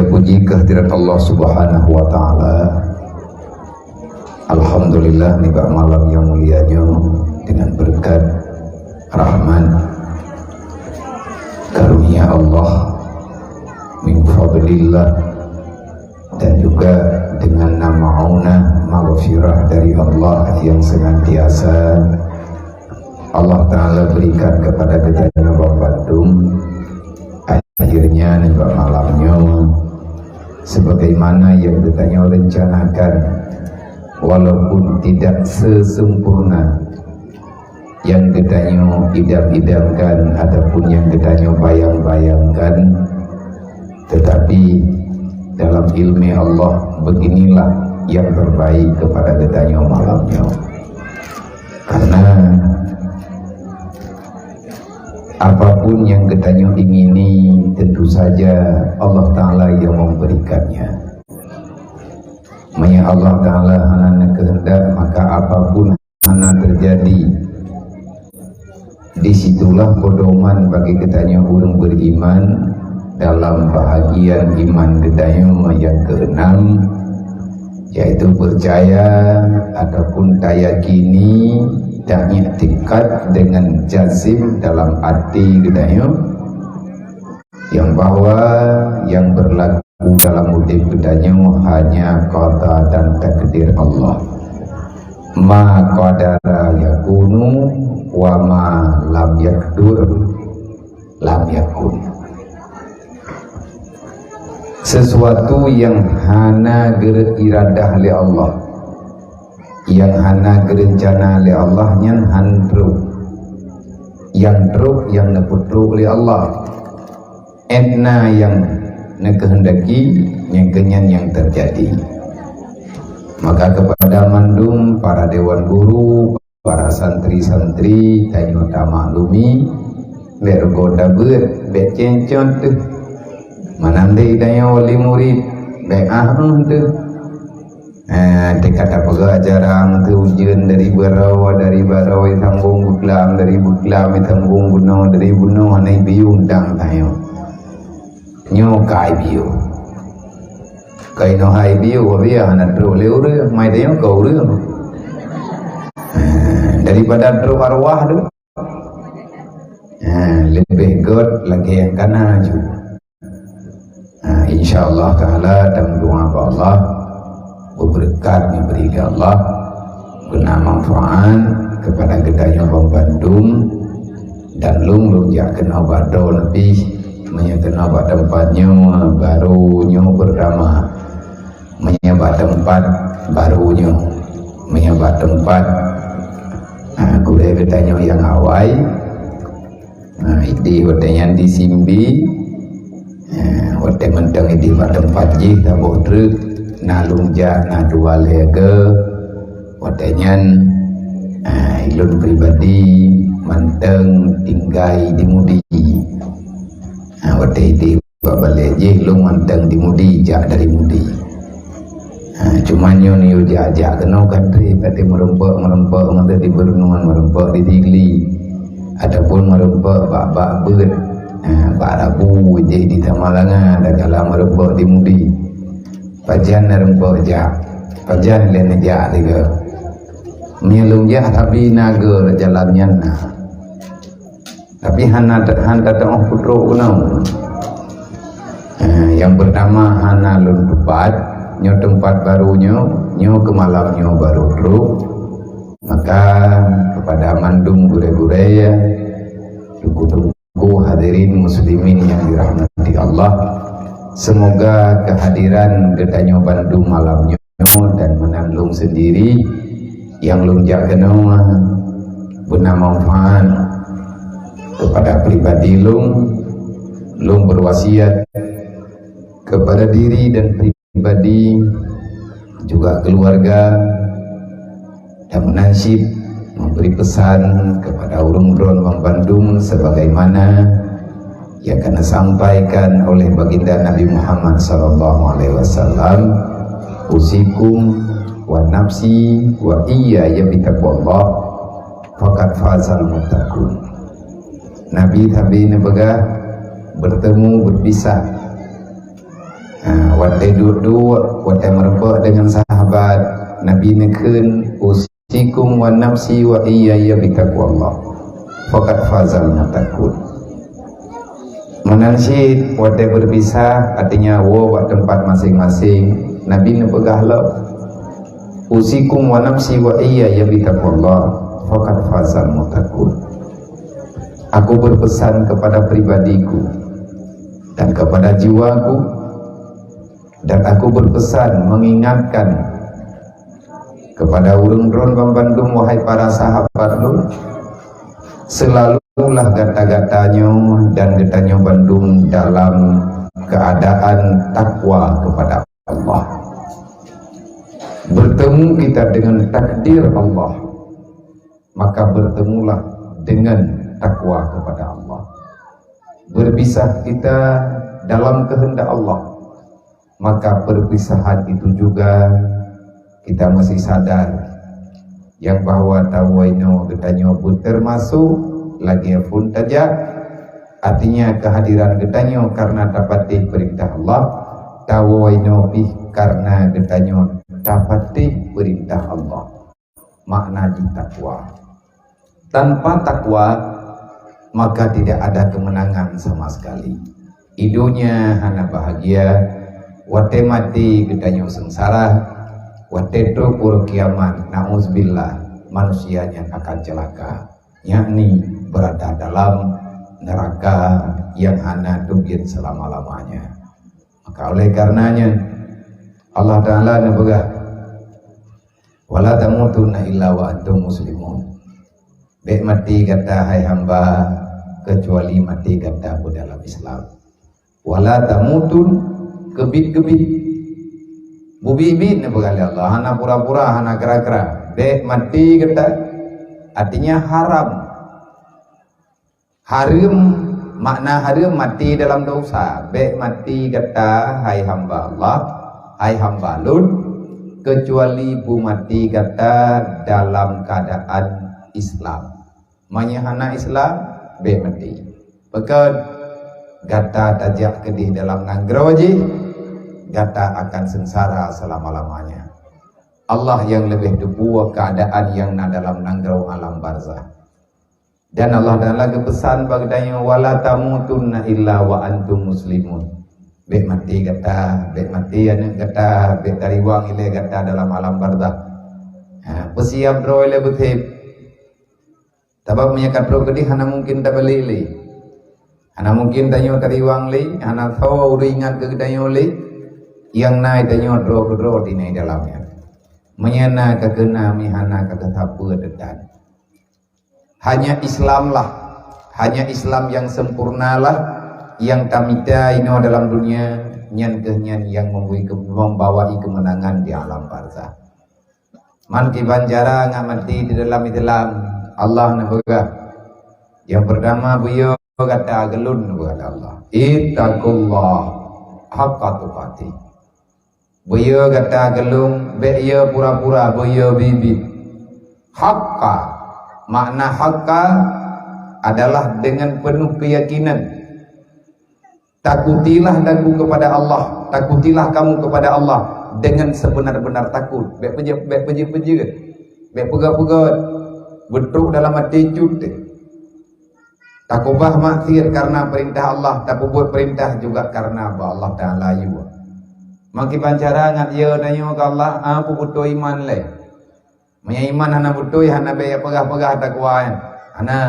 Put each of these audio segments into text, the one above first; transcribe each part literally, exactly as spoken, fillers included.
Puji kehadirat Allah Subhanahu wa Ta'ala. Alhamdulillah, nibak malam nyang mulia nyoe, dengan berkat, rahmat, karunia Allah, min fadlillah, dan juga dengan nama aunah, maghfirah dari Allah yang senantiasa Allah Ta'ala berikan kepada geutanyoe bandum. Akhirnya, nibak malam nyoe, sebagaimana yang geutanyoe rencanakan, walaupun tidak sesempurna yang geutanyoe idam-idamkan ataupun yang geutanyoe bayang-bayangkan, tetapi dalam ilmu Allah, beginilah yang terbaik kepada geutanyoe malam nyoe. Karena apapun yang geutanyoe ingini, tentu saja Allah Ta'ala yang memberikannya. Meunyoe Allah Ta'ala hana neukeuheundak, maka apapun hana terjadi. Disitulah pedoman bagi geutanyoe ureuëng beriman dalam bahagian iman geutanyoe yang keenam, yaitu percaya ataupun tayakini dan iktikad dengan jazim dalam hati geutanyoe yang bahwa yang berlaku dalam udeb geutanyoe hanya qada dan takdir Allah. Ma qadara yakunu wa ma lam yakdur lam yakun. Sesuatu yang hana geuiradah lé Allah, yang hana geurencana lé Allah, nyan han trok. Yang trok, yang neupeutrok lé Allah. Edna yang neukeuhendaki, nyang keunyan nyang terjadi. Maka kepada mandum para dewan guru, para santri-santri, tanyoe tamaklumi, bék rugoe tabeuet, bék cencot teuh. Meunandai tanyoe wali murid, bék ah teuh. Eh, teuka tapeugah jarang teuh ujeuen dari baroe, dari baroe sambong beuklam, dari beuklam sambong bunoe, dari bunoe hana biu dang tanyoe. Nyoe ka ibieu. Ka inoe hai bieu, wabia hana trok lé ureuëng, mai tanyoe ka ureuëng. Eh, daripada trok arwah tu. Eh, leubeh gét lagée nyang kana ju. Nah, insya Allah Ta'ala, dan doa bak Allah, beubeurekat dibri lé Allah, beuna manfaat kepada geutanyoe bandum, dan lôn, lôn jak keunoe bak droe leubeh, meunyoe keunoe bak teumpat nyoe, baru nyoe pertama, meunyoe bak teumpat baru nyoe, meunyoe bak teumpat, ah, gurée geutanyoe nyang awai, Nah, idéh watée nyan di Simbi, eh, watée mantong idéh bak teumpat jih saboh treuk, na lôn jak, na dua lhée geu. Watée nyan, eh, ulôn pribadi mantong tinggai di Mudi. Nah, watée idéh bak balée jih, lôn mantong di Mudi, jak dari Mudi. Ha, cuma nyoe neuyue jak-jak keunoe kan treb, até meurumpok-meurumpok mantong di Beureunuan, meurumpok di Sigli, ataupun meurumpok bak-bak beuet, ha, bak Rabu jih di Samalanga, takalon meurumpok di Mudi. Pajan na rumpok jak, pajan lé neujak tiga. Meunyoe lôn jak, tapi na geu jalan nyan na. Tapi hana te-, hana teu'oh peutrok keunoe. Eh, nyang peurtama hana lôn teupat, nyoe teumpat baru nyoe, nyoe keu malam nyoe baru trok. Maka kepada mandum gurée-gurée, teungku-teungku hadirin muslimin yang dirahmati Allah, semoga kehadiran geutanyoe bandum malam nyoe dan meunan lôn sendiri nyang lôn jak keunoe beuna manfaat kepada pribadi lôn. Lôn berwasiat kepada diri dan pribadi, juga keluarga, dan meunan cit memberi pesan kepada ureuëng droe bandum sebagaimana yang ka neusampaikan oleh Baginda Nabi Muhammad sallallahu alaihi wasallam, "Usikum wa nafsi wa iyaya bitaqwallah, faqad fazal muttaqun." Nabi sabe neupeugah, "Bertemu berpisah, Ha, watée duek-duek, watée meurumpok deungon sahabat, Nabi neukheun, "Usikum wa nafsi wa iyaya bitaqwallah. Faqad fazal muttaqun." Meunan cit watée beupisah, artinya woe bak teumpat maséng-maséng, Nabi neupeugah lom, "Usikum wa nafsi wa iyaya bitaqwallah. Faqad fazal muttaqun." Aku berpesan kepada pribadiku dan kepada jiwaku, dan aku berpesan mengingatkan kepada ureuëng droen banmandum, wahai para sahabat lôn, selalulah gata-gata nyoe dan geutanyoe bandum dalam keadaan takwa kepada Allah. Bertemu kita dengan takdir Allah, maka bertemulah dengan takwa kepada Allah. Berpisah kita dalam kehendak Allah, maka perpisahan itu juga kita mesti sadar yang bahwa tawoe inoe geutanyoe beutermasuk lagée phon tajak, artinya kehadiran geutanyoe karena tapatéh perintah Allah, tawoe inoe pih karena geutanyoe tapatéh perintah Allah. Makna jih takwa. Tanpa takwa, maka tidak ada kemenangan sama sekali. Di donya hana bahagia, watée maté geutanyoe seungsara, watée trok uroe kiamat, nauzubillah, manusia nyan akan celaka, yakni berada dalam neraka yang hana teubiet selama-lamanya. Maka oleh karenanya, Allah Ta'ala neupeugah, "Wala tamutunna illa wa antum muslimun." Bék maté gata, hai hamba, kecuali maté gata beudalam Islam. "Wala tamutun," keubiet-keubiet. Bubit-bit neupeugah lé Allah, hana pura-pura, hana kra-kra. Bék maté gata, artinya haram. Hareuem, makna hareuem maté dalam dosa. Bék maté gata, hai hamba Allah, hai hamba lôn, kecuali beumaté gata dalam keuadaan Islam. Meunyoe hana Islam, bék maté. Pakon? Gata tajak keudeh dalam nanggroe jih, gata akan seungsara selama-lamanya. Allah nyang leubeh teupeue keuadaan nyang na dalam nanggroe alam barzakh. Dan Allah Ta'ala geupeusan bak geutanyoe, "Wala tamutunna illa wa antum muslimun." Bék maté gata, bék maté aneuëk gata, bék tariwang ilée gata dalam alam barzakh. Ha, peusiab droe ilée beutheb. Sabab meunyoe ka trok keudeh hana mungken tabalek lé. Hana mungken tanyoe tariwang lé, hana soe ureuëng ingat keu geutanyoe lé. Nyang na tanyoe droe keudroe tinai dalam nyan. Meunyoe na ka keuna, meuhana ka teusapeue teutan. Hanya Islamlah, hanya Islam nyang sempurnalah nyang tamita inoe dalam dunia, nyan kheueh nyan nyang memberi ke-, membawai kemenangan di alam barzakh. Man kiban cara ngat maté di dalam Islam, Allah neupeugah. Nyang peurtama, beuyo gata keu lôn, neupeugah lé Allah. Ittaqullah haqqa tuqatih. Beuyo gata keu lôn, bék yo pura-pura, beuyo biet-biet. Haqqa, makna haqqa adalah dengan penuh keyakinan. Takutilah aku kepada Allah, takutilah kamu kepada Allah dengan sebenar-benar takut. Bék peujeuet, bék peujeuet-peujeuet, bék peugah-peugah, beutrok dalam até cut. Takubah maksiat karena perintah Allah, tapeubuet perintah juga karena bak Allah Ta'ala yue. Makiban cara ngat yo tanyoe keu Allah, a, peue beutôi iman lé. Meunyoe iman hana beutôi, hana bék peugah-peugah takwa nyan. Hana.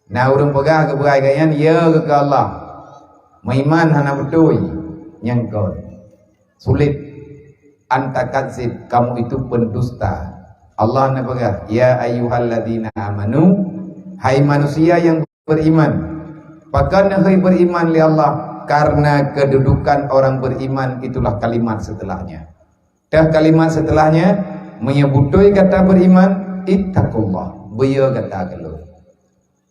Na ureuëng peugah keu beurai gobnyan, yo keu Allah. Meuiman hana beutôi, nyang kon. Sulit. Anta kadzib, kamu itu pendusta. Allah neupeugah, "Ya ayyuhalladzina amanu," hai manusia yang beriman. Pakon neuhôi beriman lé Allah? Karena kedudukan orang beriman itulah kalimat setelahnya. Teuh kalimat setelahnya, meunyoe beutôi gata beriman, ittaqullah, beuyo gata keu lôn.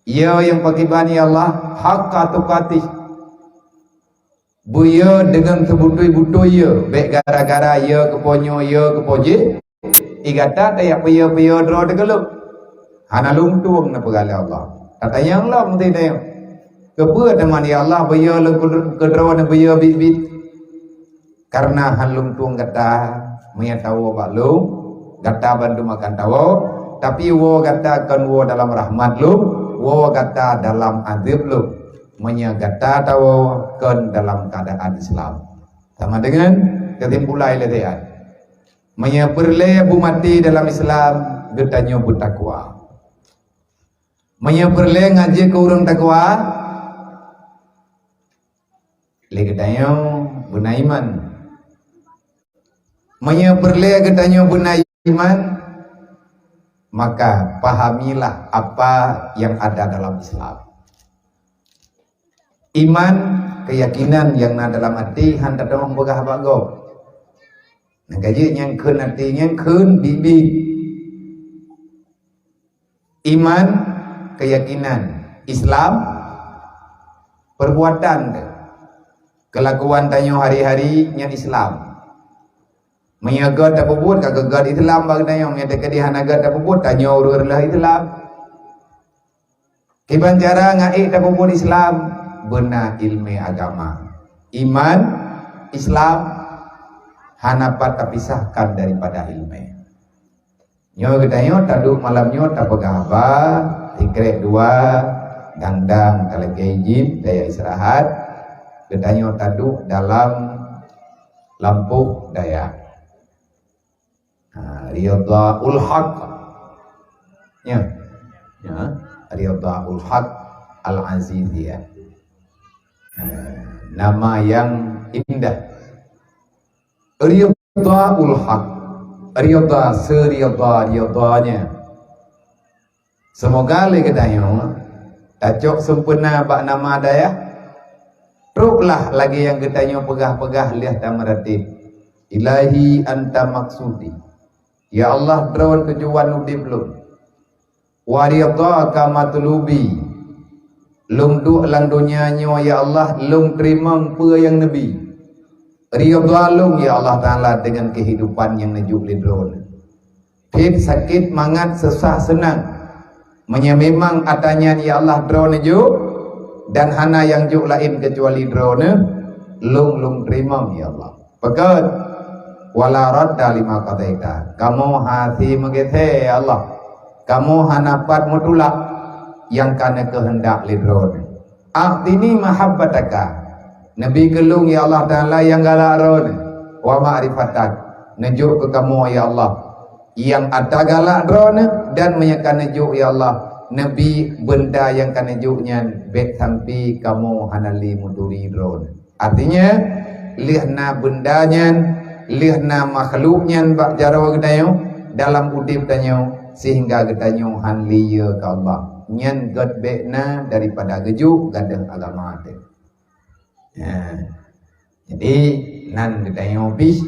Yo nyang pakiban ya Allah, haqqa tuqatih. Beuyo deungon seubeutôi-beutôi yo, bék gara-gara yo keuponyoe, yo keupojéh, i gata tajak peuyo-peuyo droe teuh keu lôn. Hana lôn tueng neupeugah lé Allah. Tatanyong lom meusti tanyoe. Keupeue teuma ya Allah beuyo lôn keu-, keu droe neuh beuyo biet-biet? Karena han lôn tueng gata, meunyo tawoe bak lôn, gata bandum akan tawoe, tapi woe gata kon woe dalam rahmat lôn, woe gata dalam azab lôn. Meunyo gata tawoe kon dalam keuadaan Islam. Sama dengan kesimpulan lé ayat. Meunyo peureulée beumaté dalam Islam, geutanyoe beutakwa. Meunyo peureulée ngaji keu ureuëng takwa, lé geutanyoe beuna iman. Meunyo peureulée geutanyoe beuna iman, maka pahamilah apa yang ada dalam Islam. Iman, keyakinan nyang na dalam até, han tateumé peugah bak gob. Nyang ka jeuet nyang kheun até, nyang kheun bibi. Iman, keyakinan. Islam, perbuatan teuh. Kelakuan tanyoe hari-hari nyan Islam. Meunyo göt tapeubuet, ka keuh göt Islam bak tanyoe. Meunyo teukeudi hana göt tapeubuet, tanyoe ureuëng reuloh Islam. Kiban cara ngon ék tapeubuet Islam, beuna ileumé agama. Iman, Islam, hana pat tapisahkan daripada ileumé. Nyoe geutanyoe taduek malam nyoe tapeugah haba, sikrek dua, dang-dang talakée jih, taya istirahat. Geutanyoe taduek dalam lampôh dayah. Ha, Ridhaul Haq. Ya. Ya, Ridhaul Haq Al-Aziziyah. Ha, nama yang indah. Ridhaul Haq. Ridha, seridha-ridhanya. Seumoga lé geutanyoe tacok sempurna bak nama dayah. Troklah lagée nyang geutanyoe peugah-peugah lheueh tameuratéb, "Ilahi anta maksudi." Ya Allah, Droe tujuan udeb lôn. "Wa ridhaka matlubi." Lôn duek lam donya nyoe, ya Allah, lôn teurimong peue nyang neubi. Ridha lôn, ya Allah Taala, deungon keuhidupan nyang neujok lé Droeneuh. Phet sakét mangat, susah seunang. Meunyoe memang ata nyan, ya Allah, Droeneuh jok, dan hana nyang jok laén keucuali Droeneuh, lôn, lôn teurimong, ya Allah. Pakon? "Wala radda lima qadaita." Kamoe hase meugeusé, ya Allah. Kamoe hana pat meutulak nyang ka neukeuheundak lé Droeneuh. "A'tini mahabbataka." Neubi keu lôn, ya Allah Taala, nyang galak Droeneuh. "Wa ma'rifatak." Neujok keu kamoe, ya Allah, nyang ata galak Droeneuh, dan meunyoe ka neujok, ya Allah, neubi beunda nyang ka neujok nyan bék sampoe kamoe hana lé meuturi Droeneuh. Artinya, lheueh na beunda nyan, lheueh na makhluk nyan bak jaroe geutanyoe dalam udeb tanyoe, sehingga geutanyoe han lé yö keu Allah. Nyan göt bék na daripada geujok gadôh agama teuh. Ha. Jadi, nan geutanyoe bih,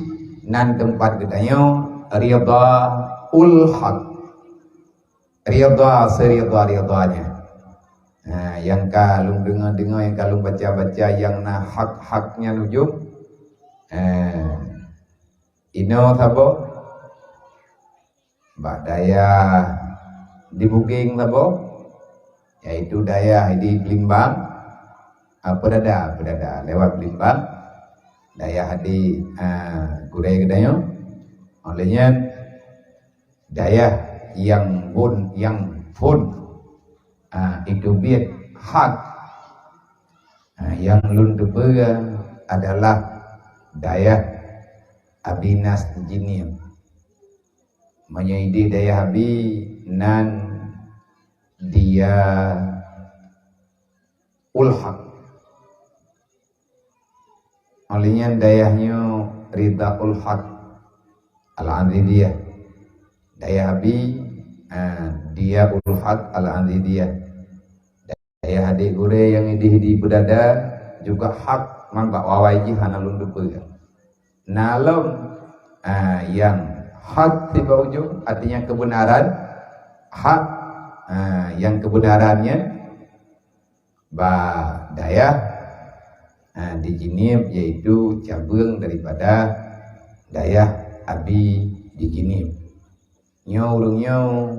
nan teumpat geutanyoe Ridhaul Haq. Ridha seridha-ridhanya. Ha, nyang ka lôn deungoe-deungoe, nyang ka lôn baca-baca, nyang na hak-hak nyan ujong. Ha, inoe saboh, bak dayah di Bugeng saboh, yaitu dayah di Blimbang, ha, Peudada, Peudada, lewat Blimbang, dayah di, ha, gurée geutanyoe. Óh lheueh nyan, dayah nyang bun, nyang phon, ha, itu biet hak, ha, nyang lôn teupeue adalah dayah Abi Nas Jinim. Meunyoe idéh dayah Abi nan Dia Ulhak. Óh lheueh nyan dayah nyoe Ridha Ulhak Al-Aziziyah. Dayah Abi, ah, Dia Ulhak Al-Aziziyah. Dayah adék gurée nyang idéh di Peudada juga hak, man bak awai jih hana lôn teupeue. Na lom, ah, nyang hak sibak ujong, artinya kebenaran, hak, ah, nyang kebenaran nyan bak dayah, ha, di Jeunieb, yaitu cabeueng daripada dayah Abi di Jeunieb. Nyoe ureuëng nyoe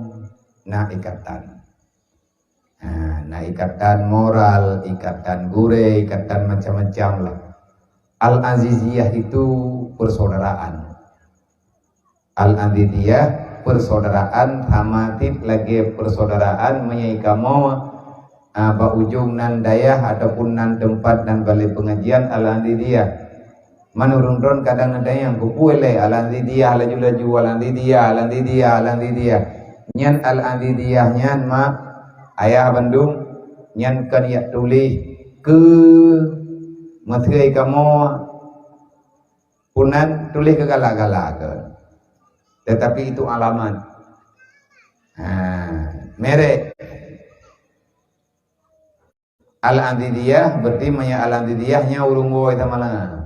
na ikatan. Ha, na ikatan moral, ikatan gurée, ikatan macam-macam lah. Al-Aziziyah itu persaudaraan. Al-Aziziyah persaudaraan sama cit lagée persaudaraan meunyoe kamoe, ah, bak ujong nan dayah ataupun nan teumpat nan balée peungajian Al-Aziziyah. Man ureuëng droen kadang neutanyong, "Keupeue lé Al-Aziziyah laju-laju, Al-Aziziyah, Al-Aziziyah, Al-Aziziyah?" Nyan Al-Aziziyah nyan mak ayah bandum, nyan kon jak tuléh keu meuseu kamoe Punan tuléh keu galak-galak keu. Tetapi itu alamat. Ha, merek. Al-Aziziyah, berarti meunyoe Al-Aziziyah nyoe ureuëng woe sama lah.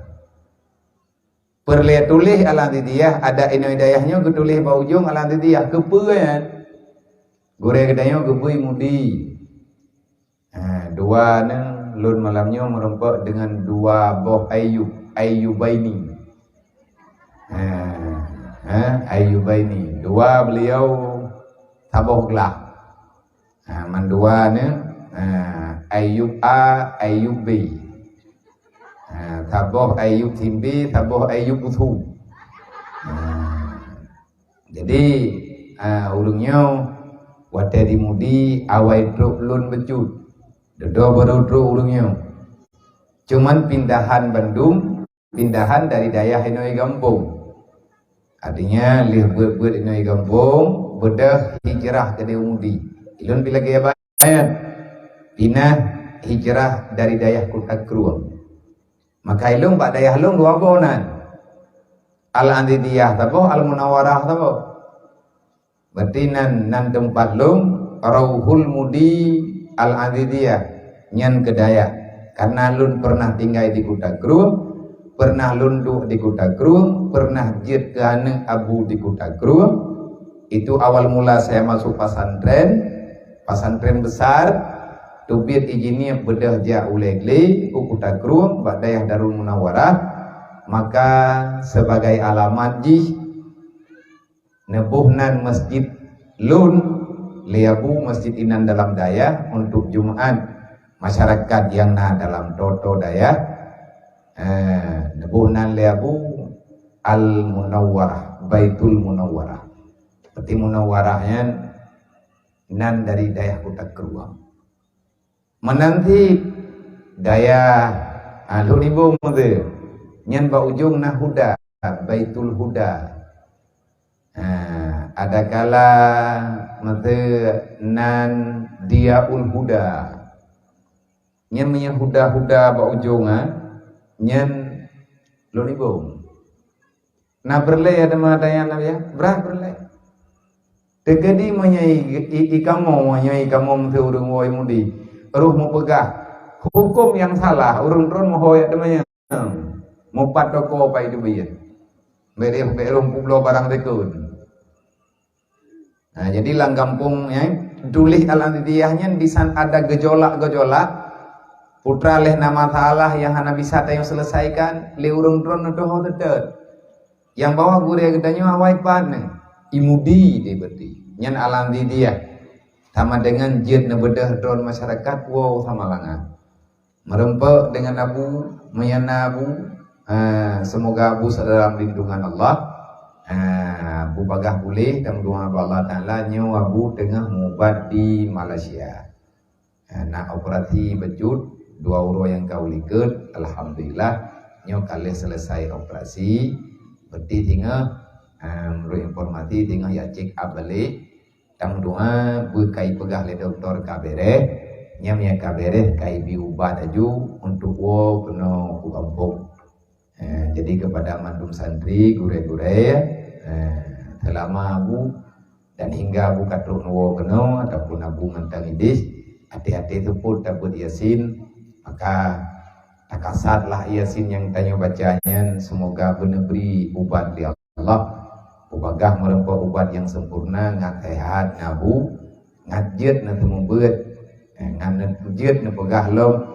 Peureulée tuléh Al-Aziziyah, ada inong dayah nyoe geutuléh bak ujong Al-Aziziyah. Keupeue nyan? Gurée geutanyoe geubri mudi. Ha, dua ni lôn malam nyoe meurumpok dengan dua boh Ayub, Ayubaini. Ha, ha, Ayubaini. Dua beliau saboh glah. Ha, mandua ni, ha, Ayub A, Ayub B. Ha, saboh Ayub Simbi, saboh Ayub Usu. Ha. Jadi, ah, ureuëng nyoe watée dimudi awai trok lôn bacut. Dudoe baru trok ureuëng nyoe. Cuman pindahan bandum, pindahan dari dayah inoe gampông. Artinya lheueh buet-buet inoe gampông, beudôh hijrah keudeh u mudi. Ilôn pi lagée abang nyan. Pinah hijrah dari dayah Kuta Krueng. Maka ilôn bak dayah lôn dua boh nan. Al-Aziziyah saboh, Al-Munawwarah saboh. Berarti nan, nan teumpat lôn, Rauhul Mudi Al-Aziziyah, nyan keu dayah. Karena lôn pernah tinggai di Kuta Krueng, pernah lôn duek di Kuta Krueng, pernah jeuet keu aneuk abu di Kuta Krueng. Itu awal mula saya masuk pesantren, pesantren besar, teubiet ijinieb beudôh jak u Legle, u Kuta Krueng, bak dayah Darul Munawwarah, maka sebagai alamat jih neuboh nan masjid lôn, lé Abu, masjid inan dalam dayah untuk Jumaat masyarakat nyang na dalam toto dayah, eh, neuboh nan lé Abu Al-Munawwarah, Baitul Munawwarah. Seperti Munawwarah nyan nan dari dayah Kuta Krueng. Meunan cit dayah, ah, Lhok Nibong tu. Nyan bak ujong na Huda, Baitul Huda. Ah, adakala meutu nan Diaul Huda. Nyan meunyoe Huda-Huda bak ujong, ah, nyan Lhok Nibong. Na peureulée ya teuma tanya Nabi ya? Brat peureulée. Teukeudi meunyoe i, i, i kamoe, meunyoe i kamoe meutu ureuëng woe mudi, roh meupeugah, huköm nyang salah, ureuëng droen meuho ya teuma nyan. Mupat toko pai teubiet. Bék, bék roh publoe barang teukon. Nah, jadi lam gampông nyan, tuléh Al-Aziziyah nyan bisan ada gejolak-gejolak, putra leh na masalah nyang hana bisa tanyoe selesaikan, lé ureuëng droen neutoho teuteuet. Nyang bawah gurée geutanyoe awai pat nyan, i mudi deh berarti. Nyan Al-Aziziyah. Sama dengan jeuet neubeudôh droen masyarakat, wow, sama langan. Meureumpok dengan Abu, meuyana Abu, ah, semoga Abu dalam lindungan Allah. Ah, Abu bagah puléh dan meudoá bak Allah Taala, nyoe Abu teungoh mubat di Malaysia. Ah, na operasi bacut, dua uroe nyang ka u likot, alhamdulillah, nyoe ka lheueh selesai operasi. Berarti singoh, ah, meunurot informasi, singoh ya check up balik. Tameudoá beukai peugah lé dokto ka bereh, nyam nyang ka bereh kai bi ubat aju untuk woe keunoe u gampông. Eh, jadi kepada mandum santri, gurée-gurée, eh, selama Abu dan hingga Abu ka trok neuwoe keunoe ataupun Abu mantong idéh, até-até seupôt tabeuet Yasin, maka takasatlah Yasin nyang tanyoe baca nyan, semoga beuneubri ubat lé Allah. Ubagah meureumpok ubat nyang sempurna, ngat sehat, ngabu, ngat jeuet na teumeubeuet, eh, ngat jeuet neupeugah lom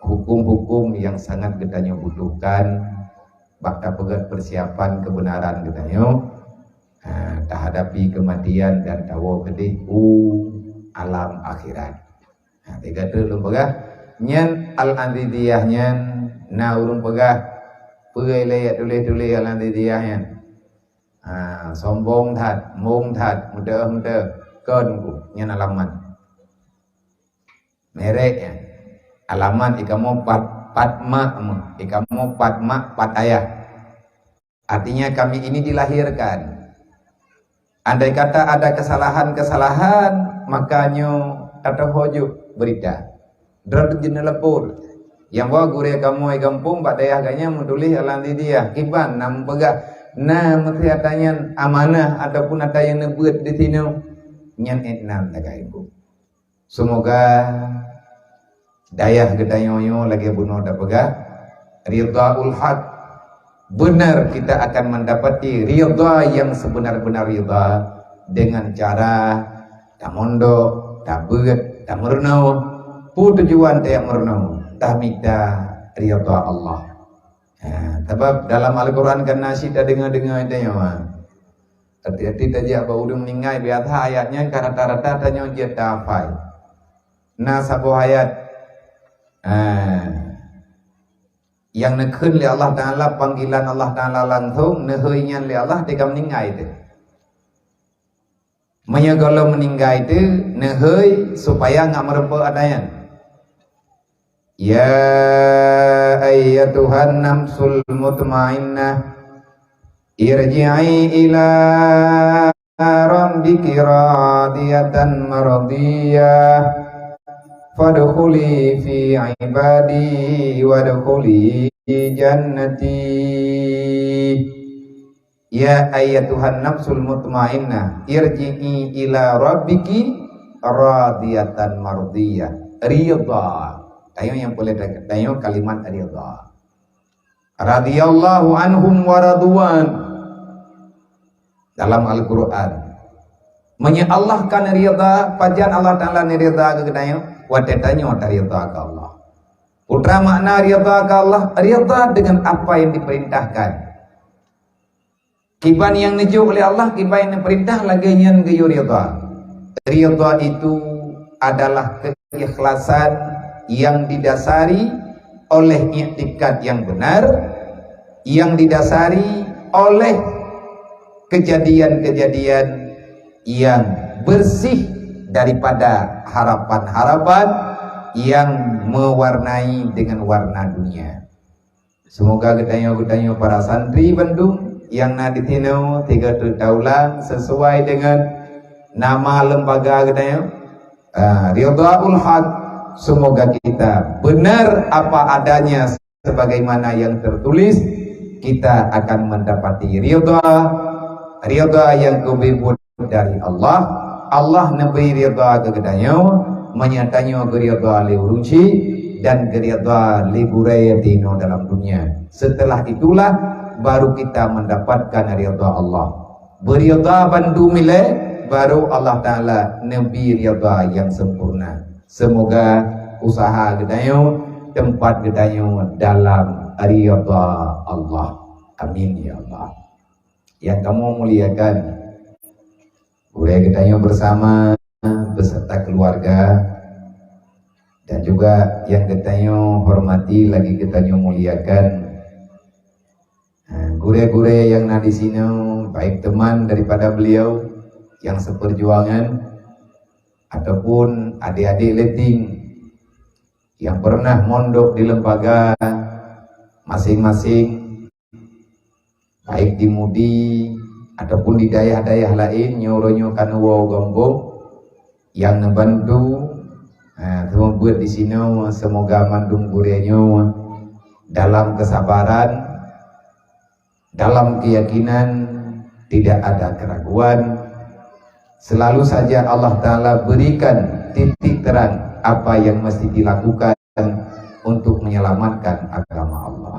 huköm-huköm nyang sangat geutanyoe butuhkan bak tapeugét peusiapan keubeunaran geutanyoe, eh, tahadapi keumatian dan tawoe keudeh u alam akhirat. Ha, tiga tu lôn peugah. Nyan Al-Aziziyah nyan na ureuëng peugah, Peue lé jak tuléh-tuléh Al-Aziziyah nyan? Ha, sombong that, mong that, meudeuh-meudeuh. Kon ku, nyan alamat. Merek nyan. Alamat ikamoe pat, pat mak meuh. Ikamoe pat mak, pat ayah. Artinya kami ini dilahirkan. Andai kata ada kesalahan-kesalahan, maka nyoe tateuho jok berita. Droe jeuet neulepon. Nyang woe gurée kamoe gampông bak dayah geuhnyan meutuléh Al-Aziziyah. Kiban na meupeugah, na meusti ata nyan amanah ataupun ata nyang neubeuet di sinoe. Nyan ék nan lagée ibu. Seumoga dayah geutanyoe nyoe lagée bunoe tapeugah, ridhaul haq. Benar kita akan mendapati ridha yang sebenar-benar ridha dengan cara tamondok, tabeuet, tameurunoe. Peue tujuan tajak meurunoe? Tamita ridha Allah. Ha, sabab dalam Al-Quran kan na cit tadeungoe-deungoe tanyoe, ha. Hati-hati tajak bak ureuëng meuninggai, biasa ayat nyan ka rata-rata tanyoe jeuet tahafai. Na saboh ayat, ha, nyang neukheun lé Allah Taala, panggilan Allah Taala langsong, neuhôi nyan lé Allah teuka meuninggai teuh. Meunyoe gohlom meuninggai teuh, neuhôi supaya ngat meurumpok ata nyan. Ya ayyatuhan nafsul mutmainnah, irji'i ila rabbiki radiyatan mardiyah, fadkhuli fi ibadi wadkhuli jannati. Ya ayyatuhan nafsul mutmainnah, irji'i ila rabbiki radiyatan mardiyah. Ridha. Tanyoe nyang peureulée tanyoe kalimat ridha. Radhiyallahu anhum wa radwan. Dalam Al-Quran. Meunyoe Allah ka neuridha, pajan Allah Taala neuridha keu geutanyoe? Watée tanyoe taridha keu Allah. Peue makna ridha keu Allah? Ridha dengan apa yang diperintahkan. Kiban nyang neujok lé Allah, kiban nyang neupeurintah lagée nyan geuyue ridha. Ridha itu adalah keikhlasan yang didasari oleh iktikad yang benar, yang didasari oleh kejadian-kejadian yang bersih daripada harapan-harapan yang mewarnai dengan warna dunia. Seumoga geutanyoe-geutanyoe para santri bandum nyang na di sinoe sigoe teuk taulang sesuai dengan nama lembaga geutanyoe, ah, Ridhaul Haq. Seumoga kita benar apa adanya sebagaimana yang tertulis, kita akan mendapati ridha, ridha yang keubeubeuet dari Allah. Allah neubri ridha keu geutanyoe, meunyoe tanyoe geuridha lé ureuëng chik dan geuridha lé gurée tinoe dalam dunia. Setelah itulah baru kita mendapatkan ridha Allah. Beuridha bandum ilée, baru Allah Taala neubri ridha nyang sempurna. Seumoga usaha geutanyoe, teumpat geutanyoe dalam ridha Allah. Amin ya Allah. Nyang kamoe muliakan, gurée geutanyoe bersama beserta keluarga, dan juga nyang geutanyoe hormati lagi geutanyoe muliakan, ha, gurée-gurée nyang na di sinoe, baik teman daripada beliau nyang seperjuangan ataupun adik-adik leting yang pernah mondok di lembaga masing-masing, baik di Mudi ataupun di dayah-dayah laén, nyoe uroe nyoe ka neuwoe u gampông nyang neubantu, ha, seumeubeuet di sinoe. Seumoga mandum gurée nyoe dalam kesabaran, dalam keyakinan, tidak ada keraguan. Selalu saja Allah Taala berikan titik terang apa yang mesti dilakukan untuk menyelamatkan agama Allah.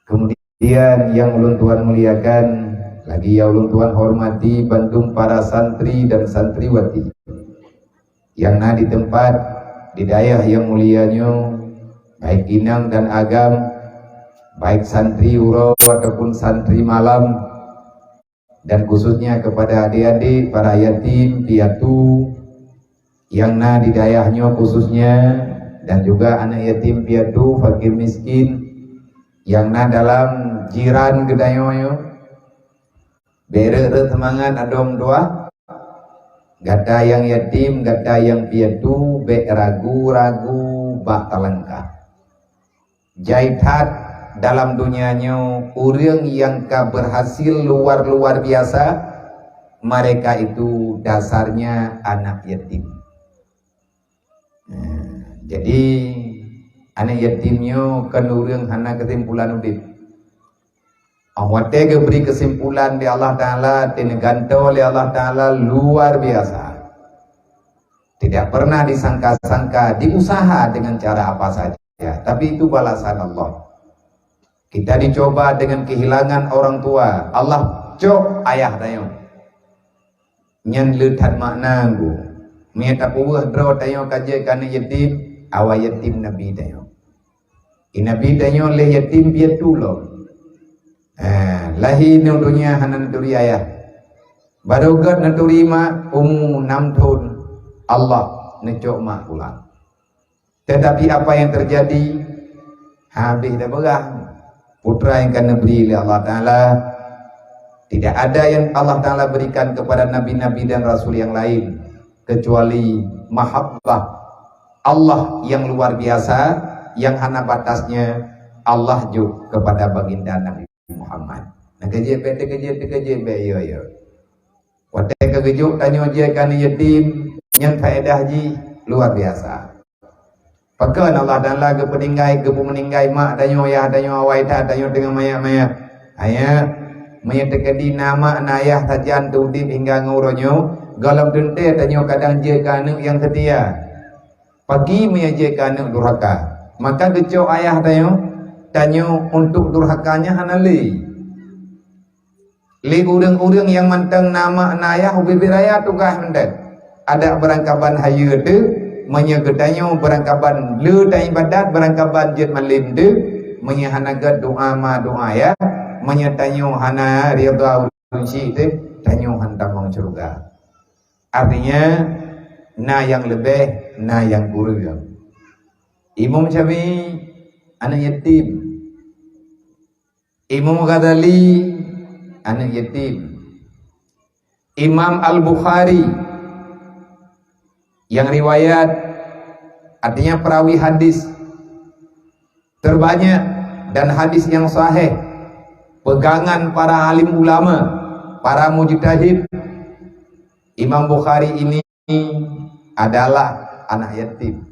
Kemudian nyang ulôn tuan muliakan, lagi nyang ulôn tuan hormati bandum para santri dan santriwati nyang na di teumpat, di dayah nyang mulia nyoe, baik inong dan agam, baik santri uroe ataupun santri malam, dan khususnya kepada adik-adik para yatim piatu nyang na di dayah nyoe khususnya, dan juga aneuk yatim piatu, fakir miskin, Nyang na dalam jiran geutanyoe nyoe, bèk reuet-reuet seumangat adoe meutuah. Gata nyang yatim, gata nyang piatu, bèk ragu-ragu bak talangkah. Jai that dalam dunia nyoe, ureueng nyang ka berhasil luar-luar biasa, mereka itu dasarnya anak yatim. Nah, jadi, aneuk yatim nyoe kon ureueng hana keusimpulan udép. Óh watèe geubri keusimpulan lé Allah Taala, teuh neugantoe lé Allah Taala luar biasa. Tidak pernah disangka-sangka, diusaha dengan cara apa saja, tapi itu balasan Allah. Kita dicoba dengan kehilangan orang tua. Allah cok ayah tanyoe. Nyan le that makna gu. Meunyo tapeuweuh droe tanyoe ka jeuet keu aneuk yatim, awai yatim Nabi tanyoe. Di Nabi tanyoe lé yatim piatu lom. Ha, lahé nyoe donya hana neuturi ayah. Barô gèt neuturi mak, umu nam thôn, Allah neucok mak pulang. Tetapi apa yang terjadi? Habéh dah beurah putra nyang ka neubri lé Allah Taala. Tidak ada yang Allah Taala berikan kepada nabi-nabi dan rasul yang lain kecuali mahabbah Allah yang luar biasa, yang hana batasnya, Allah jok kepada baginda Nabi Muhammad. Nah, keujeuet bèk, teukeujeuet, teukeujeuet bèk, yo, yo. Watèe ka geujok tanyoe jeuet keu aneuk yatim, nyan faedah jih luar biasa. Pakon Allah Taala geupeuninggai, geupeumeuninggai mak tanyoe, yah tanyoe, awai that tanyoe teungoh manyak-manyak. Ayah, meunyo teukeudi na mak na yah sajan teu udép hingga ngon uroe nyoe, gohlom teuntèe tanyoe kadang jeuet keu aneuk nyang seutia. Pagi meunyo jeuet keu aneuk durhaka, maka geucok ayah tanyoe, tanyoe untuk durhaka nyan hana lé. Lé ureueng-ureueng nyang mantong na mak na yah ubit-ubit raya tugaih mantong. Adak beurangkaban hayeue teuh, meunyo geutanyoe beurangkaban le taibadat, beurangkaban jeuet malém teuh, meunyo hana gèt doa ma doa yah, meunyo tanyoe hana ridha ureueng chik teuh, tanyoe han tamong syeuruga. Artinya, na nyang leubeh, na nyang kureueng. Imam Syafi'i aneuk yatim. Imam Ghazali aneuk yatim. Imam Al-Bukhari yang riwayat, artinya perawi hadis terbanyak dan hadis yang sahih, pegangan para alim ulama, para mujtahid, Imam Bukhari ini adalah anak yatim.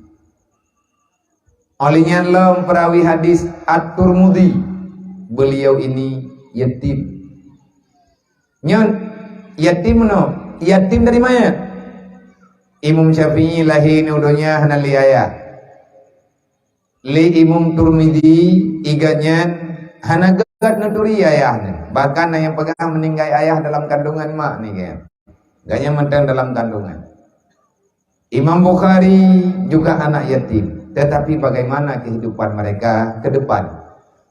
Oleh nyan lom perawi hadis At-Tirmidzi, beliau ini yatim. Nyan yatim meunoe, yatim dari mana? Imam Syafi'i lahé nyoe donya hana lé ayah. Lé Imam Tirmidzi, iga nyan hana gèt neuturi ayah nyan. Bahkan na nyang peugah meuninggai ayah dalam kandungan mak ni kan. Gobnyan mantong dalam kandungan. Imam Bukhari juga anak yatim, tetapi bagaimana kehidupan mereka ke depan?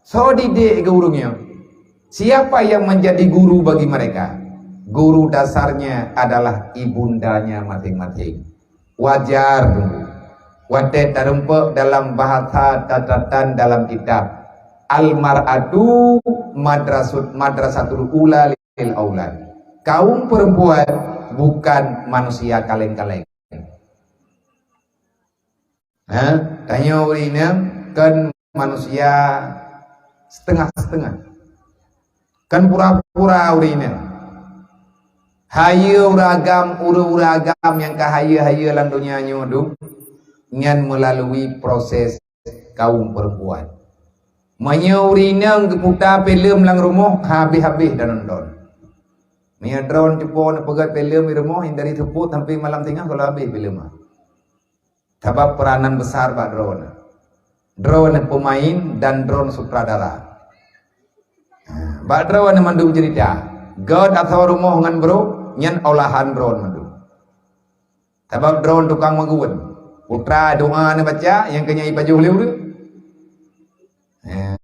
Soe didik keu ureueng nyoe? Siapa yang menjadi guru bagi mereka? Guru dasarnya adalah ibundanya masing-masing. Wajar dulu. Watèe tarumpok dalam bahasa catatan dalam kitab, Al-mar'atu madrasut-, madrasatul ula lil aulad. Kaum perempuan bukan manusia kaleng-kaleng. Ha? Tanyoe ureueng inong kon manusia setengah-setengah. Kon pura-pura ureueng inong. Hayeue ureueng agam, ureueng-ureueng agam nyang ka hayeue-hayeue lam donya nyoe dum, nyan melalui proses kaum perempuan. Meunyoe ureueng inong geuputa filem lam rumoh, habéh-habéh dan nonton. Meunyoe droeneuh cuba neupeugèt filem di rumoh, dari seupôt sampai malam singoh, gohlom habéh filem nyan. Sabab peranan besar bak droeneuh. Droeneuh pemain dan droeneuh sutradara. Ha, bak droeneuh mandum cerita. Gèt asoe rumoh ngon brôk, nyan olahan droeneuh mandum. Sabab droeneuh tukang meugeuen. Putra doa neubaca, nyang keu nyan ipajoh lé ureueng. Eh,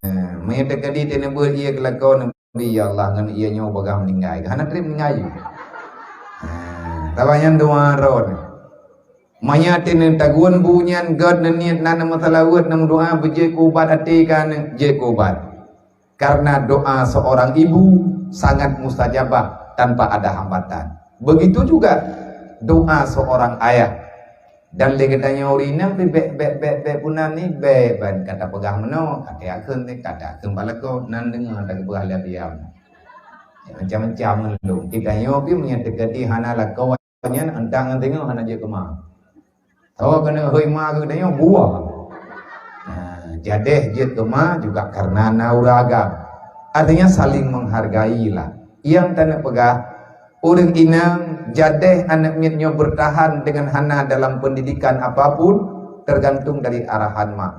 meunyo teukeudi teuneubeuet ié keu lakoe Nabi, "Ya Allah, ngon ié nyoe bagah meuninggai." Hana trép meuninggai. Eh, sabab nyan doa droeneuh. Meunyo teuneutagun bu nyan gèt neuniet na neumeuseulaweuet, neumeudoa beujeuet keu ubat até ka jeuet keu ubat. Karena doa seorang ibu sangat mustajabah tanpa ada hambatan. Begitu juga doa seorang ayah. Dan lé geutanyoe ureueng inong pih bèk, bèk, bèk, bèk peunan ni, bèk ban ka tapeugah meunoe, ka takheun, ka takheun bak lakoe, nan deungoe tapeugah lé diam. Macam-macam lom. Geutanyoe pih meunyoe teukeudi hana lakoe nyan, euntang ngon teungoh hana jeuet keuma. Tho keuneuk hôi ma geutanyoe buah. Nah, jadeh jeuet keuma juga karena na ureueng agam. Artinya saling menghargailah. Nyang taneuk peugah, ureueng inong jadeh aneuk miet nyoe bertahan dengan hana dalam pendidikan apapun tergantung dari arahan mak.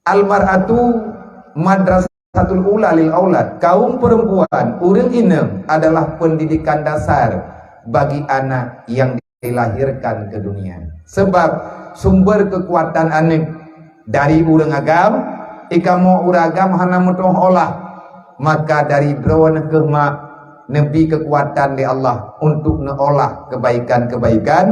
Al-mar'atu madrasatul ula lil aulad. Kaum perempuan, ureueng inong adalah pendidikan dasar bagi anak yang dilahirkan ke dunia. Sebab sumber kekuatan aneuk dari ureueng agam, ikamoe ureueng agam hana meutu'oh olah, maka dari droeneuh keuh mak neubi kekuatan lé Allah untuk neuolah kebaikan-kebaikan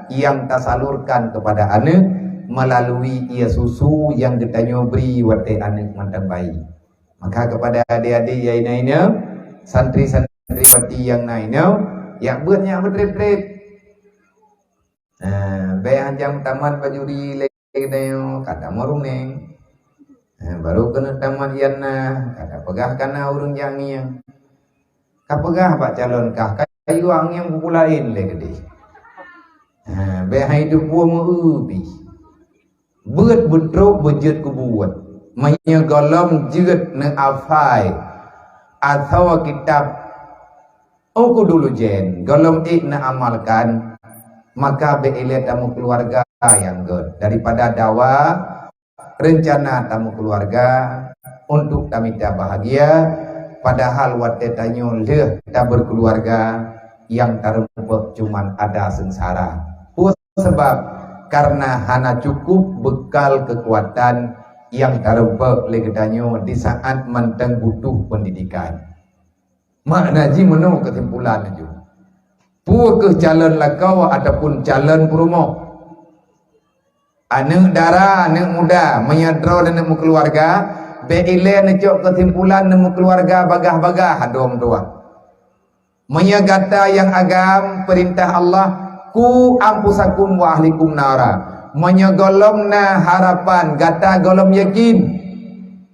yang tasalurkan kepada aneuk melalui ie susu yang geutanyoe bri watèe aneuk mantong bayi. Maka kepada adik-adik nyang na inong, santri-santriwati nyang na inong, jak beuet nyak meutrép-trép. Nah, bèk hanjeuet tamat bajuri lé geutanyoe, ka tamat runeng. Nah, baru keuneuk tamat ian na, ka tapeugah ka na ureueng jak ngieng. Ka peugah bak calon kah, ka yue ngieng buku laén lé keudeh. Nah, bèk hai teupeue meu-eu pih. Beuet beutrok beujeuet keu buet. Meunyoe gohlom jeuet neuhafai asoe kitab Ukhdul Lujain, gohlom ék neuamalkan, maka bèk ilèe tameukeuluwarga nyang gèt daripada dawa rencana tameukeuluwarga untuk tamita bahagia, padahal watèe tanyoe lheueh tabeukeuluwarga nyang tareumpok cuman ada seungsara. Peue sabab? Karena hana cukup bekal kekuatan nyang tareumpok lé geutanyoe di saat mantong butuh pendidikan. Makna jih meunoe keusimpulan laju. Peue keuh calon lakoe ataupun calon peurumoh? Aneuk dara, aneuk muda, meunyoe droe neuneuk meukeuluwarga, bèk ilèe neucok keusimpulan neumeukeuluwarga bagaih-bagaih, adoe meutuah. Meunyoe gata nyang agam peurintah Allah, "Qu anfusakum wa ahlikum nara." Meunyoe gohlom na harapan, gata gohlom yakin,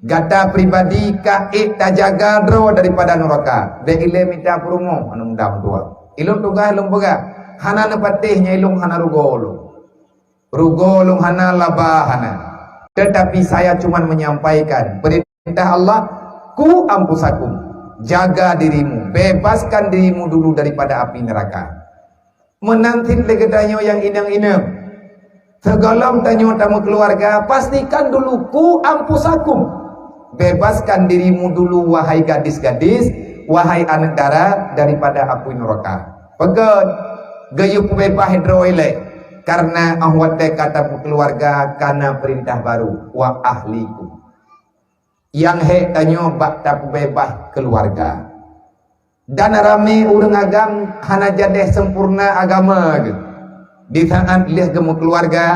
gata pribadi ka ék tajaga droe daripada nuraka, bèk ilèe mita peurumoh aneuk muda meutuah. Ilôn tugaih lôn peugah, hana neupatéh nyan ilôn hana rugoe lôn. Rugoe lôn hana, laba hana. Tetapi saya cuman menyampaikan perintah Allah, "Qu anfusakum." Jaga dirimu, bebaskan dirimu dulu daripada api neraka. Meunan cit lé geutanyoe nyang inong-inong. Sigohlom tanyoe tameukeuluwarga, pastikan dulu, "Qu anfusakum." Bebaskan dirimu dulu, wahai gadis-gadis, wahai aneuk dara, daripada api neraka. Pakon? Geuyue peubeubaih droe ilèe. Karena 'oh watèe ka tameukeuluwarga ka na peurintah baru, "Wa ahlikum." Nyang hék tanyoe bak tapeubeubaih keuluwarga. Dan ramé ureueng agam hana jadeh sempurna agama geuh. Di saat lheueh geumeukeuluwarga,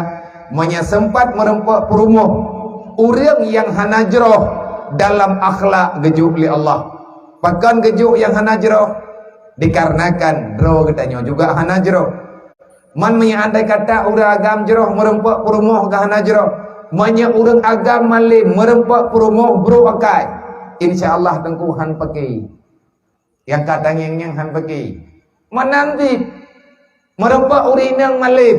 meunyoe seumpat meureumpok peurumoh, ureueng nyang hana jroh dalam akhlak geujok lé Allah. Pakon geujok nyang hana jroh? Dikarenakan droe geutanyoe juga hana jroh. Man meunyoe andai kata ureueng agam jroh meureumpok peurumoh geuh hana jroh, meunyoe ureueng agam malém meureumpok peurumoh brok akai, insya Allah teungku han paké. Nyang ka tangieng nyan han paké. Meunan cit meureumpok ureueng inong malém,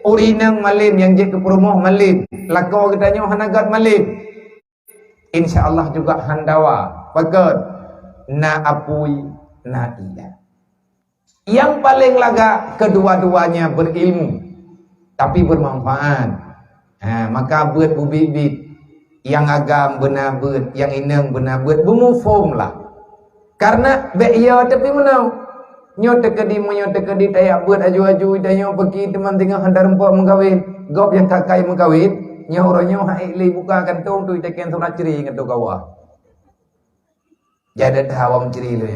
ureueng inong malém nyang jeuet keu peurumoh malém, lakoe geutanyoe hana göt malém. Insya Allah juga han dawa. Pakon? Na apui, na ié. Nyang paleng lagak, kedua-duanya berilmu, tapi bermanfaat. Ha, maka beuet bubit-bit, nyang agam beuna beuet, nyang inong beuna beuet, beumuphom lah. Karena bèk yo tapi meunoe. Nyoe teukeudi, meunyoe teukeudi tajak beuet aju-aju, tanyoe peuki teuma singoh hana rumpok meukawen. Gob nyang ka kai meukawen, nyoe uroe nyoe han ék lé buka kantong tu, itakén surat cre ngon tu kawa. Jadi hawam cre lé.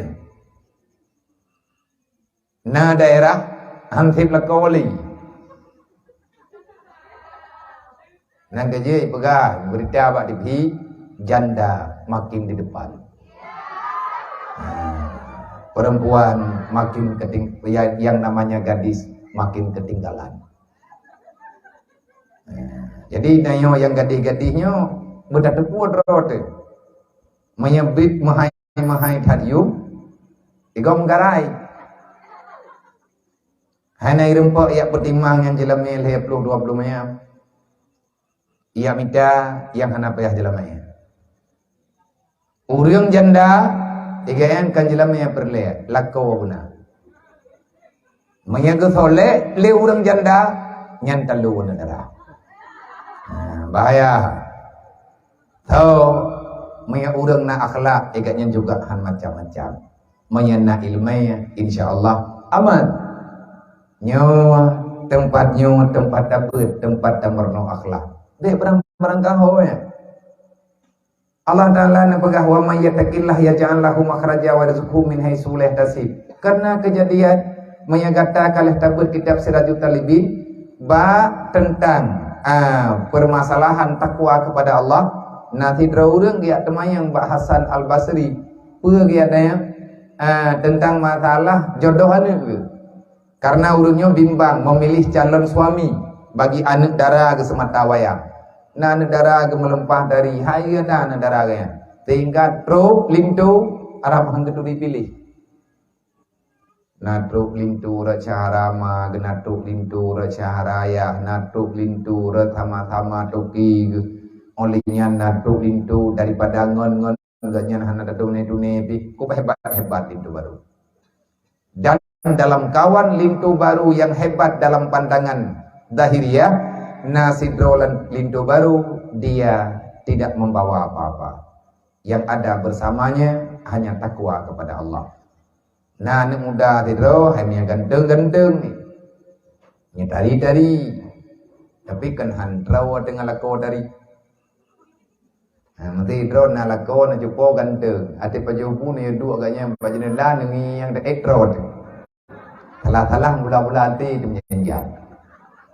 Na daerah han sép lakoe lé. Nyang keujeuet peugah beurita bak T V, janda makin di depan. Nah, perempuan makin keting-, ya-, yang namanya gadis makin ketinggalan. Nah, jadi na nyoe nyang gadih-gadih nyoe beutateupeue droe teuh. Meunyoe bit meuhai-meuhai that yum, digom garai. Hana irumpok yak peutimang nyang jeulamé lhée ploh dua ploh manyam. Yak mita nyang hana payah jeulamé. Ureuëng janda, tiga nyang kan jeulamé peureulée, lakoe beuna. Meunyoe geusolek lé ureuëng janda, nyan talo neugara. Nah, bahaya. So, meunyoe ureuëng na akhlak, tiga nyan juga han macam-macam. Meunyoe na ileumé, insya Allah aman. Nyoe teumpat nyoe, teumpat tabeuet, teumpat tameurunoe akhlak. Dek barang-barang gaho ya. Allah Taala neupeugah, "Wa may yattaqillaha yaj'al lahu makhraja wa yarzuqhu min haitsu la yahtasib." Karena kejadian meunyoe gata ka lheueh tabeuet kitab Sirajut Talibin, bak teuntang, ah, permasalahan takwa kepada Allah, na sidroe ureuëng geujak teumanyong bak Hasan Al-Basri, peue geujak tanyong, ah, teuntang masalah jodoh aneuëk geuh. Karena ureuëng nyoe bimbang memilih calon suami bagi aneuëk dara geuh seumata wayang. Na aneuëk dara geuh meuleumpah dari, hai geuh na aneuëk dara geuh nyan. Sehingga trok linto Arab han geuturi piléh. Na trok linto rot syahara ma, na trok linto rot syahara ayah, na trok linto rot sama-sama toki geuh. Oleh nyan na trok linto daripada ngon-ngon geuh nyan hana tatuné-tuné pih. Kok hebat-hebat linto barô. Dan dalam kawan linto barô yang hebat dalam pandangan zahiriah, na sidroe linto barô dia tidak membawa apa-apa. Yang ada bersamanya hanya takwa kepada Allah. Na aneuëk muda sidroe hai mia ganteng-ganteng ni. Nya tari-tari. Tapi kan han trawa teungoh lakoe tari. Ha, meuti droe na lakoe na cupo ganteng. Até pajoh bu na duek agaknya bak jeundela neungieng teuék droe. Salah-salah mula-mula até teumeujak.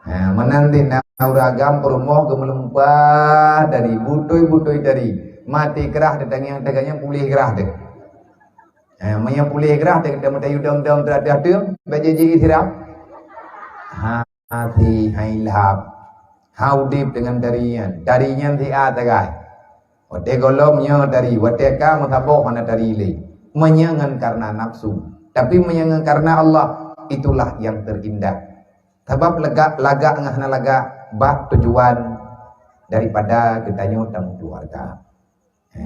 Ha, meunan deh na ureuëng agam peurumoh geumeulumpah dari butôi-butôi dari. Mati keurah teutangieng teuganyan puléh keurah teuh. Ha, meunyoe puléh keurah teuh kita meuta yudong-dong teuh ateueh teuh, bak jiji siram. Ha, Hati hai lhab. Ha udeb deungon tari nyan. Tari nyan siat sagai. Watée gohlom nyoe tari, watée ka meusaboh hana tari lé. Meunyoe ngon karena nafsu. Tapi meunyoe ngon karena Allah, itulah yang terindah. Sabab lagak-lagak ngon hana lagak bak tujuan daripada geutanyoe tameukeuluwarga. Ha.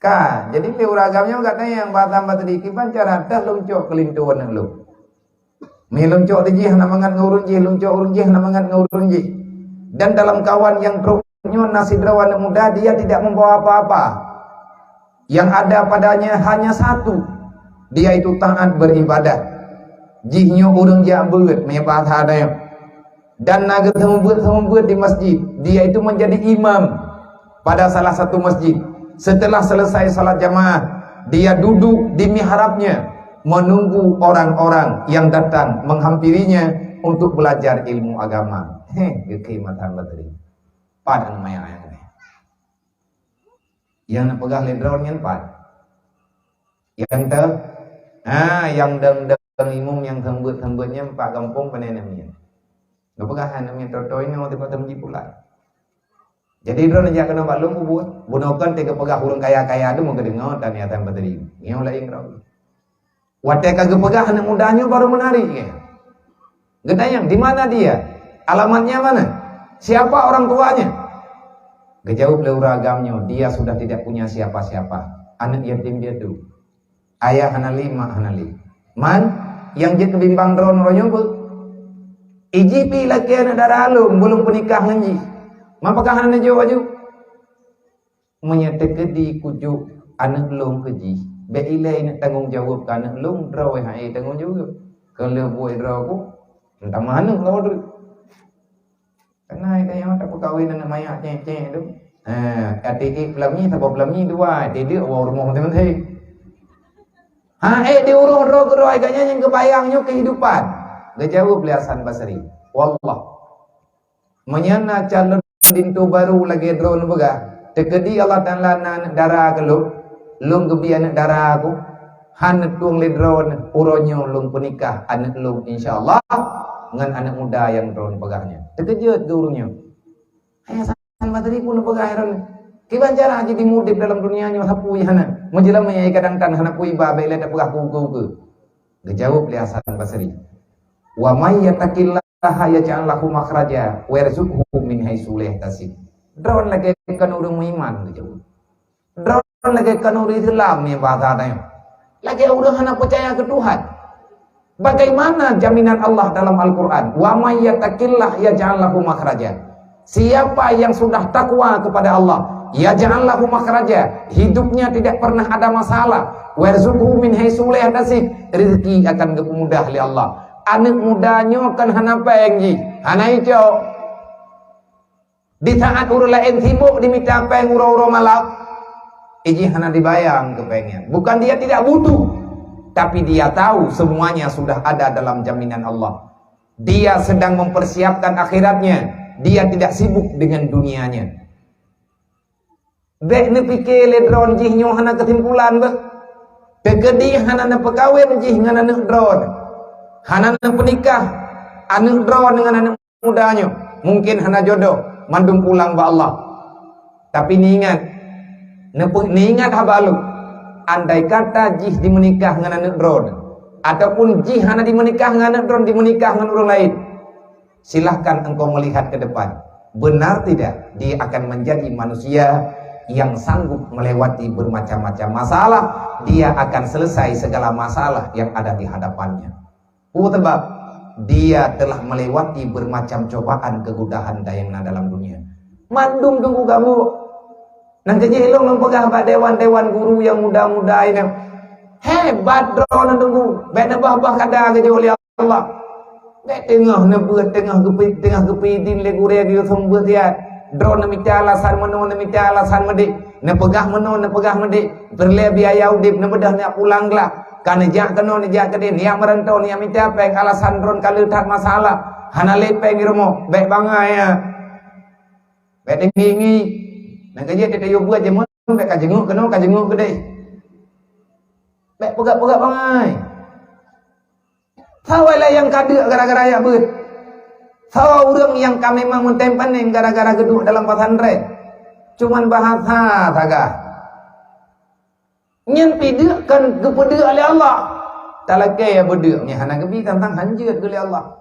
Ka, jadi lé ureuëng agam nyoe gata nyang bahasa Basri kiban cara teuh lôn cok keu linto aneuëk lôn. Mi lôn cok tijih hana mangat ngon ureuëng jih, lôn cok ureuëng jih hana mangat ngon ureuëng jih. Dan dalam kawan yang trok nyoe na sidroe aneuëk muda, dia tidak membawa apa-apa. Yang ada padanya hanya satu, dia itu taat beribadah. Jih nyoe ureuëng jak beuet, mi bahasa ada nyoe. Dan na geuseumeubeuet-seumeubeuet di masjid. Dia itu menjadi imam pada salah satu masjid. Setelah selesai salat jamaah, dia duduk di mihrabnya menunggu orang-orang yang datang menghampirinya untuk belajar ilmu agama. Heh, geukheun mata bateri. Padan maya yang ni. Yang nak peugah lé droe nyan pat. Yang teu, ha, yang dang-dang imum yang seumeubeuet-seumeubeuet nyan pat gampông pane namiet. Geupeugah hai namiet, "Toe-toe nyoe teuma teumeujih pulai." Jadi droe neujak keunoe bak lôn peubuet. Bunoe kan teuka peugah ureuëng kaya-kaya tu meukeudeueng tan ya tan bateri. Nyoe laén droe. Watée ka geupeugah aneuëk muda nyoe baru meunari geuh. Geutanyong, "Di mana dia? Alamatnya mana? Siapa orang tuanya?" Geujaweueb lé ureuëng agam nyoe, "Dia sudah tidak punya siapa-siapa. Aneuëk yatim piatu. Ayah hana lé, mak hana lé." Man, nyang jeuet keubimbang droe nyoe beuh. Iji pi lakée aneuëk dara lôn, beuh lôn peunikah ngon jih. Man pakon hana neujok aju? Meunyoe teukeudi kujok aneuëk lôn keu jih, bék ilée ingat tanggong jaweueb keu aneuëk lôn, droe hai tanggong jaweueb. Keu lheueh buet droe ku, entah meuhaneuek lôn droe. Kana hai tanyoe tapeukawen aneuëk manyak cék-cék tu. Ha, até ék peulami, saboh peulami dua, até deuk awak rumoh maté-maté. Ha, ék diurôh droe keu droe, gata nyan nyang geubayang nyoe keuhidupan. Geujaweueb lé Hasan Basri, "Wallah, meunyoe na calon linto barô lagée droe neupeugah, Teukeudi Allah Taala na aneuk dara keu lôn, lôn geubri aneuk dara ku, han neutueng lé droeneuh, uroe nyoe lôn peunikah aneuk lôn, insya Allah, ngon aneuk muda nyang droeneuh peugah nyan. Teukeujot geuh ureuëng nyoe. Hai Hasan Basri pun peugah droeneuh. Kiban cara jih di udeb dalam dunia nyoe sapeue hana. Meujeulamé kadang tan hana peue iba bék lé tapeugah keu ukeue-ukeue. Geujaweueb lé Hasan Basri, "Wa may yattaqillaha yaj'al lahu makhraja wa yarzuqhu min haitsu la yahtasib." Droeneuh lagée kon ureuëng meuiman, geujaweueb. Droeneuh lagée kon ureuëng Islam nyan bahasa tanyoe. Lagée ureuëng hana peucaya keu Tuhan. Bagaimana jaminan Allah dalam Al-Quran? "Wa may yattaqillaha yaj'al lahu makhraja." Siapa yang sudah takwa kepada Allah, yaj'al lahu makhraja, hidupnya tidak pernah ada masalah, warzuqhu min haitsu la yahtasib, rezeki akan geupeumudah lé Allah. Aneuk muda nyoe kan hana péng jih, hana icok. Di saat ureuëng laén sibuk dimita péng uroe-uroe malam, ijih hana dibayang keu péng nyan. Bukan dia tidak butuh, tapi dia tahu semuanya sudah ada dalam jaminan Allah. Dia sedang mempersiapkan akhiratnya. Dia tidak sibuk dengan dunianya. Bék neupike lé droeneuh jih nyoe hana keusimpulan beuh. Teukeudi hana neupeukawen jih ngon aneuk droeneuh. Hana neupeunikah aneuk droeneuh ngon aneuk muda nyoe. Mungkin hana jodoh, mandum pulang bak Allah. Tapi niingat, neupeu-, niingat haba lôn, andai kata jih dimeunikah ngon aneuk droeneuh, ataupun jih hana dimeunikah ngon aneuk droeneuh, dimeunikah ngon ureuëng laén, silahkan engkau melihat ke depan. Benar tidak, dia akan menjadi manusia yang sanggup melewati bermacam-macam masalah. Dia akan selesai segala masalah yang ada di hadapannya. Peue sabab? Dia telah melewati bermacam cobaan kesudahan nyang na dalam dunia. Mandum teungku gabuk. Nang keujih lôn lôn peugah bak dewan-dewan guru nyang muda-muda inong. Hebat droeneuh teungku. Bék neubah-bah kada geujok lé Allah. Bék teungoh neubeuet, teungoh geupeu-, teungoh geupeudin lé gurée geuyue song beuet siat. Droeneuh neumita alasan meunoe, neumita alasan meudéh. Neupeugah meunoe, neupeugah meudéh. Peureulée biaya udeb, neubeudoh neujak pulang glah. Ka neujak keunoe, neujak keudeh, neujak meuranto, neujak mita péng, alasan droeneuh ka le that masalah. Hana lé péng di rumoh, bék bangai, ya. Bék teungi-ngi. Nang keujih teuh tayue beuet jameun, bék ka jeungok keunoe, ka jeungok keudeh. Bék peugah-peugah bangai. Sawa lé nyang ka deuk gara-gara jak beuet. Sawa ureuëng nyang ka memang meutem panéng gara-gara geuduek dalam pesantren. Cuman bahasa sagai. Nyan pih deuk kan geupeudeuk lé Allah. Talakée ya beudeuk nyan hana geubi tantang hanjeuet geuh lé Allah.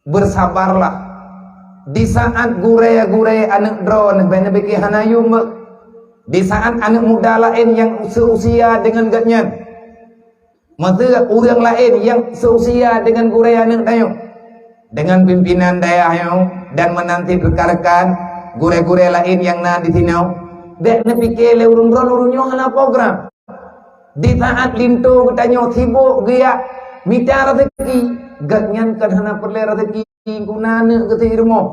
Bersabarlah. Di saat gurée-gurée aneuk droeneuh bék neubike hana yum beuh. Di saat aneuk muda laén nyang seusia deungon gobnyan, maksud ureuëng laén nyang seusia deungon gurée aneuk tanyoe, deungon pimpinan dayah nyoe dan meunanti rekan-rekan gurée-gurée laén nyang na di sinoe, bék neupike lé ureuëng droeneuh ureuëng nyoe hana program. Di saat linto geutanyoe sibok geujak mita raseuki, gobnyan kan hana peureulée raseuki guna aneuk geuh di rumoh.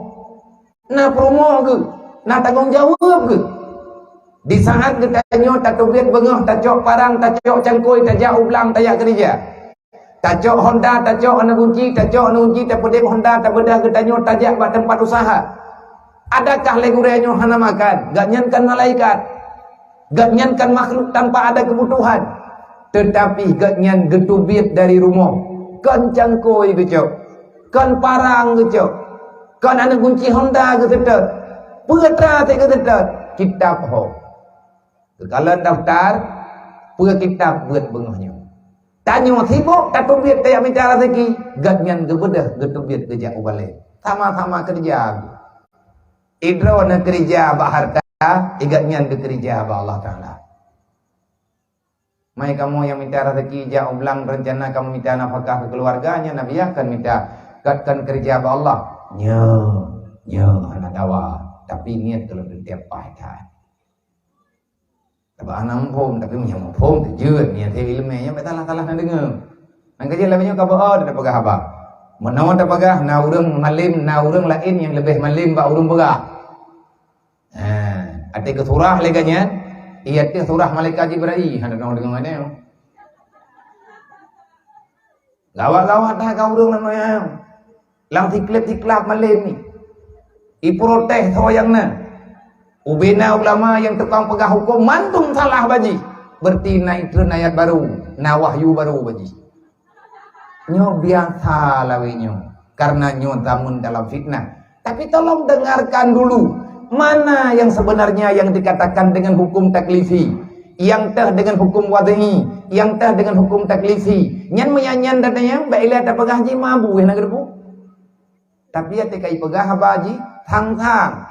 Na peurumoh geuh, na tanggong jaweueb geuh. Di saat geutanyoe tateubiet beungoh, tacok parang, tacok cangkôi, tajak u blang, tajak keurija. Tacok honda, tacok aneuk gunci, tacok aneuk gunci, tapeudeb honda, tabeudah geutanyoe tajak bak teumpat usaha. Adakah lé gurée nyoe hana makan? Gobnyan kan malaikat. Gobnyan kan makhluk tanpa ada kebutuhan. Teutapi gobnyan geuteubiet dari rumoh. Kon cangkôi geucok. Kon parang geucok. Kon aneuk gunci honda geuseutôt. Peue teuma geuseutôt? Kitab ho. Geukalon daftar, peue kitab beuet beungoh nyoe. Tanyoe sibok tateubiet tajak mita raseuki, gobnyan geubeudoh geuteubiet geujak u balée. Sama-sama keureuja. Idroeneuh keureuja bak hareuta, gobnyan geukeureuja bak Allah Taala. Mai kamoe nyang mita raseuki jak u blang, reuncana kamoe mita nafakah keu keuluwarga, nyan na biasa kon mita, kon keureuja bak Allah. Nyoe, nyoe hana dawa, tapi niet keu lôn teuntée paih that. Tabah hana muphom, tapi meunyoe muphom teujeuet, meunyoe teuh ileumé nyan bèk salah-salah na deungö. Nang ka jeuet lagèe nyoe ka beuo tapeugah haba. Meunoe tapeugah na ureueng malém, na ureueng laén nyang leubeh malém bak ureueng peugah. Ha, até geusurah lé geuh nyan, iya teuh surah malaikat Jibril, hana deungö-deungö nyan. Gawat-gawat that ka ureueng lam donya nyoe. Lam siklab-siklab malém ni. Iprotes soe nyang na. Ubena ulama nyang tukang peugah huköm mandum salah bak jih. Berarti na treun ayat barô, na wahyu barô bak jih. Nyoe biasa lawét nyoe, karena nyoe zaman dalam fitnah. Tapi tolong dengarkan dulu, mana yang sebenarnya yang dikatakan dengan hukum taklifi, yang teuh dengan hukum wad'i, yang teuh dengan hukum taklifi. Nyan meunyan-nyan datang nyang bak ilée tapeugah jih mabu na geureubu. Tapi até kai peugah haba jih thang-thang.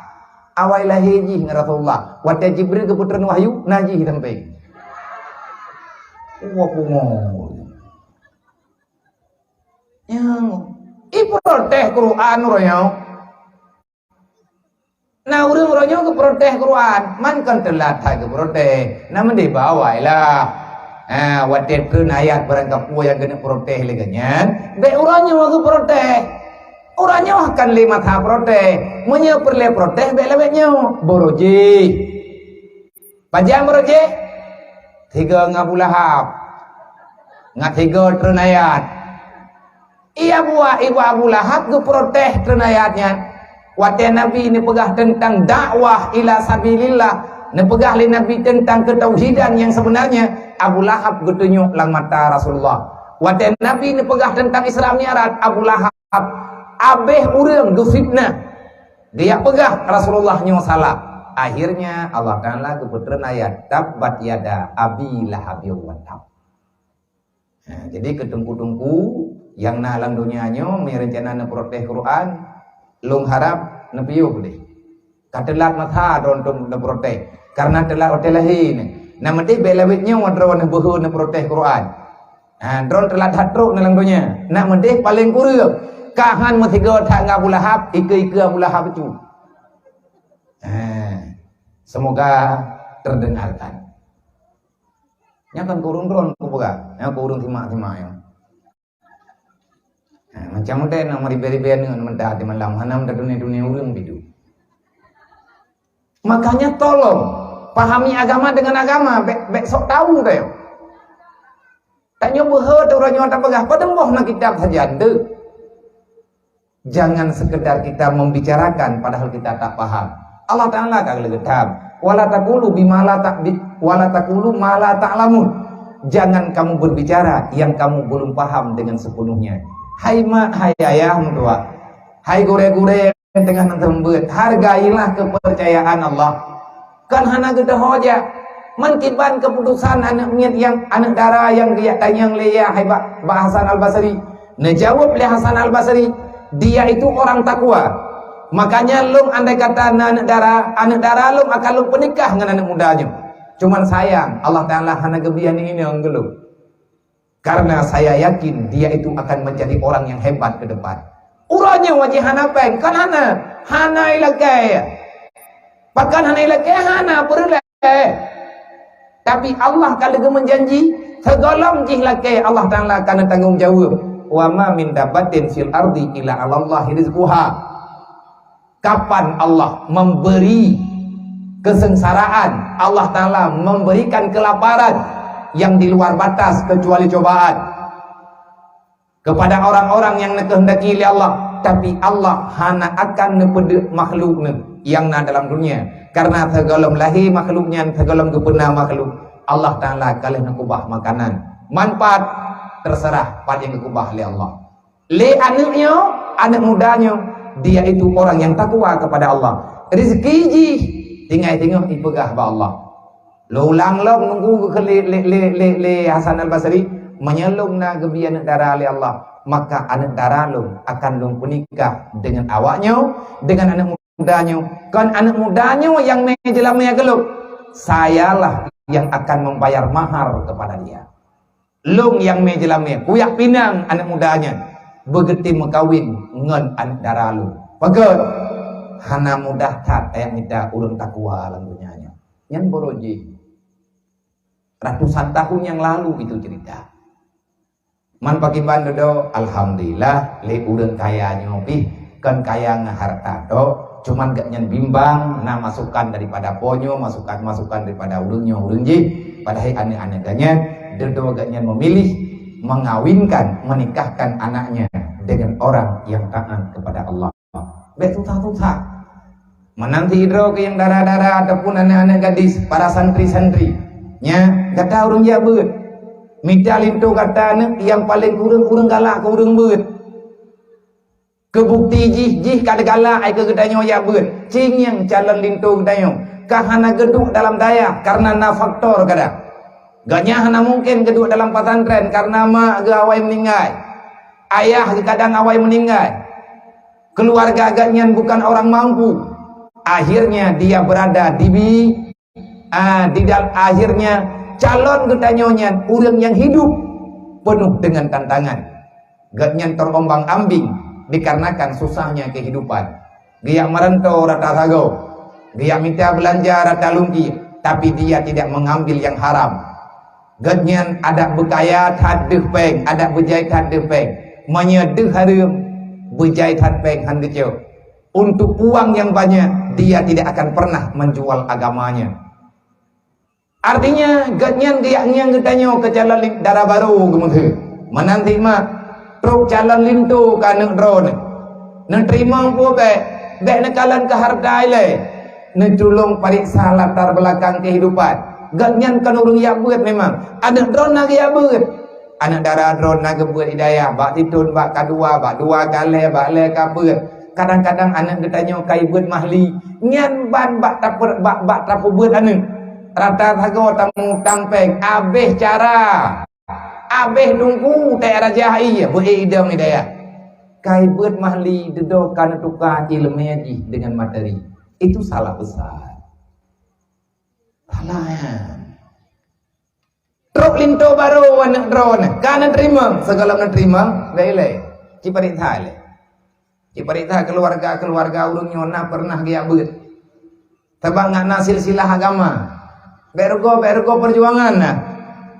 Awai lahé jih ngon Rasulullah. Watée Jibril geupeutreun wahyu, na jih sampé. Wah, pungo. Nyang iprotes Quran uroe nyoe. Na ureuëng uroe nyoe geuprotes Quran, man kon teulat that geuprotes. Na meudeh bawai lah. Ha, watée treun ayat barangkapeue nyang keuneuk protes lé geuh nyan, bék uroe nyoe geuprotes. Uroe nyoe kan lé masa protes. Meunyoe peureulée protes bék lawét nyoe. Boro jih. Pajan boro jih? Tiga ngon Abu Lahab. Ngon tiga treun ayat. Iya buah ibu Abu Lahab geuprotes treun ayat nyan. Watée Nabi neupeugah teuntang dakwah ila sabilillah, neupeugah lé Nabi teuntang keutauhidan nyang sebenarnya, Abu Lahab geutunyok lam mata Rasulullah. Watée Nabi neupeugah teuntang Isra Mi'raj, Abu Lahab abéh ureuëng geufitnah. Dia peugah Rasulullah nyoe salah. Akhirnya Allah Taala geupeutreun ayat, "Tabbat yada Abi Lahabin wa tab." Nah, jadi keu teungku-teungku nyang na lam donya nyoe, meunyoe rencana neuprotes Quran, lôn harab neupiôh deh. Ka teulat masa droe neuprotes, karena teulat watée lahé nyan. Na meudeh bék lawét nyoe droe neubeuhe neuprotes Quran. Ha, droe teulat that trok na lam donya. Na meudeh paleng kureueng, ka han meusigoe that ngon Abu Lahab, ikeue-ikeue Abu Lahab itu. Ha, semoga terdengarkan. Nyan kan keu ureuëng droe kupeugah, nyan keu ureuëng simak-simak nyoe. Ha, macam udeb na meuribée-ribée aneuk meuda di malam, hana meuda dunia-dunia ureuëng bidu. Makanya tolong pahami agama dengan agama, bék, bék sok tahu tayong. Tanyoe beuhe teuh uroe nyoe tapeugah, padum boh na kitab sajan deuh. Jangan sekedar kita membicarakan padahal kita tak paham. Allah Taala ka geuleugeuthan, "Wala taqulu bima la ta-, bi-, wala taqulu ma la ta'lamun." Jangan kamu berbicara yang kamu belum paham dengan sepenuhnya. Hai mak, hai ayah meutuah, hai gurée-gurée nyang teungoh neuseumeubeuet, hargailah kepercayaan Allah. Kon hana geudoh jak. Man kiban keuputosan aneuk miet nyang, aneuk dara nyang geujak tanyong lé yah hai bak, bak Hasan Al-Basri. Neujaweueb lé Hasan Al-Basri, "Dia itu orang takwa." Makanya lôn andai kata na aneuk dara, aneuk dara lôn akan lôn peunikah ngon aneuk muda nyoe. Cuman sayang, Allah Taala hana geubri aneuk inong keu lôn. Karena saya yakin dia itu akan menjadi orang yang hebat ke depan. Uroe nyoe wajéh hana péng, kan hana, hana ilakée. Pakon hana ilakée? Hana peureulée. Tapi Allah ka lheueh geumeujanji, sigohlom jih lakée Allah Taala ka neutanggong jaweueb. "Wa ma min dabbatin fil ardi illa 'alallahi rizquha." Kapan Allah memberi kesengsaraan, Allah Taala memberikan kelaparan yang di luar batas kecuali cobaan kepada orang-orang yang dikehendaki oleh Allah, tapi Allah hana akan neupeuduek makhluk neuh yang na dalam dunia, karena sigohlom lahé makhluk nyan, sigohlom geupeuna makhluk, Allah Taala ka lheueh neukubah makanan. Manfaat terserah pat nyang geukubah lé Allah. Lé aneuk nyoe, aneuk muda nyoe, dia itu orang yang takwa kepada Allah. Rezeki jih tinggai teungoh ipeugah bak Allah. Lôn ulang lom nunggu geukheun lé, lé, lé, lé, lé Hasan Al-Basri, meunyoe lôn na geubri aneuk dara lé Allah, maka aneuk dara lôn akan lôn peunikah dengan awak nyoe, dengan aneuk muda nyoe. Kon aneuk muda nyoe nyang mé jeulamé keu lôn, sayalah yang akan membayar mahar kepada dia. Lôn nyang mé jeulamé, kuyak pinang aneuk muda nyan beugeutem meukawen ngon aneuk dara lôn. Pakon? Hana mudah that ayat mita ureuëng takwa lam donya nyoe. Nyan boro jih. Ratusan tahun yang lalu itu cerita. Man pakriban dudoe, alhamdulillah, lé ureuëng kaya nyoe pih, kon kaya ngon hareuta tok, cuman gobnyan bimbang, na masukan daripada po nyoe, masukan-masukan daripada ureuëng nyoe, ureuëng jih, padahai aneuk-aneuk gobnyan, dudoe gobnyan memilih mengawinkan, menikahkan anaknya dengan orang yang taat kepada Allah. Bék susah-susah. Meunan sidroe keu nyang dara-dara ataupun aneuk-aneuk gadis, para santri-santri. Nya, gata ureuëng jak beuet. Mita linto gata aneuk nyang paleng kureueng ureuëng galak keu ureuëng beuet. Keu bukti jih, jih ka galak ai keu geutanyoe jak beuet. Cingieng calon linto geutanyoe ka hana geuduek dalam dayah kareuna na faktor kadang. Gobnyan hana mungken geuduek dalam pesantren kareuna mak geuh awai meuninggai. Ayah geuh kadang awai meuninggai. Keuluwarga gobnyan bukan orang mampu. Akhirnya dia berada di bi-, ah, di dal-, akhirnya calon geutanyoe nyan ureuëng nyang hidup penuh dengan tantangan. Gobnyan terombang-ambing dikarenakan susahnya kehidupan. Geujak meuranto rata sagoe, geujak mita beulanja rata lungki, tapi dia tidak mengambil yang haram. Gobnyan adak beukaya that deuh péng, adak beujai that deuh péng. Meunyoe deuh hareuem, beujai that péng han geucok. Untuk uang yang banyak, dia tidak akan pernah menjual agamanya. Artinya, gobnyan geujak ngieng geutanyoe keu calon li-, dara barô geumeuheueh. Meunan cit mak, trok calon linto keu aneuk droeneuh. Neuteurimong peue bék, bék neukalon keu hareuta ilée. Neutulông pareksa latar belakang kehidupan. Gobnyan kon ureuëng jak beuet memang. Aneuk droeneuh na geujak beuet. Aneuk dara droeneuh na geubeuet di dayah, bak sithon, bak kadua, bak dua ka lhée, bak lhée ka beuet. Kadang-kadang aneuk geutanyoe ka ibeuet mahli, nyan ban bak taper-, bak, bak tapeubeuet aneuk. Rata sagoe tamutang péng, abéh cara, abéh teungku, tée raja hai, beuet idong di dayah. Ka ibeuet mahli, dudoe ka neutuka iéleumé jih deungon materi. Itu salah besar. Salah nyan. Trok linto barô aneuk droeneuh, ka neuteurimong, sigohlom neuteurimong, bék ilée. Ci pareksa ilée. Ci pareksa keuluwarga-keuluwarga ureuëng nyoe na peureunah geujak beuet. Sabab ngat na silsilah agama. Bék rugoe, bék rugoe peujuangan na.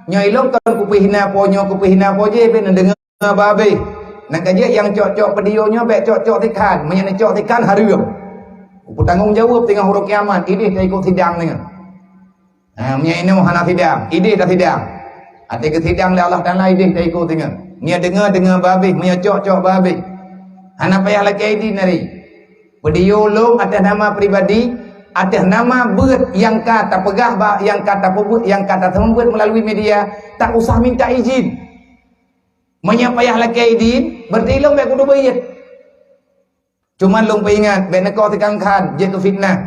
Nyoe ilong kon kupeue hina po nyoe, kupeue hina po jéh, bék neudeungoe. Babeh, nyang ka jeuet nyang cok-cok video nyoe bék cok-cok sikhan, meunyoe neucok sikhan hareuem. Kupeutanggung jaweueb teungoh uroe kiamat, ideh taikot sidang nyoe. Ha, meunyoe inoe hana sidang, ideh tasidang. Até geusidang lé Allah Taala ideh taikot teungoh. Nyoe deungoe-deungoe babeh, meunyoe cok-cok babeh. Hana payah lakée idin nari. Video lôn atas nama pribadi, atas nama beuet nyang ka tapeugah ba, nyang ka tapeubuet, nyang ka taseumeubeuet meulalu media, tak usah minta izin. Meunyoe payah lakée idin, berarti lôn bék kudu beuet. Cuman lôn peuingat, bék neukoh sikhan-khan, jeuet keu fitnah.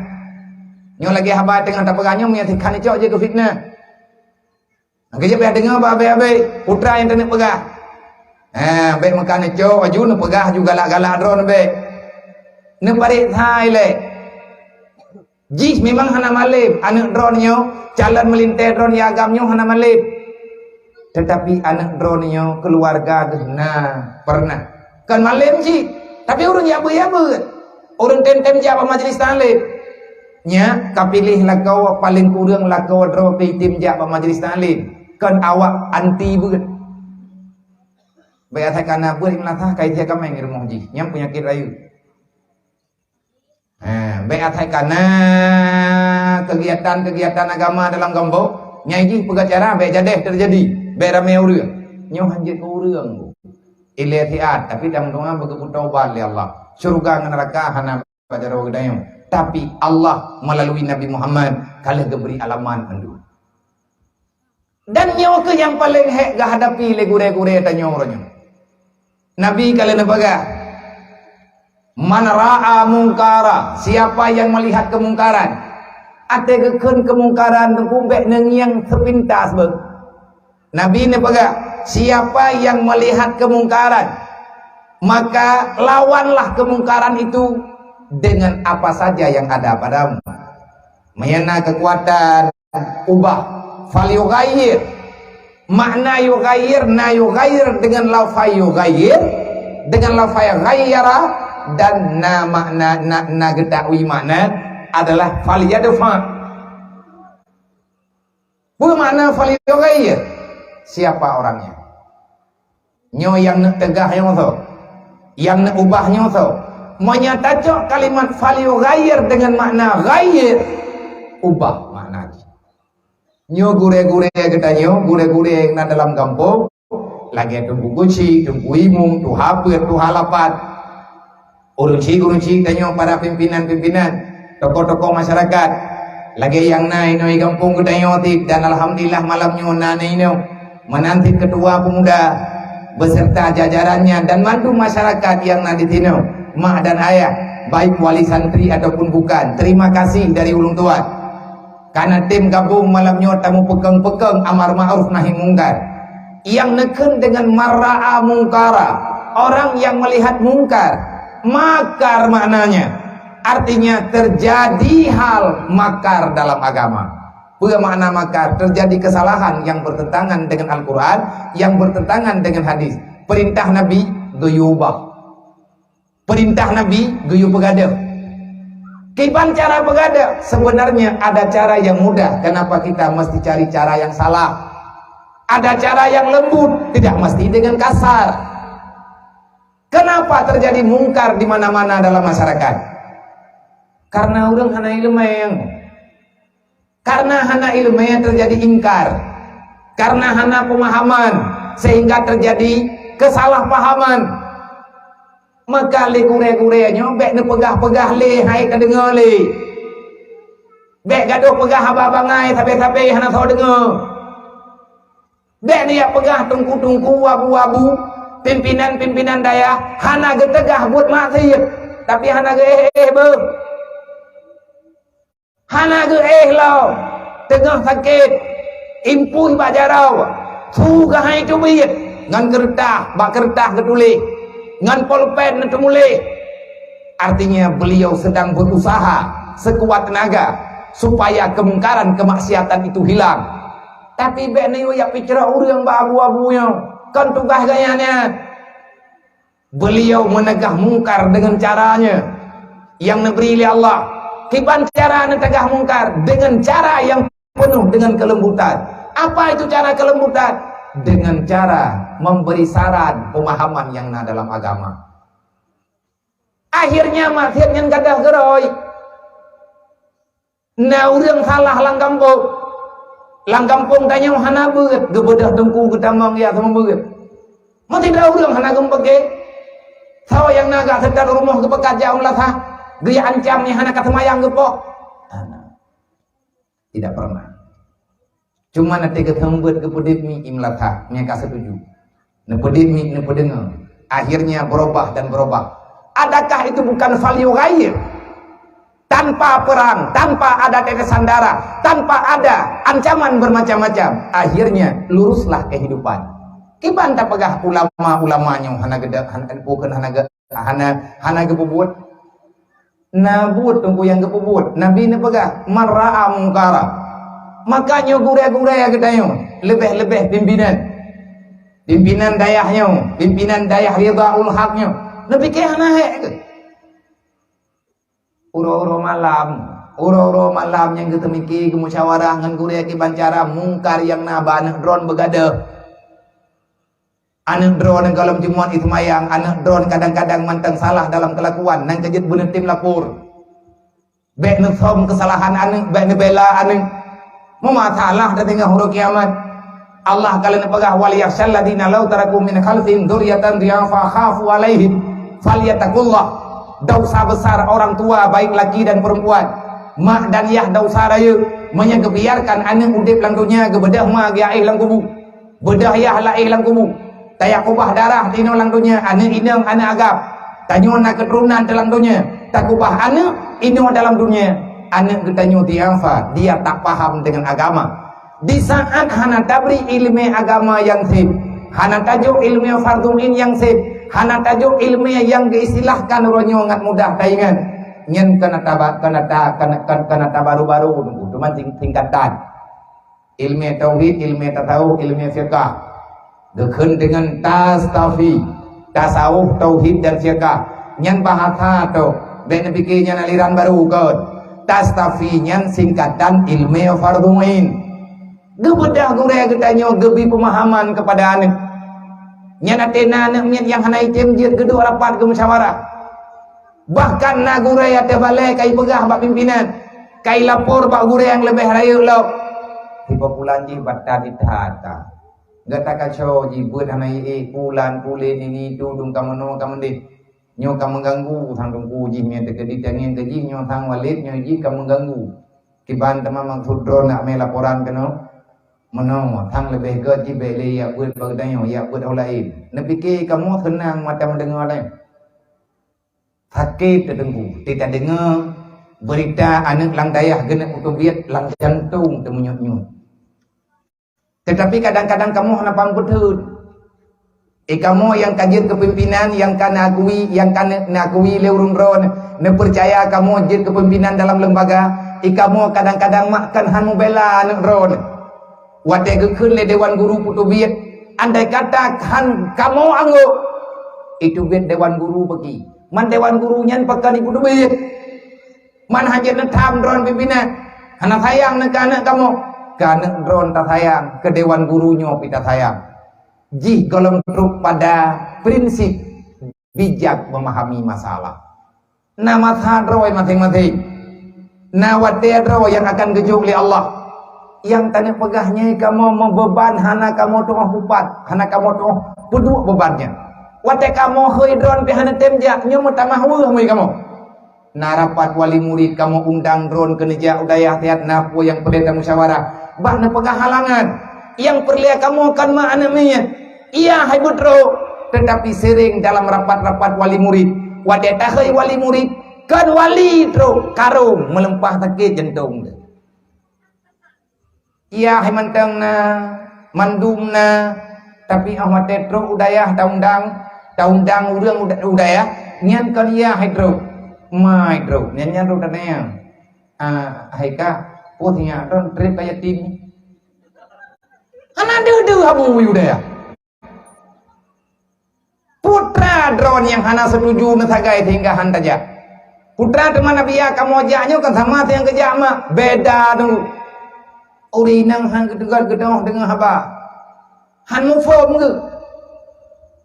Nyoe lagée haba teungoh tapeugah nyoe, meunyoe sikhan icok jeuet keu fitnah. Nyang keujeuet payah deungoe bak abée-abée, putra nyang keuneuk peugah. Ha, bék meukan neucok aju neupeugah aju galak-galak droeneuh bék. Neupareksa ilée. Jih memang hana malem, aneuk droeneuh nyoe, calon meulintée droeneuh nyang agam nyoe hana malem. Teutapi aneuk droeneuh nyoe keuluwarga geuh na peureunah. Kon malem cit, tapi ureuëng jak beuet-jak beuet. Ureuëng tem-tem jak bak majelis taklim. Nyak ka piléh lakoe paleng kureueng lakoe droe pih tem jak bak majelis taklim. Kon awak anti beuet. Bék asai kana beuet meunasah kai siat kaméng rumoh jih. Nyan peunyakét rayeuk. Ha, bék asai kana keugiatan-keugiatan agama dalam gampông, nyang jih peugah cara bék jadeh teujadi, bék ramé ureuëng. Nyoe hanjeuet keu ureuëng. Ilée siat, tapi dam doa beugeupeutobat lé Allah. Syeuruga ngon neuraka hana bak jaroe geutanyoe. Tapi Allah meulalu Nabi Muhammad ka lheueh geubri alamat mandum. Dan nyoe kheueh nyang paleng hék geuhadapi lé gurée-gurée tanyoe uroe nyoe. Nabi ka lheueh neupeugah, "Man ra'a mungkara," siapa yang melihat kemungkaran, até geukheun kemungkaran teungku bék neungieng seupintas beuh. Nabi neupeugah, "Siapa yang melihat kemungkaran, maka lawanlah kemungkaran itu dengan apa saja yang ada padamu." Meunyoe na keukuatan, ubah. Falyughayyir. Makna yughayyir, na yughayyir dengan lafai yughayyir, dengan lafai ghayyara, dan na makna, na, na geutakwi makna adalah falyadfa. Peue makna falyughayyir? Siapa orangnya? Nyoe nyang neuk teugah nyoe soe? Nyang neuk ubah nyoe soe? Meunyoe tacok kalimat falyughayyir dengan makna ghayyir, ubah makna jih. Nyoe gurée-gurée geutanyoe, gurée-gurée nyang na dalam gampông, lagée Teungku Guci, Teungku Imum, Tuha Peuet, Tuha Lapan. Ureuëng chik, ureuëng chik tanyoe para pimpinan-pimpinan. tokoh-tokoh masyarakat, lagée nyang na inoe di gampông geutanyoe cit, dan alhamdulillah malam nyoe na inoe meunan cit ketua pemuda beserta jajarannya dan mandum masyarakat nyang na di sinoe, mak dan ayah, baik wali santri ataupun bukan. Terima kasih dari ulôn tuan. Karena tim gabung malam nyoe tamupeukong-peukong amar ma'ruf nahi mungkar. Yang neukheun dengan marra'a mungkara, orang yang melihat mungkar, makar maknanya. Artinya terjadi hal makar dalam agama. Peue makna makar? Terjadi kesalahan yang bertentangan dengan Al-Quran, yang bertentangan dengan hadis. Perintah Nabi, geuyue ubah. Perintah Nabi geuyue peugadôh. Kiban cara peugadôh? Sebenarnya ada cara yang mudah. Kenapa kita mesti cari cara yang salah? Ada cara yang lembut, tidak mesti dengan kasar. Kenapa terjadi mungkar di mana-mana dalam masyarakat? Karena ureuëng hana ileumee. Karena hana ileumee terjadi ingkar. Karena hana pemahaman sehingga terjadi kesalahpahaman. Maka lé gurée-gurée nyoe bék neupeugah-peugah lé hai ka deungoe lé. Bék gadôh peugah haba bangai sabe-sabe hana soe deungoe. Bék neujak peugah teungku-teungku, abu-abu, pimpinan-pimpinan dayah hana geuteugah buet maksiet, tapi hana geuéh-éh beuh. Hana geuéh lom, teungoh sakét, impui bak jaroe, su geuhai teubiet, ngon keureutah, bak keureutah geutuléh, ngon polpen neuteumuléh. Artinya, beliau sedang berusaha sekuat tenaga supaya kemungkaran, kemaksiatan itu hilang. Tapi bék neuyue jak picrok ureuëng bak abu-abu nyoe, kon tugaih gaya nyan. Beliau meunegah mungkar dengan caranya yang neubri lé Allah. Kiban cara neutegah mungkar? Dengan cara yang penuh dengan kelembutan. Apa itu cara kelembutan? Dengan cara memberi saran pemahaman yang na dalam agama. Akhirnya maksiet nyan gadôh geurôi. Na ureuëng salah lam gampông. Lam gampông tanyoe hana beuet, geubeudôh teungku geutamong ya sama beuet. Meusidroe ureuëng hana geumeupaké. Sawa nyang na gak seutôt rumoh geupeukat jak u meulasah, geujak ancam nyang hana ka seumayang geupoh. Hana. Tidak pernah. Cuma nanti geuseumeubeuet geupeudeuet mi i meulasah, nyang ka setuju. Neupeudeuet mi, neupeudeungoe. Akhirnya berubah dan berubah. Adakah itu bukan fal yughayyir? Tanpa perang, tanpa ada tetesan darah, tanpa ada ancaman bermacam-macam, akhirnya luruslah kehidupan. Kiban tapeugah ulama-ulama nyoe hana geuda-, hana, bukan hana ge-, hana, hana geupeubuet. Na buet teungku nyang geupeubuet. Nabi neupeugah, "Man ra'a mungkara." Makanya gurée-gurée geutanyoe, leubeh-leubeh pimpinan. Pimpinan dayah nyoe, pimpinan dayah Ridhaul Haq nyoe. Neupiké hana hék keuh? Uroe-uroe malam, uroe-uroe malam nyang geuteumiki geumusyawarah ngon gurée kiban cara mungkar nyang na bak aneuëk droen beugadôh. Aneuëk droen gohlom jumôt iseumayang, aneuëk droen kadang-kadang mantong salah dalam keulakuan, nyan keuh jeuet beuneutem lapor. Bék neusom keusalahan aneuëk, bék neubela aneuëk. Meumasalah tateungoh uroe kiamat. Allah ka lheueh neupeugah, "Wal yakhsyal ladzina law taraku min khalfihim dzurriyyatan dhi'afa khafu 'alaihim falyattaqullah." Dosa besar orang tua, baik laki dan perempuan, mak dan yah, dosa rayeuk, meunyoe geubiarkan aneuëk udeb lam donya, geubeudôh ma geuaéh lam kubu. Beudôh yah laéh lam kubu. Tayak kubah darah tinoe lam donya, aneuëk inong, aneuëk agam. Tanyoe na keuturonan dalam donya. Takubah aneuëk inong dalam donya. Aneuëk geutanyoe diafa, dia tak paham dengan agama. Di saat hana tabri ileumee agama nyang seb, hana tajok ileumee fardhu ain nyang seb, hana tajok ileumee nyang geuistilahkan uroe nyoe ngat mudah taingat. Nyan kana taba-, kana ta-, kana, kana, kana tabaru-baru nunggu, teuma sing-, singkatan. Ilmu tauhid, ilmu tasawuf, ilmu fiqah. Geukheun deungon tastafi, tasawuf, tauhid dan fiqah. Nyan bahasa tu. Bék neupike nyan aliran baru kon. Tastafi nyan singkatan ilmu fardhu ain. Geubeudôh gurée geutanyoe geubri peumahaman keupada aneuëk. Nyan ateueh na aneuëk miet nyang hana item jeuet geuduek rapat geumusyawarah. Bahkan na gurée ateueh balée ka ipeugah bak pimpinan, ka ilapor bak gurée nyang leubeh rayeuk lom. Sipa pulan jih bata jitata. Gata kaco jih beuet hana ié, pulan, pulen, nini, tudong ka meunoe ka meudeh. Nyoe ka mengganggu sang teungku jih, mie teukeudi tangieng keu jih, nyoe sang walét, nyoe jih ka mengganggu. Kiban teuma maksud droe nak mé laporan keunoe? Meunoe, sang leubeh gét jih bék lé jak beuet bak geutanyoe, jak beuet ho laén. Neupike kamoe seunang mata meudeungoe nyan. Sakét teuh teungku, teuka deungoe beurita aneuëk lam dayah geuneuk peuteubiet lam jantong teumeunyut-nyut. Teutapi kadang-kadang kamoe hana paham peutheun. Eh, kamoe nyang ka jeuet keu pimpinan, nyang ka neukui, nyang ka ne-, neukui lé ureuëng droe, neupeucaya kamoe jeuet keu pimpinan dalam lembaga, eh, kamoe kadang-kadang mak kan han mubela aneuëk droe. Watée geukheun lé dewan guru peuteubiet, andai kata han kamoe anggô, eh, teubiet dewan guru bagi. Man dewan guru nyan pakon ipeuteubiet. Man hana jeuet neutham droe pimpinan, hana sayang neu keu aneuëk kamoe. Keu aneuëk droe tasayang, keu dewan guru nyoe pih tasayang. Jih gohlom trok pada prinsip bijak memahami masalah. Na masa droe maséng-maséng. Na watée droe nyang akan geujok lé Allah. Nyang taneuk peugah nyoe kamoe meubeban hana kamoe tuoh pupat, hana kamoe tuoh peuduek beban nyan. Watée kamoe hôi droe pih hana tem jak, nyoe meutamah weueh mui kamoe. Na rapat wali murid kamoe undang droe keuneuk jak u dayah siat na peue nyang peureulée tamusyawarah. Bah neupeugah halangan. Nyang peureulée kamoe kon ma aneuëk miet. Iya hai beutrok, teutapi sering dalam rapat-rapat wali murid. Watée tahôi wali murid, kon wali trok karong meuleumpah sakét jantong. Iya hai mantong na, mandum na, tapi óh watée trok u dayah taundang, taundang ureuëng u da-, u dayah, nyan kon iya hai trok. Mai trok, nyan nyan trok tanyong. Ah, hai ka, peue sinyak droe treb ka yatim. Hana deuh-deuh abu u dayah. Putra droe nyang hana seutuju meusagai sehingga han tajak. Putra teuma Nabi ya kamoe jak nyoe kan sama nyang geujak mak, beda tu. Ureuëng inong han geuteugot geudoh deungon haba. Han muphom geuh.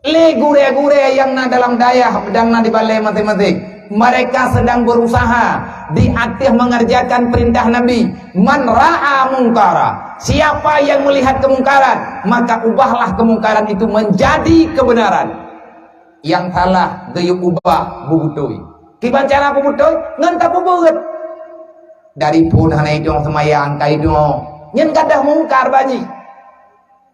Lé gurée-gurée nyang na dalam dayah dan na di balée maséng-maséng. Mereka sedang berusaha di ateueh mengerjakan perintah Nabi. Man ra'a mungkara, siapa yang melihat kemungkaran, maka ubahlah kemungkaran itu menjadi kebenaran. Nyang salah geuyue ubah beubutôi. Kiban cara beubutôi? Ngon tapeubeuet. Dari phon hana idong seumayang ka idong. Nyan gadoh mungkar bak jih.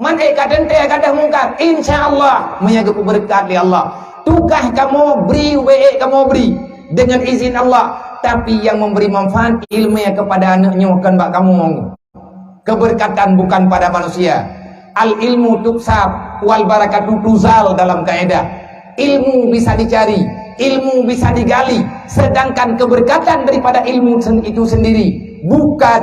Man ék ka teuntée gadoh mungkar, insya Allah meunyoe geupeubeureukat lé Allah. Tugaih kamoe bri, wék kamoe bri dengan izin Allah. Tapi yang memberi manfaat ilmu kepada aneuk nyoe kon bak kamoe. Keberkatan bukan pada manusia. Al ilmu tuksab wal barakatu tuzal dalam kaedah. Ilmu bisa dicari, ilmu bisa digali, sedangkan keberkatan daripada ilmu sen-, itu sendiri bukan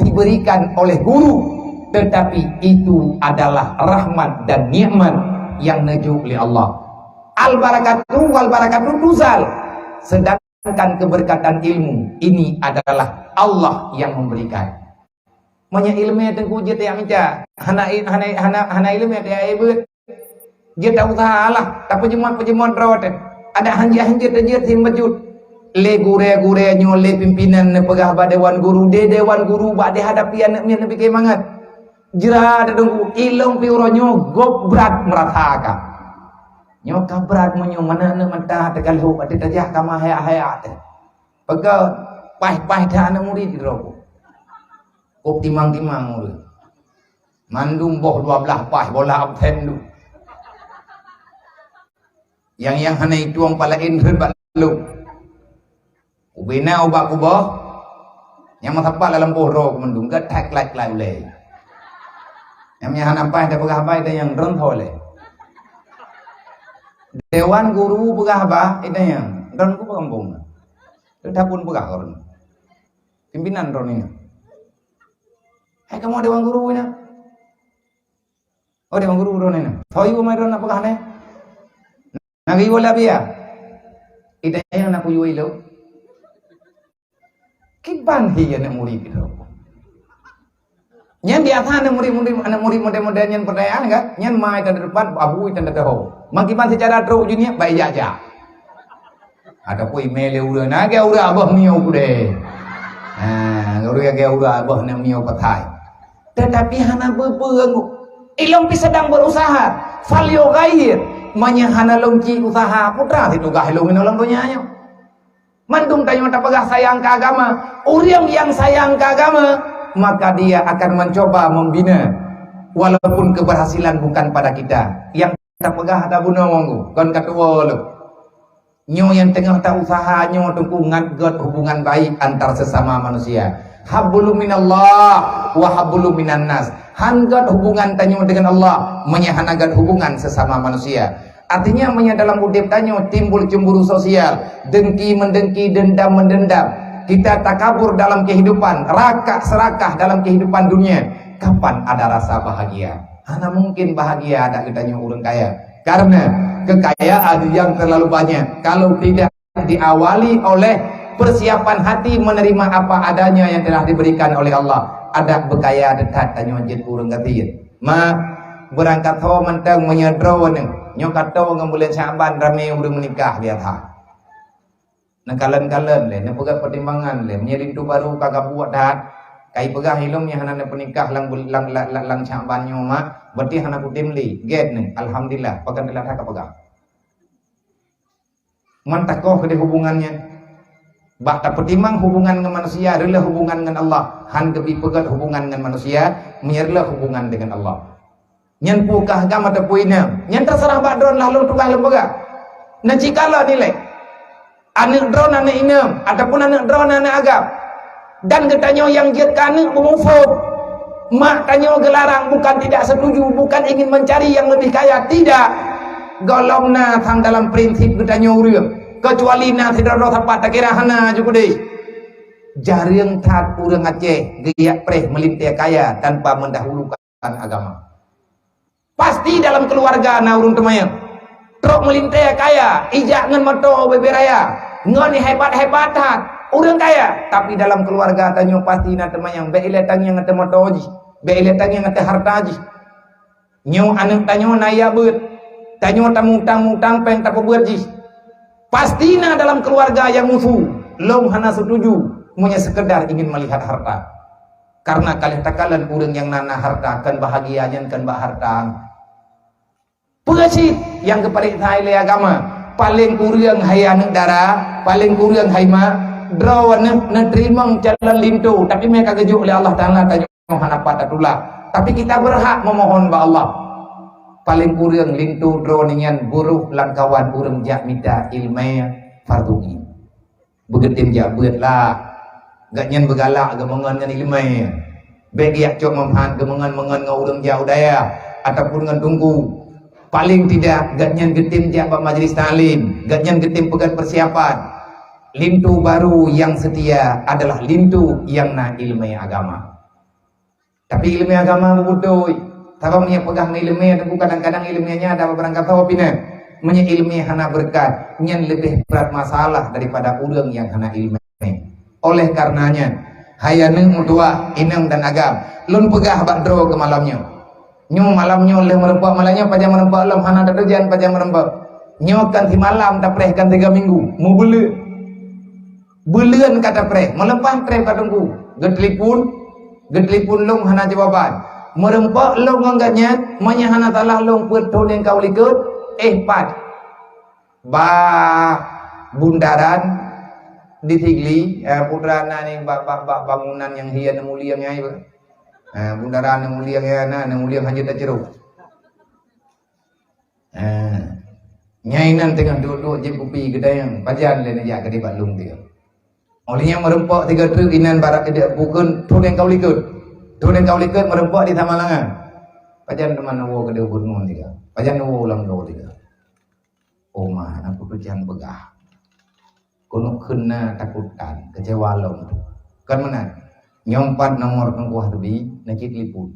diberikan oleh guru, tetapi itu adalah rahmat dan nikmat yang neujok lé Allah. Al barakatu wal barakatu tuzal, sedangkan keberkatan ilmu ini adalah Allah yang memberikan. Meunyoe iéleumé teungku jeuet tajak mita, hana, hana, hana, hana iéleumé tajak beuet. Jeuet ta-useuha lah, tapeujeumat-peujeumat droe teuh. Adak hanjeuet-hanjeuet tajeuet sim bacut. Lé gurée-gurée nyoe lé pimpinan neupeugah bak dewan guru, deh dewan guru bak deh hadapi aneuk miet neupike mangat. Jra teungku, ilong pi uroe nyoe gob brat meurasa ka. Nyoe ka brat meunyoe mana aneuk mata teuka lhok ateueh tajak kama hayak-hayak teuh. Peugah paih-paih that aneuk murit droe. Kok timang-timang ureuëng. Mandum boh dua belah paih bola absen tu. Yang, yang hana ituang pala in rhet bak lom. Ubena ubak kuboh. Nyang meusapat lam boh droe mandum. Gak tak kelak-kelak ulai. Nyang, nyang hana paih dah peugah haba, ita nyang droe tho lé. Dewan guru peugah haba, ita nyang droe ku kampung. Teutabun peugah ureuëng. Pimpinan droe nyoe. Hai kamoe dewan guru nyoe. Oh, dewan guru droe nyoe. Soe yue mai droe nak peugah nyoe? Nak geuyue lé Abiya. Ita nyang nak kuyue ilong. Kiban hi aneuk murit droe. Nyan biasa aneuk murit-murit, aneuk murit model-model nyan peudayaan kan? Nyan mai tanda depan, abui tanda tahu. Makiban secara trok junior baik jak-jak. Ataupun email lé ureuëng, na ge ureuëng abah mio kudeh. Ha, ureuëng ge ureuëng abah na mio patai. Tetapi hana beupeue. Ilong pi sedang berusaha. Fal yughayyir. Meunyoe hana lôn cit usaha, peue teuma situgaih lôn ngon lam donya nyoe. Mandum tanyoe tapeugah sayang keu agama. Ureuëng nyang sayang keu agama, maka dia akan mencoba membina, walaupun keberhasilan bukan pada kita. Nyang tapeugah ata bunoe ngon kon ka tuwoe lom. Nyoe nyang teungoh ta-usaha nyoe teungku ngat gét hubungan baik antar sesama manusia. Hablum minallah wa hablum minan nas. Han gét hubungan tanyoe dengan Allah, meunyoe hana gét hubungan sesama manusia. Artinya, meunyoe dalam udeb tanyoe timbul cemburu sosial, dengki mendengki, dendam mendendam, kita takabur dalam kehidupan, rakah serakah dalam kehidupan dunia, kapan ada rasa bahagia? Hana mungkin bahagia adak geutanyoe ureuëng kaya. Karena kekayaan yang terlalu banyak, kalau tidak diawali oleh persiapan hati menerima apa adanya yang telah diberikan oleh Allah, adak beukaya that tanyoe jeuet ureuëng gasien. Ma, beurangkat ho mantong meunyoe droeneuh, nyoe ka toe ngon buleuen Syakban ramé ureuëng meunikah biasa. Neukalon-kalon lé, neupeugah pertimbangan lé. Meunyoe linto barô ka gabuek that, kai peugah ilong nyang hana neupeunikah lam bul-, lam, lam, lam, lam Syakban nyoe mak, berarti hana kutem lé. Gét nyoe, alhamdulillah, pakon teulat that ka peugah. Man takoh keudeh hubungan nyan. Bak tapeutimang hubungan ngon manusia, reuloh hubungan ngon Allah. Han geubi peugét hubungan ngon manusia, meunyoe reuloh hubungan dengan Allah. Nyan peue kah agam ataupun inong, nyan terserah bak droeneuh lôn tugaih lôn peugah. Na cit kalon ilée. Aneuëk droeneuh aneuëk inong, ataupun aneuëk droeneuh aneuëk agam. Dan geutanyoe nyang jeuet keu aneuëk beumuphom. Mak tanyoe geularang bukan tidak setuju, bukan ingin mencari yang lebih kaya, tidak. Gohlom na tham dalam prinsip geutanyoe ureuëng, kecuali na sidroe-droe sapat takira hana ju keudeh. Jareueng that ureuëng Aceh geujak preh meulintée kaya tanpa mendahulukan agama. Pasti dalam keuluwarga na ureuëng teumanyong. Trok meulintée kaya, ijak ngon moto bubé raya, ngon hebat-hebat that, ureuëng kaya. Tapi dalam keuluwarga tanyoe pasti na teumanyong, bék ilée tangieng ateueh moto jih, bék ilée tangieng ateueh hareuta jih. Nyoe aneuëk tanyoe na ya beuet, tanyoe tamutang-mutang péng tapeubeuet jih. Pasti na dalam keuluwarga nyang musu, lôn hana setuju meunyoe sekedar ingin melihat harta. Karena ka lheueh takalon ureuëng nyang na, na harta, kon bahagia nyan kon bak harta. Peue cit nyang geupareksa ilée agama? Paleng kureueng hai aneuëk dara, paleng kureueng hai mak, droeneuh neuteurimong calon linto, tapi meunyoe ka geujok lé Allah Taala tanyoe hana pat tatulak. Tapi kita berhak memohon bak Allah. Paleng kureueng linto droeneuh nyan buroh lam kawan ureuëng jak mita iéleumé fardhu ain. Beugeutem jak beuet lah. Gobnyan beugalak geumeungon ngon iéleumé. Bék geujak cok manfaat geumeungon-meungon ngon ureuëng jak u dayah ataupun ngon teungku. Paleng tidak, gobnyan geutem jak bak majlis taklim, gobnyan geutem peugét persiapan. Linto barô nyang seutia adalah linto nyang na iéleumé agama. Tapi iéleumé agama beubutôi. Sabab meunyoe peugah iéleumé, teungku kadang-kadang iéleumé nyan ada barangkasoe pinan. Meunyoe iéleumé hana beureukat, nyan leubeh brat masalah daripada ureuëng nyang hana iéleumé. Oleh karenanya, hai aneuëk meutuwah, inong dan agam, lôn peugah bak droe keu malam nyoe. Nyoe malam nyoe lheueh meureumpok, malam nyoe pajan meureumpok lom hana tatujan pajan meureumpok. Nyoe kan simalam tapreh kan tiga minggu, meubuleuen. Buleuen ka tapreh, meuleupah treb ka teungku. Geutelepon, geutelepon lom hana jawaban. Meureumpok lom ngon gobnyan, meunyoe hana salah lom peuet thon nyang ka u likot, eh pat. Bak bundaran di Sigli, eh, putra na ni bak, bak, bak bangunan nyang hian mulia nyan. Eh, bundaran nyang mulia nyan, na, nyang mulia hana tacurok. Ah. Nyang inan teungoh duek-duek jieb kupi geudayang, pajan lé neujak keudeh bak lôn tiga. Óh lheueh nyan meureumpok tiga treuk inan barak keudeh bukon thon nyang ka u likot. Thon nyang ka u likot meureumpok di Samalanga. Pajan teuma neuwoe keudeh bak lôn tiga. Pajan neuwoe ulang droe tiga. Oh ma, na putôh jan beugah. Keuneuk kheun na takutan, keucewa lom tu. Kan meunan. Nyoe pat nomor teungku Wahyudi, na cit telepon.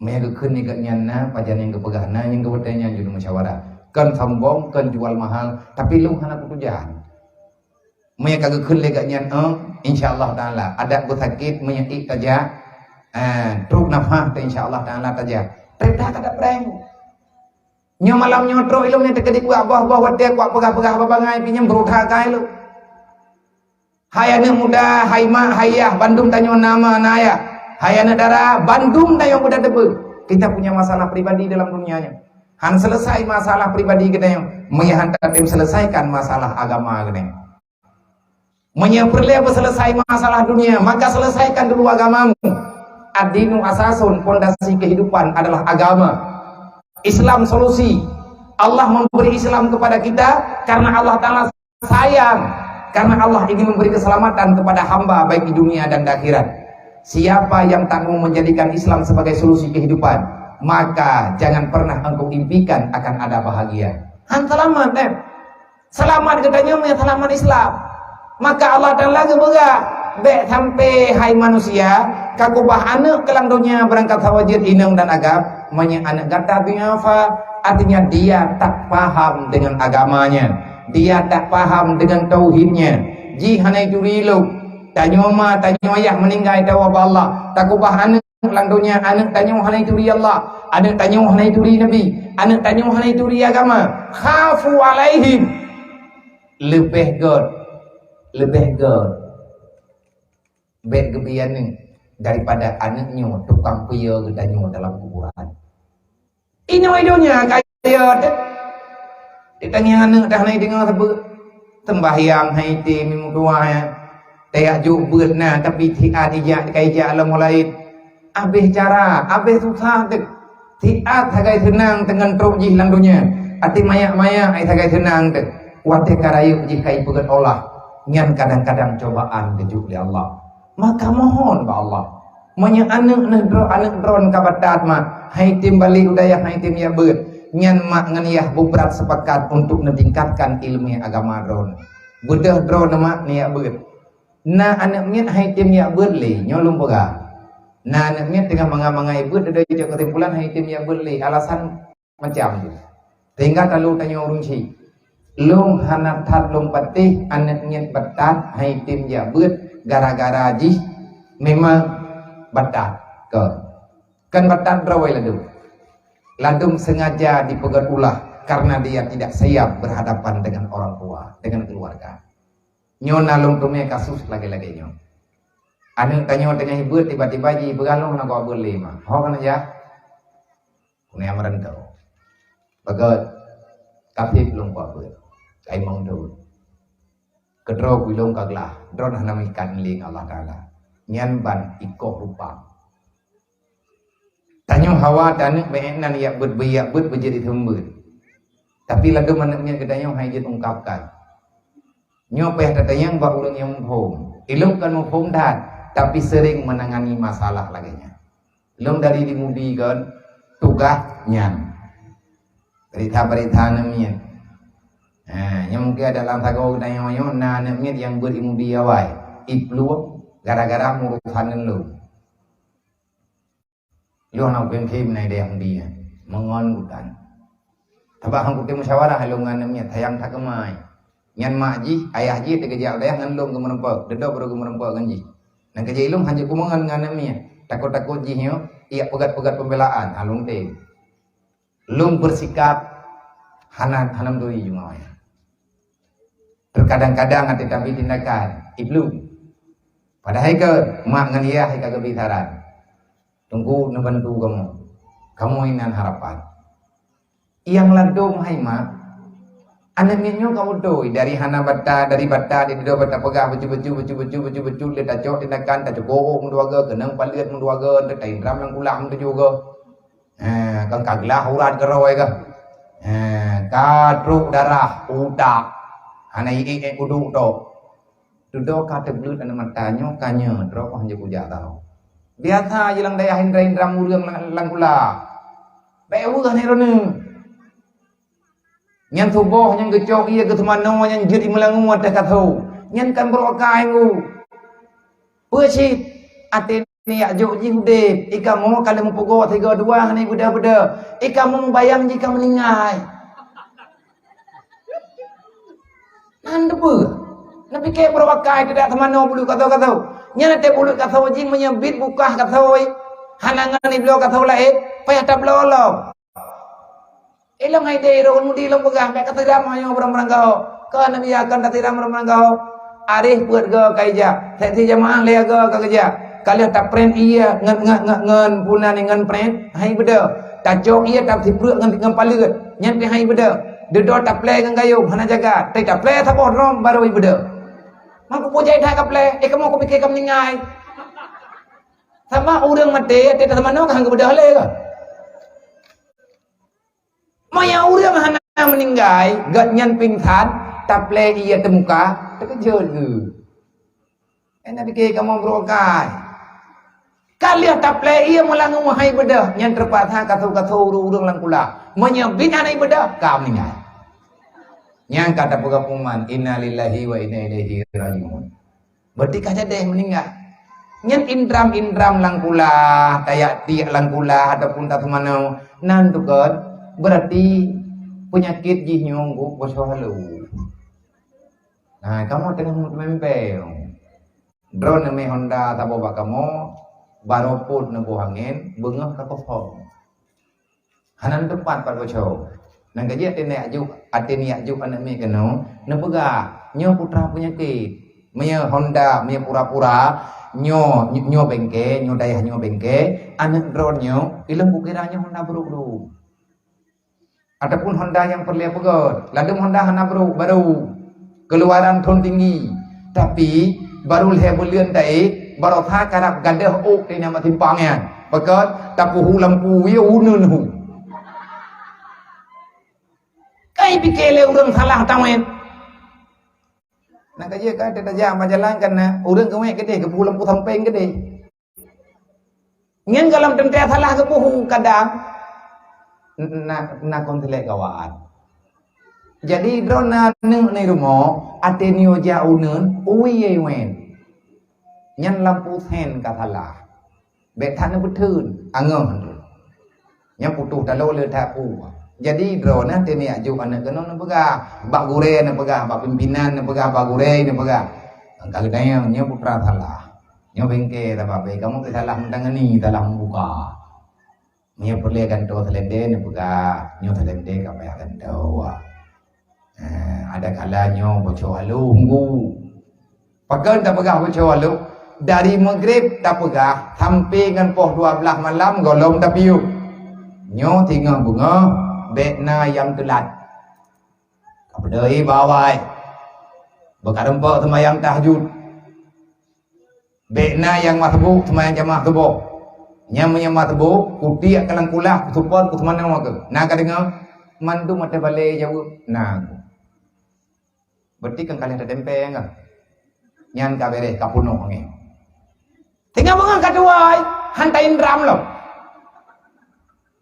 Meunyoe geukheun nibak nyan na, pajan nyang geupeugah na, nyang geupeutanyaan jeuet musyawarah. Kon sombong, kon jual mahal, tapi lôn hana kutujan. Meunyoe ka geukheun lé gobnyan, eh, insya Allah Taala, adak beusakét, meunyoe ék tajak, eh, trok nafah, insya Allah Taala tajak. Perintah kada prank. Nyoe malam nyoe trok ilong nyang teukeudi kuak boh-boh watée kuak peugah-peugah babangai pih nyang beureuta kai lôn. Hai aneuëk muda, hai mak, hai yah, bandum tanyoe na ma na yah. Hai aneuëk dara, bandum tanyoe muda teupeu. Kita punya masalah pribadi dalam dunia nyoe. Han seuleusai masalah pribadi geutanyoe, meunyoe han tatem seuleusaikan masalah agama geutanyoe. Meunyoe peureulée beuseuleusai masalah dunia, maka seuleusaikan dulu agamamu. Ad-dinu asasun, pondasi kehidupan adalah agama. Islam solusi. Allah memberi Islam kepada kita karena Allah Ta'ala sayang, karena Allah ingin memberi keselamatan kepada hamba baik di dunia dan di akhirat. Siapa yang tak mau menjadikan Islam sebagai solusi kehidupan, maka jangan pernah engkau impikan akan ada bahagia. Han selamat, eh? Selamat geutanyoe meunyoe selamat Islam. Maka Allah Ta'ala geupeugah, "Bék sampai hai manusia, ka kubah aneuk keu lam donya beurangkat saweue jeuet inong dan agam, meunyoe aneuk gata duafa, artinya dia tak paham dengan agamanya, dia tak paham dengan tauhidnya. Jih hana turi lôn. Tanyoe ma, tanyoe ayah meuninggai tawoe bak Allah, takubah aneuk lam donya, aneuk tanyoe hana turi Allah, aneuk tanyoe hana turi Nabi, aneuk tanyoe hana turi agama. Khafu alaihim." Leubeh göt, leubeh göt bék geubri aneuk daripada aneuk nyoe tukang peue geutanyoe dalam kuburan. Inoe donya kaya teuh. Ditangieng aneuk dah hana deungoe sapeue. Sembahyang hai tem meutuah ya. Tayak jok beuet na tapi siat ijak kai jak lam laén. Abéh cara, abéh susah teuh. Siat sagai seunang teungon trok jih lam donya. Até mayak-mayak ai sagai seunang teuh. Watée ka rayeuk jih kai peugét Allah. Nyan kadang-kadang cobaan geujok lé Allah. Maka mohon bak Allah. Meunyoe aneuk neuh droe, aneuk droen ka batat mak, hai tem balik u dayah hai tem jak beuet, nyan mak ngon yah bubrat sepakat untuk neutingkatkan ileumé agama droen. Beudôh droen mak neujak beuet. Na aneuk miet hai tem jak beuet lé, nyoe lôn peugah. Na aneuk miet teungoh mangat-mangat beuet, dada ijok keusimpulan hai tem jak beuet lé. Alasan macam tu. Sehingga kalau tanyoe ureuëng chik, lôn hana that lôn patéh aneuk miet batat hai tem jak beuet gara-gara jih memang batat ke. Kan batat droe ladum. Ladum sengaja dipeugét ulah karena dia tidak siap berhadapan dengan orang tua, dengan keluarga. Nyoe na lôn teumé kasus lagée-lagée nyoe. Aneuk tanyoe teungoh beuet tiba-tiba jipeugah lôn hana kuat beuet lé ma. Ho keuneuk jak? Keuneuk meureuntau. Bagot, ka pih lôn kuat beuet. Kai mong deuh. Keudroe bui lôn ka glah, droen hana meuikat lé Allah Taala. Nyan ban ikoh rupa. Tanyoe hawa taneuk beuet nan yak beuet beuyak beuet beujeuet seumbeuet. Tapi ladum aneuk miet geutanyoe hai jeuet ungkapkan. Nyoe payah tatanyong bak ureuëng nyang muphom. Ilôn kan muphom that, tapi sering menangani masalah lagée nyan. Lôn dari di Mudi kan tugaih nyan. Berita-berita aneuk miet. Ha, nyang mungkin ada lam sagoe geutanyoe nyoe na aneuk miet nyang beuet di Mudi awai. Iplueng gara-gara urusan lôn. Lôn hana kutem-tem na idéh Yahudi nyan. Meungon bukan. Sabab han kutem musyawarah lôn ngon aneuk miet, sayang that keumai. Nyan mak jih, ayah jih teukeujak u dayah ngon lôn geumeureumpok, deudok baru geumeureumpok ngon jih. Nang keujih lôn han jeuet kumeungon ngon aneuk miet. Takot-takot jih nyoe, ijak peugét-peugét pembelaan, ha lôn tem. Lôn bersikap hana, hana meuturi jumah ayah. Terkadang-kadang ada tapi tindakan, iplueng. Padahai ke mak ngon yah ka geubri saran. Teungku neubantu kamoe. Kamoe inan harapan. Nyang ladom hai mak, aneuk miet nyoe ka beutôi dari hana bata, dari bata di dudoe bata peugah bacut-bacut, bacut-bacut, bacut-bacut, lé tacok tindakan, tacok goh meudua goe, keunong paleuet meudua goe, teutai indram nyang kulah meutujoh goe. Ha, kan ka glah urat keurôi goe. Ha, ka trok darah utak. Hana iék-ék uduk tok. Dudoe ka teubleut aneuk mata nyoe ka nyoe droe oh hanjeuet kujak tau. Biasa je lam dayah indra-indra ureuëng lam, lam gula. Bék weueh ni rone. Nyan tuboh nyang geucok ié geuteumanoe nyang jeuet imeulangu ateueh kaso. Nyan kan brok akai ngu. Peue cit? Até Ni yak jok jih udeb, ikamoe ka lheueh meupugoe sigoe dua hana beudôh-beudôh. Ikamoe mubayang jih ka meuninggai. Nan deubeuh. Neupike brok akai teudak teumanoe buleuk kasoe-kasoe. Nyan até buleuk kasoe jih meunyoe bit bukah kasoe. Hana ngon ibloe kasoe laén, payah tabloe lom. Ilong hai deh, roh mudi ilong peugah, bèk kasiram nyoe ureueng meuranggaho. Kon Nabi akan kasiram ureueng meuranggaho. Areh peuet go ka ijak. Seksi jamaah lhèe go ka geujak. Ka lheueh taprank ie ngon, ngon, ngon, ngon puna ni ngon prank. Hai beudôh. Tacok ie tasipreuk ngon, ngon paleuet, nyan pih han ibeudôh. Dudoe taplè ngon gayông, hana jaga. Tapi taplè saboh droe barô ibeudôh. Mangko peue jai that kaplè, eh, kamoe kupike ka meuninggai. Sama ureuëng maté, até taseumanoe ka han geubeudôh lé ka. Meunyoe ureuëng hana meuninggai, gobnyan pingsan, taplè ie teumuka, teukeujot geuh. Hana pike kamoe brôk kai. Ka lheueh taplè ie meulangue hai beudôh, nyan teupaksa kaso-kaso ureuëng-ureuëng lam kulah. Meunyoe bit hana ibeudôh, ka meuninggai. Nyang ka tapeugah pengumuman, "Innalillahi wa inna ilaihi raji'un." Berarti ka jadeh meuninggai. Nyan indram-indram lam kulah, tayak tiek lam kulah ataupun taseumanoe, nan tukot, berarti peunyakét jih nyoe geuh bosoh halôh. Nah, kamoe teungoh meuteumèe-meuteumèe. Droeneuh mé honda saboh bak kamoe, barô pôt neuboh angén, beungoh ka kosong. Hana teumpat pat bosoe. Nyan ka jeuet até neujak jok, até neujak jok aneuk miet keunoe, neupeugah, "Nyoe putra peunyakét." Meunyoe honda, meunyoe pura-pura, nyoe, nyoe bengke, nyoe dayah nyoe bengke, aneuk droeneuh nyoe, ilôn kukira nyoe honda brôk dum. Ataupun honda nyang peureulèe peugöt, ladôm honda hana brôk, barô. Keuluaran thon tinggi. Tapi, barô lhèe buleuen taék, baroesa karab gadôh ôk di nama simpang nyan. Pakon, tapeuhu lampu, ya uneun hu. Kai pike lé ureueng salah tawét. Nah, ka jeuet ka tajak bak jalan kan, nah, ureueng keuwét keudeh, geupeuhu lampu sampeng keudeh. Nyan gohlom teuntèe salah geupeuhu kadang na, na kon silek gawat. Jadi, droeneuh aneuk nibak rumoh, até nyoe jak uneun, uwie wen. Nyan lampu sen ka salah. Bèk that neubeuteun, angoh tu. Nyan putôh taloe le that pu. Jadi, droeneuh até neujak jok aneuk keunoe neupeugah, bak gurèe neupeugah, bak pimpinan neupeugah, bak gurèe neupeugah. Ka geutanyong, nyoe putra salah. Nyoe bengke saban, bèk kamoe pih salah meutangani, salah meubuka. Nyoe peureulèe gantoe seulendé neupeugah, nyoe seulendé ka payah gantoe. Eh, ada kala nyoe bocoe aloh unggu. Pakon tapeugah bocoe aloh? Dari Maghrib tapeugah sampai ngon poh dua belas malam gohlom tapiôh. Nyoe singoh beungoh bèk na nyang teulat. Ka beudôh bak awai. Beukareumpok seumayang tahajud. Bèk na nyang masbuk seumayang jamaah suboh. Nyang meunyoe masbuk, kutiek ka lam kulah, kuseupôt, kuseumanoe keuh. Na ka deungoe? Mandum até balèe jaweueb, na. Berarti kan ka lheueh tatempé nyan. Nyan ka bèrèh, ka peunoh angén. Singoh beungoh ka tuwoe, han taindram lom.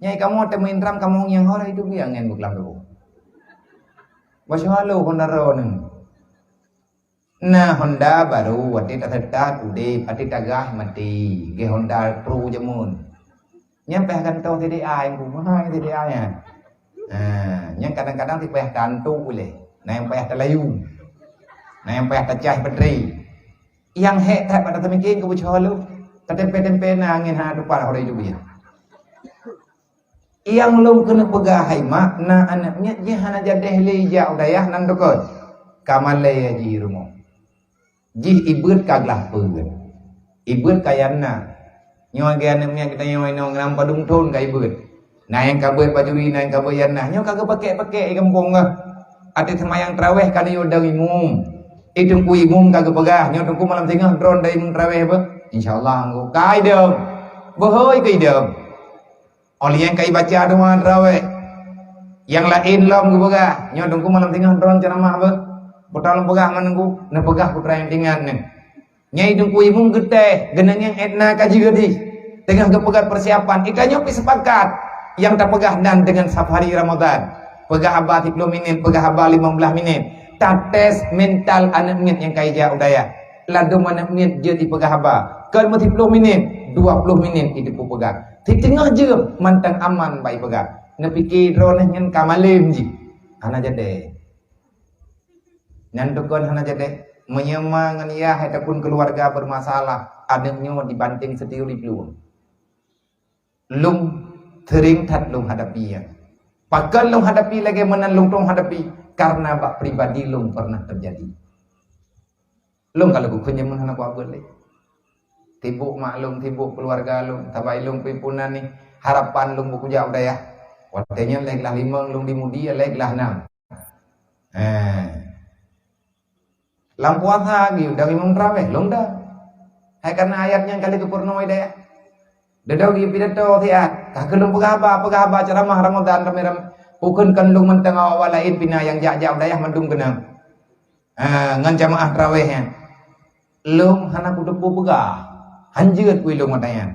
Nyai kamoe teumeuindram kamoe nyang hôi itu biang nyan beuklam tuboh. Bocoe aloh honda droeneuh. Na honda barô, watèe taseutôt udép, watèe tagah maté, gèt honda pro jameun. Nyan payah gantoe C D A nyang peue, mahai C D A nyan. Ha, nyan kadang-kadang si payah tantu ulèe. Na nyang payah talayu. Na nyang payah tacah baterai. Nyang hék that bak tateumiké keu bocoe aloh. Tatempé-tempé na angén hana tupat hôi itu biang. Nyang lôn keuneuk peugah hai mak, na aneuk miet jih hana jadeh lé jak u dayah nan deukot. Ka malèe jih rumoh. Jih ibeuet ka glah peuet. Ibeuet ka nyang na. Nyoe lagèe aneuk miet geutanyoe inoe ngon padum thôn ka ibeuet. Na nyang ka beuet bajuri, na nyang ka beuet nyang na. Nyoe ka geupakék-pakék di gampông kah. Até seumayang tarawèh ka neuyue dong imum. Di teungku imum ka geupeugah, nyoe teungku malam singoh droen dong imum tarawèh beuh. Insya Allah, ka idong. Beuhôi ka idong. Óh lheueh nyan ka ibaca doa tarawèh. Nyang laén lom geupeugah, nyoe teungku malam singoh droen ceuramah beuh. Peue ta lôn peugah ngon teungku, neupeugah peue ta nyang teuingat nyoe. Nyan teungku imum geutéh, geunangieng étna ka jeuet jih. Teungoh geupeugah peusiapan, geutanyoe pih seupakat nyang tapeugah nan deungon safari Ramadan. Peugah haba siplôh minit, peugah haba limong blaih minit. Tates mental aneuk miet nyang ka ijak u dayah. Ladôm aneuk miet jeuet jipeugah haba. Kon meusiplôh minit, dua ploh minit jiteupeue peugah. Siteungoh jeuem mantong aman bak ipeugah. Neupiké droeneuh nyan ka malém jih. Hana jadeh. Nyan teukon hana jadeh. Meunyoe ma ngon yah ataupun keuluwarga beumasalah, aneuk nyoe dibanting siteuri plueng. Lôn seuring that lôn hadapi nyan. Pakon lôn hadapi lagèe meunan lôn tueng hadapi? Karena bak pribadi lôn pernah teujadi. Lôn ka lheueh geukheun jameun hana kuabeuet lé. Sibok mak lôn, sibok keuluwarga lôn, saban lôn pih peunan nih harapan lôn beukujak u dayah. Watée nyan lhée glah limong lôn di Mudi, lhée glah nam. Eh. Lam puasa geuyue dong imum teurawéh, lôn dong. Hai kareuna ayat nyan ka lheueh geupeurunoe dayah. Dong geuyue pidato siat, ka keuh lôn peugah haba, peugah haba ceuramah Ramadan ramé-ramé. Bukon kon lôn mantong, awak-awak laén pih na nyang jak-jak u dayah mandum keunong. Ah, ngon jamaah teurawéh nyan. Lôn hana kuteupeu peugah. Han jeuet kui lôn watée nyan.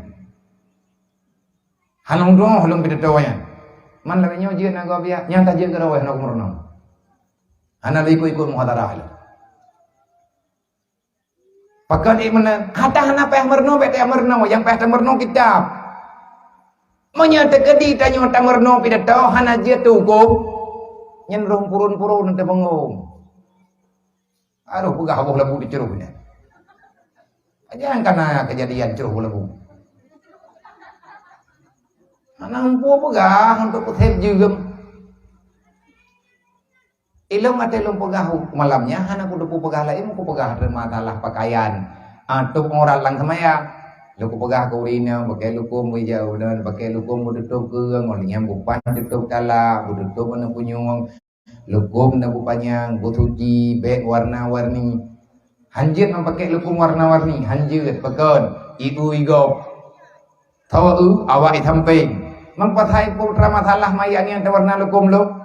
Hana udong lôn pidato nyan. Man lagée nyoe jeuet na gob ya, nyang ka jeuet keudroe hana kumeurunoe. Hana lé ikot-ikot muhadharah lé. Pakon ié meunan, hata hana payah meurunoe, bék tayah meurunoe, nyang payah tameurunoe kitab. Meunyoe teukeudi tanyoe tameurunoe pidato hana jeuet teuhuköm, nyan roh purun-purun teupeungong. Aduh, peugah boh labu di ceroh nyan. Jangan kana kejadian ceroh boh labu. Hana mampu peugah untuk peuseb jeuem. Ilôn até lôn peugah malam nyan hana kuteupeu peugah laén, kupeugah teuma masalah pakaian. Ah, tôb aurat lam seumayang. Lôn kupeugah keu ureueng inong, pakai lukom beujeuet, pakai lukom beututôb keueng, ngon lagée nyan bupah tutôb talak, beututôb aneuk punyueng, lukom na beupanyang, beusuci, bék warna-warni. Han jeuet meupakai lukom warna-warni, han jeuet, pakon, ibu igop. Tho eu, awak isampéng. Meupatai putra masalah maya nyan tawarna lukom lom.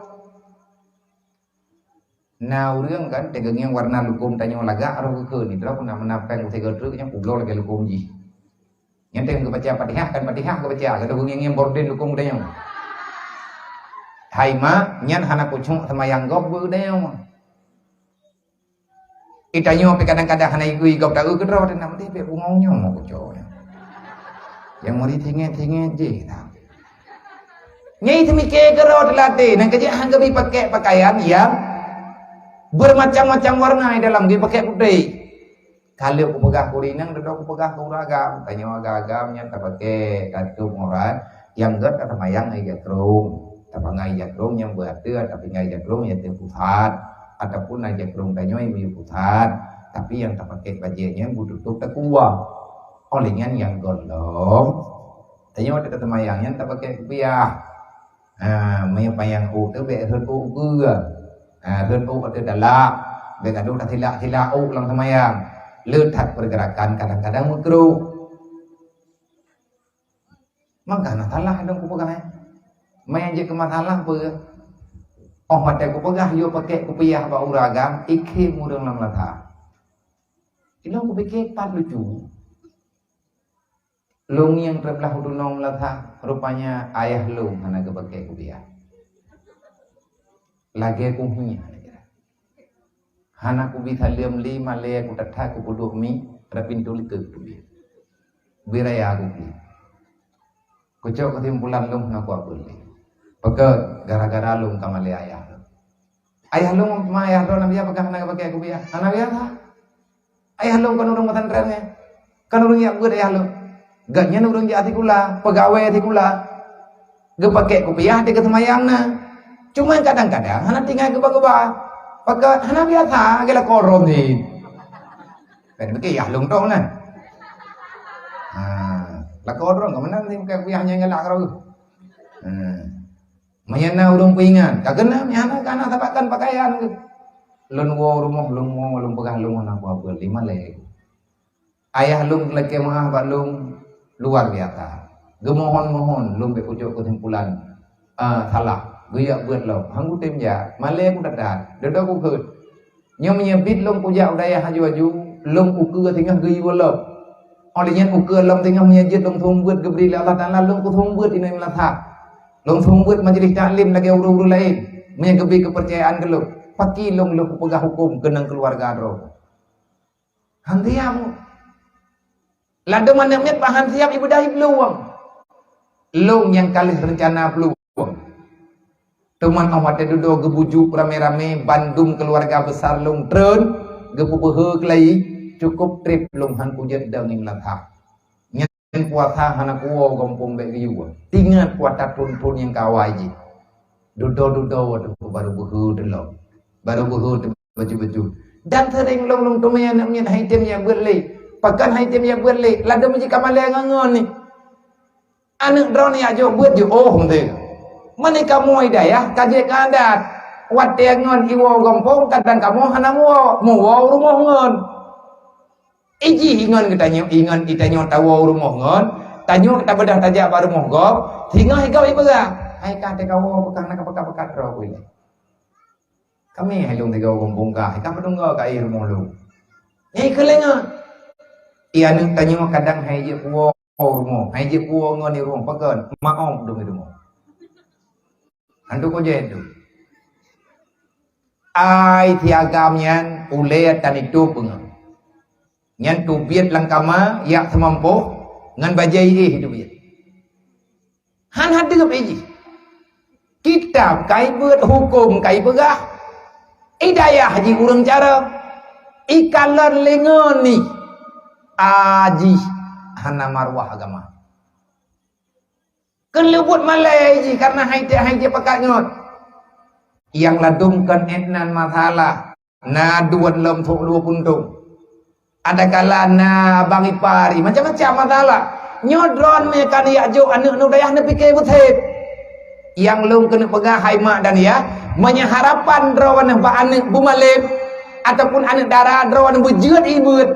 Na ureuëng kan teungieng warna lukom tanyoe lagak roh geukheun, droe na meunan péng u sigoe treuk nyan kubloe lagée lukom jih. Nyan teuh geubaca Fatihah kan Fatihah geubaca, geudoh ngieng-ngieng borden lukom geutanyoe. Hai mak, nyan hana kucok seumayang gob beu geutanyoe. Itanyoe pih kadang-kadang hana igui gob taeu keudroe teuh nam deh bek bungong nyoe kucok nyoe. Nyang muri tinget-tinget jih nah. Nyai teumike keudroe teulatih, nyang keujeuet han geubi pakai pakaian nyang bermacam-macam warna di dalam, geubi pakai putéh. Ka lheueh kupeugah keu ureueng inong, dudoe kupeugah keu ureueng agam. Tanyoe agam-agam nyan tapakai katup urat, nyang gét ka teumayang ai jakrong. Tapangai jakrong nyang beuateueh, tapi ngai jakrong nyang teuh pusat, ataupun na jakrong tanyoe miyueb pusat, tapi nyang tapakai bajée nyan beututôb takuwa. Óh lheueh nyan nyang gohlom, tanyoe teuka teumayang nyan tapakai kupiah. Ha, meunyoe panyang ôk teuh bék rhot ôk keue. Ha, rhot ôk ateueh dalak, bék gadôh tasilak-silak ôk lam seumayang. Le that peurgeurakan kadang-kadang meukruh. Maka na salah lôn kupeugah nyan. Meunyoe jeuet keu masalah peue? Óh watée kupeugah yue pakai kupiah bak ureueng agam, ikhém ureueng lam lata. Ilôn kupike pat lucu. Lôn ngieng teublah u dunong lata, rupanya ayah lôn hana geupakai kupiah. Lagée kuhi. Hana kubi saleuem lé malée kutata kupeuduek mi rot pintoe likot kubi. Bi raya kubi. Kucok keusimpulan lôn hana kuabeuet lé. Pakon gara-gara lôn ka malée ayah lôn. Ayah lôn ma ayah droe na biasa pakon hana geupakai kupiah. Hana biasa. Ayah lôn kon ureueng pesantren nyan. Kon ureueng jak beuet ayah lôn. Gobnyan ureueng jak sikula, peugawée sikula. Geupakai kupiah di keuseumayang na. Cuma kadang-kadang hana tinggai geuba-geuba. Pakon hana biasa geuh lakoe droe nyan. Kan beutôi ayah lôn tong na. Ha, lakoe droe keumeunang sih pakai kupiah nyang galak keureuh. Ha. Meunyoe na ureueng peuingat, ka keunan meuhana ka na sabakan pakaian geuh. Lôn woe rumoh, lôn woe, lôn peugah lôn hana peue-peue lima lé. Ayah lôn lakée meu'ah bak lôn luar biasa. Geumohon-mohon lôn bék kucok keusimpulan, ah, salah. Geujak beuet lom. Han kutem jak. Malée kutata. Dudoe kukheun. Nyoe meunyoe biet lôn kujak u dayah aju-aju, lôn ukeue singoh geuyue lom. Óh lheueh nyan ukeue lom singoh meunyoe jeuet lôn seumeubeuet geubri lé Allah Taala, lôn kuseumeubeuet inoe lam lata. Lôn seumeubeuet majelis taklim lagée ureueng-ureueng laén, meunyoe geubri keupeurcayaan keu lôn. Pakri lôn lôn kupeugah huköm keunong keuluwarga droe. Han siab. Ladôm aneuk miet pahan siab ibadah iblueng. Lôn nyang ka lheueh reuncana plueng. Teuma óh watée dudoe geubujuk ramé-ramé bandum keuluwarga besar lôn treun, geupeubeuhe keulayi, cukôp treb lôn han kujeuet dong imeulathah. Nyan puasa hana kuwoe gampông bék geuyue. Ingat puasa thon-thon nyang ka awai jih. Dudoe-dudoe watée barô beuhe teulom. Barô beuhe teulom. Bacut-bacut. Dan seuring lôn-lôn teumé aneuk miet hai tem nyang beuet lé. Pakon han item jak beuet lé, ladôm jih ka malèe ngon-ngon ni. Aneuk droeneuh jak jok beuet jiôh meuntée. Meunyoe kamoe di dayah ka jeuet keu adat, watée ngon iwoe gampông kadang kamoe hana muwoe, muwoe u rumoh ngon. Ijih ingon geutanyoe, ingon itanyoe tawoe u rumoh ngon, tanyoe tabeudah tajak bak rumoh gob, singoh igob ipeugah, "Hai ka teuka woe, peukah na ka peugah-peugah droe ku ilée." Kami hai lôn tiga ureueng bungkah, ka peudong goe ka i rumoh lôn. Nyang ikheun lé nyoe, i aneuk tanyoe kadang hai jeuet puwoe rumoh, hai jeuet puwoe ngon i rumoh, pakon? Maoh dong i rumoh. Hantu kojét tu. Ai si agam nyan ulée tan itôp beungoh. Nyan teubiet lam kama, yak seumampoh, ngon bajée éh teubiet. Han hadeup ijih. Kitab kai beuet, huköm kai peugah. I dayah jih ureueng cara. Ikalon lé ngon nih. Ajih hana maruah agama. Keuneuleubuet malée jih kareuna hai teuh hai jih pakat ngon. Nyang ladôm kon étnan masalah. Na duet lom trok lue puntông. Adakala na abang ipar, macam-macam masalah. Nyoe droeneuh ka neujak jok aneuk neuh dayah neupike beuthat. Nyang lôn keuneuk peugah hai mak dan yah, meunyoe harapan droeneuh bak aneuk beumalém ataupun aneuk dara droeneuh beujeuet ié beuet,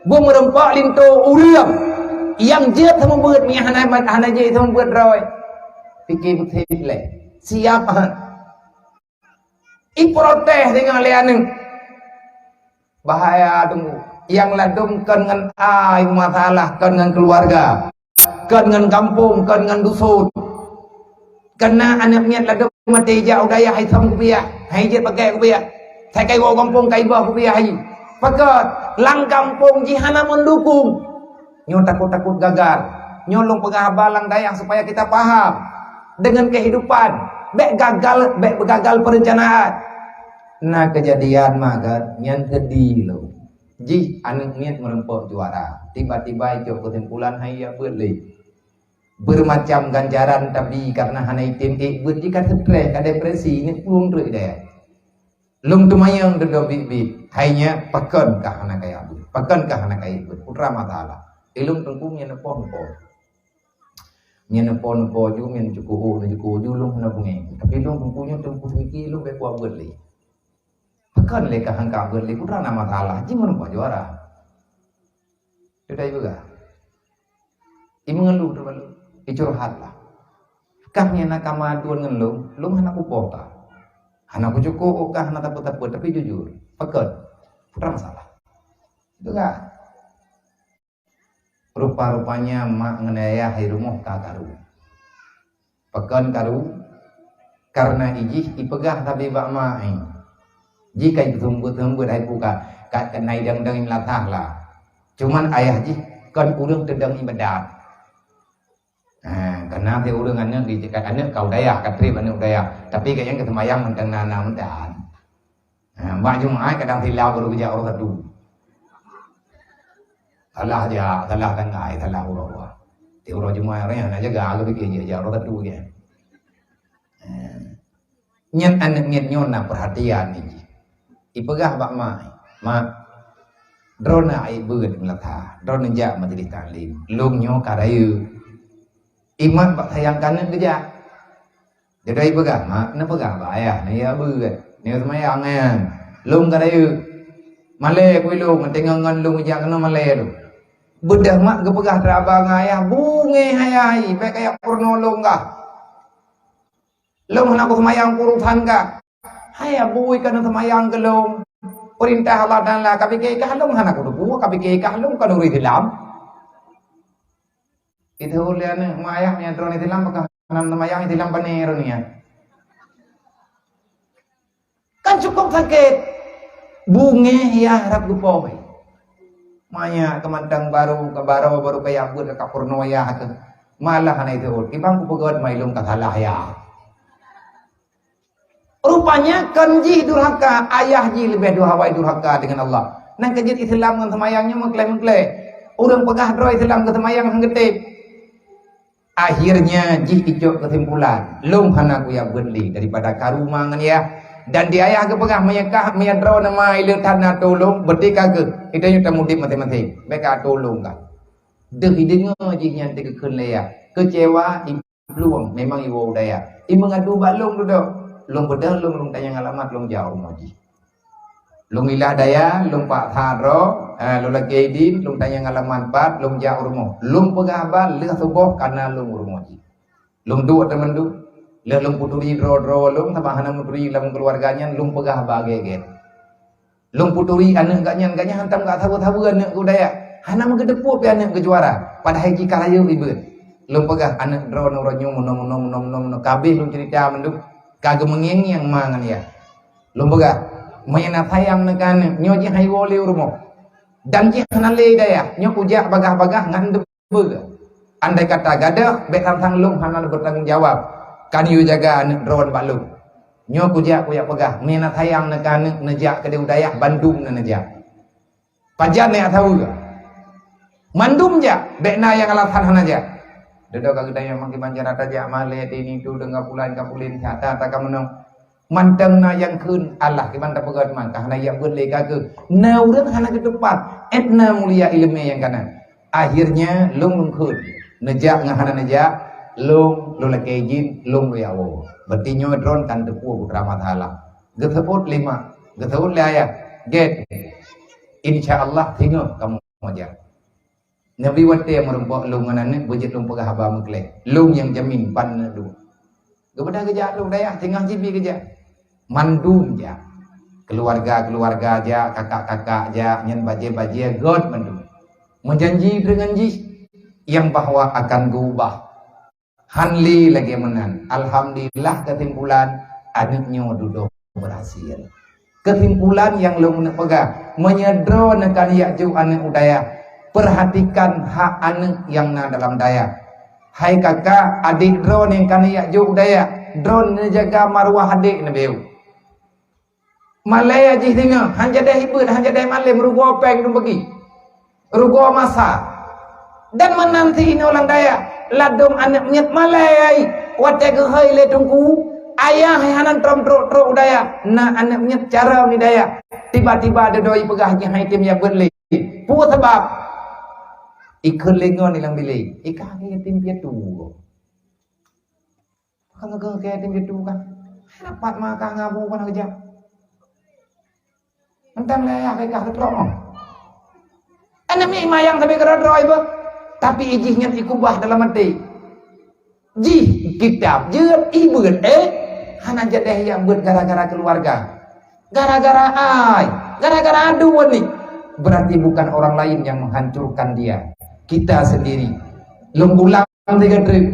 beumeurumpok linto ureueng nyang jeuet seumeubeuet, meunyoe hana, hana jeuet seumeubeuet droe, pike beuthat lé. Siap han. Iprotes deungon lé aneuk. Bahaya teungku. Nyang ladôm kon ngon ai masalah, kon ngon keuluwarga, kon ngon gampông, kon ngon dusun. Keunan aneuk miet ladôm maté ijak u dayah hai sông kupiah, hai jeuet pakai kupiah. Sai kai woe gampông kai boh kupiah hai. Pakon? Lam gampông jih hana meundukung. Nyoe takot-takot gagal. Nyoe lôn peugah haba lam dayah supaya kita paham. Dengan kehidupan, bék gagal, bék gagal perencanaan. Na keujadian magat nyan seudeh lom. Jih aneuk miet meurumpok juara. Tiba-tiba ijok keusimpulan hai ijak beuet lé. Beureumacam ganjaran tabi kareuna hana item ék beuet jih ka stres, ka depresi, neuk plueng treuk deh. Lôn teumanyong dudoe biet-biet, hai nyak pakon kah hana kaya beuet? Pakon kah hana kaya beuet? Putra masalah. Ilôn teungku nyan neupoh-neupoh. Nyan neupoh-neupoh ju, nyan cukup, oh, cukup ju lôn hana beungéh. Tapi lôn teungku nyoe teungku seumiké lôn bék kuat beuet lé. Pakon lé kah hana kaya beuet lé? Putra na masalah, jih meurumpok juara. Sudah juga. Imeungeuluh tu baru, icurhat lah. Kah nyan na kama aduen ngon lôn, lôn hana kupoh kah. Hana kucukok kah, hana tapeue-tapeue, tapi jujur. Pakon? Putra masalah. Itu kan? Rupa-rupanya mak ngon ayah di rumoh ka karu. Pakon karu? Kareuna ijih ipeugah sabe bak mak, eh. Jih ka jiseumeubeuet-seumeubeuet hai puka, ka, ka na idong-dong imeulathah lah. Cuman ayah jih kon ureueng teudong ibadat. Ha, kareuna si ureueng aneuk di, aneuk ka u dayah, ka trép aneuk u dayah. Tapi gobnyan geuseumayang mantong na, na meudan. Ha, bak Jumat kadang silau baru geujak uroe satu. Salah jak, salah tanggai, salah uroe. Di uroe Jumat ureueng na jaga, geupike jijak uroe satu je. Ha. Nyan aneuk miet nyoe na peurhatian nyan jih. Ipeugah bak mak, "Mak, droeneuh ék beuet meulathah, droeneuh jak majelis taklim. Lôn nyoe ka rayeuk." Imat bak sayang keu aneuk geujak. Jadi ipeugah, "Mak, neupeugah bak ayah, neuya beuet, neuseumayang nyan. Lôn ka rayeuk. Malée keu ilôn, teungoh ngon lôn jak keunoe malée lôn." Beudôh mak geupeugah teuraba ngon ayah, "Beungéh ayah, bék kajak peurunoe lôn kah. Lôn hana kuseumayang keu urosan kah." Hai abui, ka neuseumayang keu lôn. Peurintah Allah Taala ka pike kah lôn hana kuteupeu, ka pike kah lôn kon ureueng Islam. Itu ulée aneuk mak ayah nyang droeneuh Islam pakon hana seumayang, Islam pane droeneuh nyan. Kan cukup sakét. Beungéh yah rab geupoh. Manyak keumantong baru, ke baru, baru kajak beuet ka peurunoe yah keuh. Malah hana itu. Ibang kupeugét mai lôn ka salah yah. Rupanya kon jih durhaka, ayah jih leubeh dua awai durhaka dengan Allah. Nang keujeuet Islam ngon seumayang nyoe meukleh-meukleh. Ureueng peugah droe Islam keu seumayang han geutem. Akhirnya jih icok keusimpulan, "Lôn hana kuya beuet lé daripada karu ma ngon yah. Dan di ayah geupeugah, "Meunyo kah, meunyo droeneuh ma ileuh that na tulông, beuti ka geuh. Ita nyoe tamudeb maséng-maséng. Bèk ka tulông kah." Deuh ideungoe jih nyan teukeukheun lé yah. Keucewa, iplueng, memang iwoe u dayah. Imeungadu bak lông dudoe. Lông beudôh lông, lông tanyong alamat, lông jak u rumoh jih. Lông ilah dayah, lông paksa droe, eh, lông lakèe idin, lông tanyong alamat pat, lông jak u rumoh. Lông peugah haba lheueh suboh ka na lông u rumoh jih. Lông duek teumandum. Lheueh lông peuturi droe-droe lông, sabab hana meuturi lam keuluwarga nyan, lông peugah haba gèt-gèt. Lông peuturi aneuk geuh nyan, geuh nyan hantom geusaweue-saweue aneuk geuh u dayah. Hana meugeuteupeue pih aneuk geuh juara, padahai jih ka rayeuk ibeuet. Lông peugah aneuk droeneuh uroe nyoe meunoe, meunoe, meunoe, meunoe, meunoe. Ka abéh lông ceurita mandum. Ka geumeungieng-ngieng ma ngon yah. Lông peugah, meunyo na sayang neuh keu aneuk, nyoe jih han iwoe lé u rumoh. Dan jih hana lé dayah, nyoe kujak bagaih-bagaih ngon deuh. Beuh, andai kata gadôh, bèk sang-sang lông hana beutanggung jawab, kan yue jaga aneuk droen bak lông. Nyoe kujak kujak peugah, meunyo na sayang neuh keu aneuk, neujak keudéh u dayah, bandum na neujak. Pajan neujak saweue? Mandum jak, bèk na nyang alasan hana jak. Dudoe ka geutanyong, "Mangke banjara tajak malèe, tini tu deungon pulan ka pulen, siata ta ka meunoe." Mantong na nyang kheun, alah, kiban tapeugah teuma, ka hana jak beuet lé ka keuh. Na ureueng hana geuteupat, 'et na mulia ileumèe nyang ka na. Akhirnya, lông lông kheun. Neujak ngon hana neujak, lông lông lakèe idin, lông lông jak woe. Berarti nyoe droen kan teupeue putra masalah. Geuseubut lé mak, geuseubut lé ayah. Gèt. Insya Allah, singoh kamoe jak. Neubi watèe meurumpok lông ngon aneuk, beujeuet lông peugah haba meuklèe. Lông nyang jamin ban aneuk dua. Geubeudôh geujak lông dayah, singoh jibi geujak. Mandum jak. Keuluwarga-keuluwarga jak, kakak-kakak jak, nyan bajèe-bajèe gèt mandum. Meujanji deungon jih nyang bahwa akan geuubah. Han lé lagèe meunan. Alhamdulillah, keusimpulan, aneuk nyoe dudoe beurhasil. Keusimpulan nyang lôn keuneuk peugah, meunyoe droeneuh ka neujak jok aneuk u dayah, peurhatikan hak aneuk nyang na dalam dayah. Hai kakak, adék droeneuh nyang ka neujak jok u dayah, droeneuh jaga maruah adék neuh beu. Malèe jih singoh, han jadèh ibeuet, han jadèh malém, rugoe pèng dum bagi. Rugoe masa. Dan meunan si inoe lam dayah, ladôm aneuk miet malèe ai. Watèe geuhôi lé teungku, ayah hai hana trok-trok u dayah, na aneuk miet carông di dayah. Tiba-tiba dudoe ipeugah jih han item jak beuet lé. Peue sabab? Ikheun lé ngon i lam bilék. Ikah yatim piatu. Kan keu keu yatim piatu kan. Rapat maka ngabu kan keujam. Entang lé ayah keu ikah keutrok. Aneuk miet mayang sabe keudroe-droe ibe. Tapi ijih nyan ikubah dalam até. Jih kitab jeuet ibeuet, eh, hana jadèh jak beuet gara-gara keuluwarga. Gara-gara ai, gara-gara adoe ni. Berarti bukan orang lain yang menghancurkan dia. Kita sendiri. Lôn ulang sigoe treuk,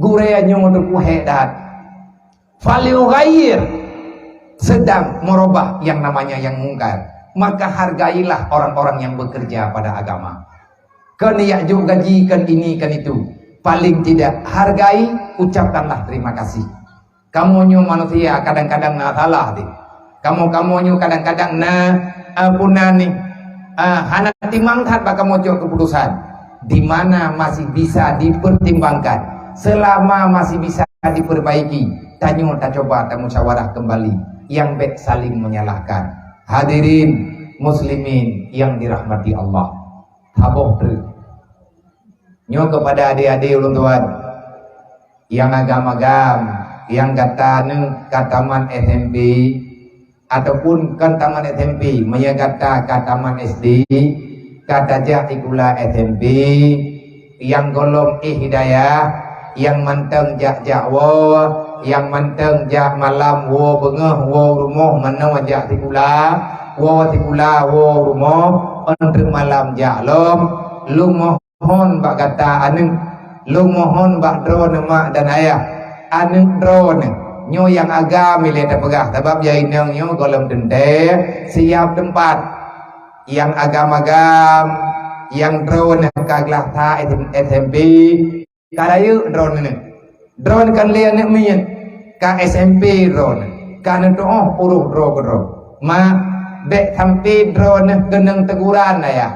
gurèe nyoe teupeu hék that. Falyughayyir, sedang merubah yang namanya yang mungkar. Maka hargailah orang-orang yang bekerja pada agama. Kon jak jok gaji, kon ini, kon itu. Paling tidak, hargai, ucapkanlah terima kasih. Kamoe nyoe manusia kadang-kadang na salah deh. Kamoe-kamoe nyoe kadang-kadang na, eh, puna ni, eh, hana timang that bak kamoe jok keuputusan. Di mana masih bisa dipertimbangkan, selama masih bisa diperbaiki, tanyoe tacoba tamusyawarah kembali, nyang bèk saling menyalahkan. Hadirin muslimin yang dirahmati Allah. Saboh treuk. Nyoe keupada adé-adé ulôn tuan, nyang agam-agam, nyang gata neuh ka tamat S M P, ataupun kon tamat S M P, meunyoe gata ka tamat S D, ka tajak sikula S M P, nyang gohlom éh hidayah, nyang mantong jak-jak woe, nyang mantong jak malam woe beungoh woe rumoh manoe jak sikula, woe sikula woe rumoh, 'oh treuk malam jak lom, lôn mohon bak gata aneuk, lôn mohon bak droeneuh mak dan ayah, aneuk droeneuh, nyoe nyang agam ilèe tapeugah, sabab jai inong nyoe gohlom teuntèe siap teumpat. Nyang agam-agam, nyang droeneuh ka glah that S M P, ka rayeuk droeneuh. Droeneuh kan lé aneuk miet, ka S M P droeneuh, ka neutu'oh uroe droe keudroe. Mak, bèk sampai droeneuh keunong teguran ayah.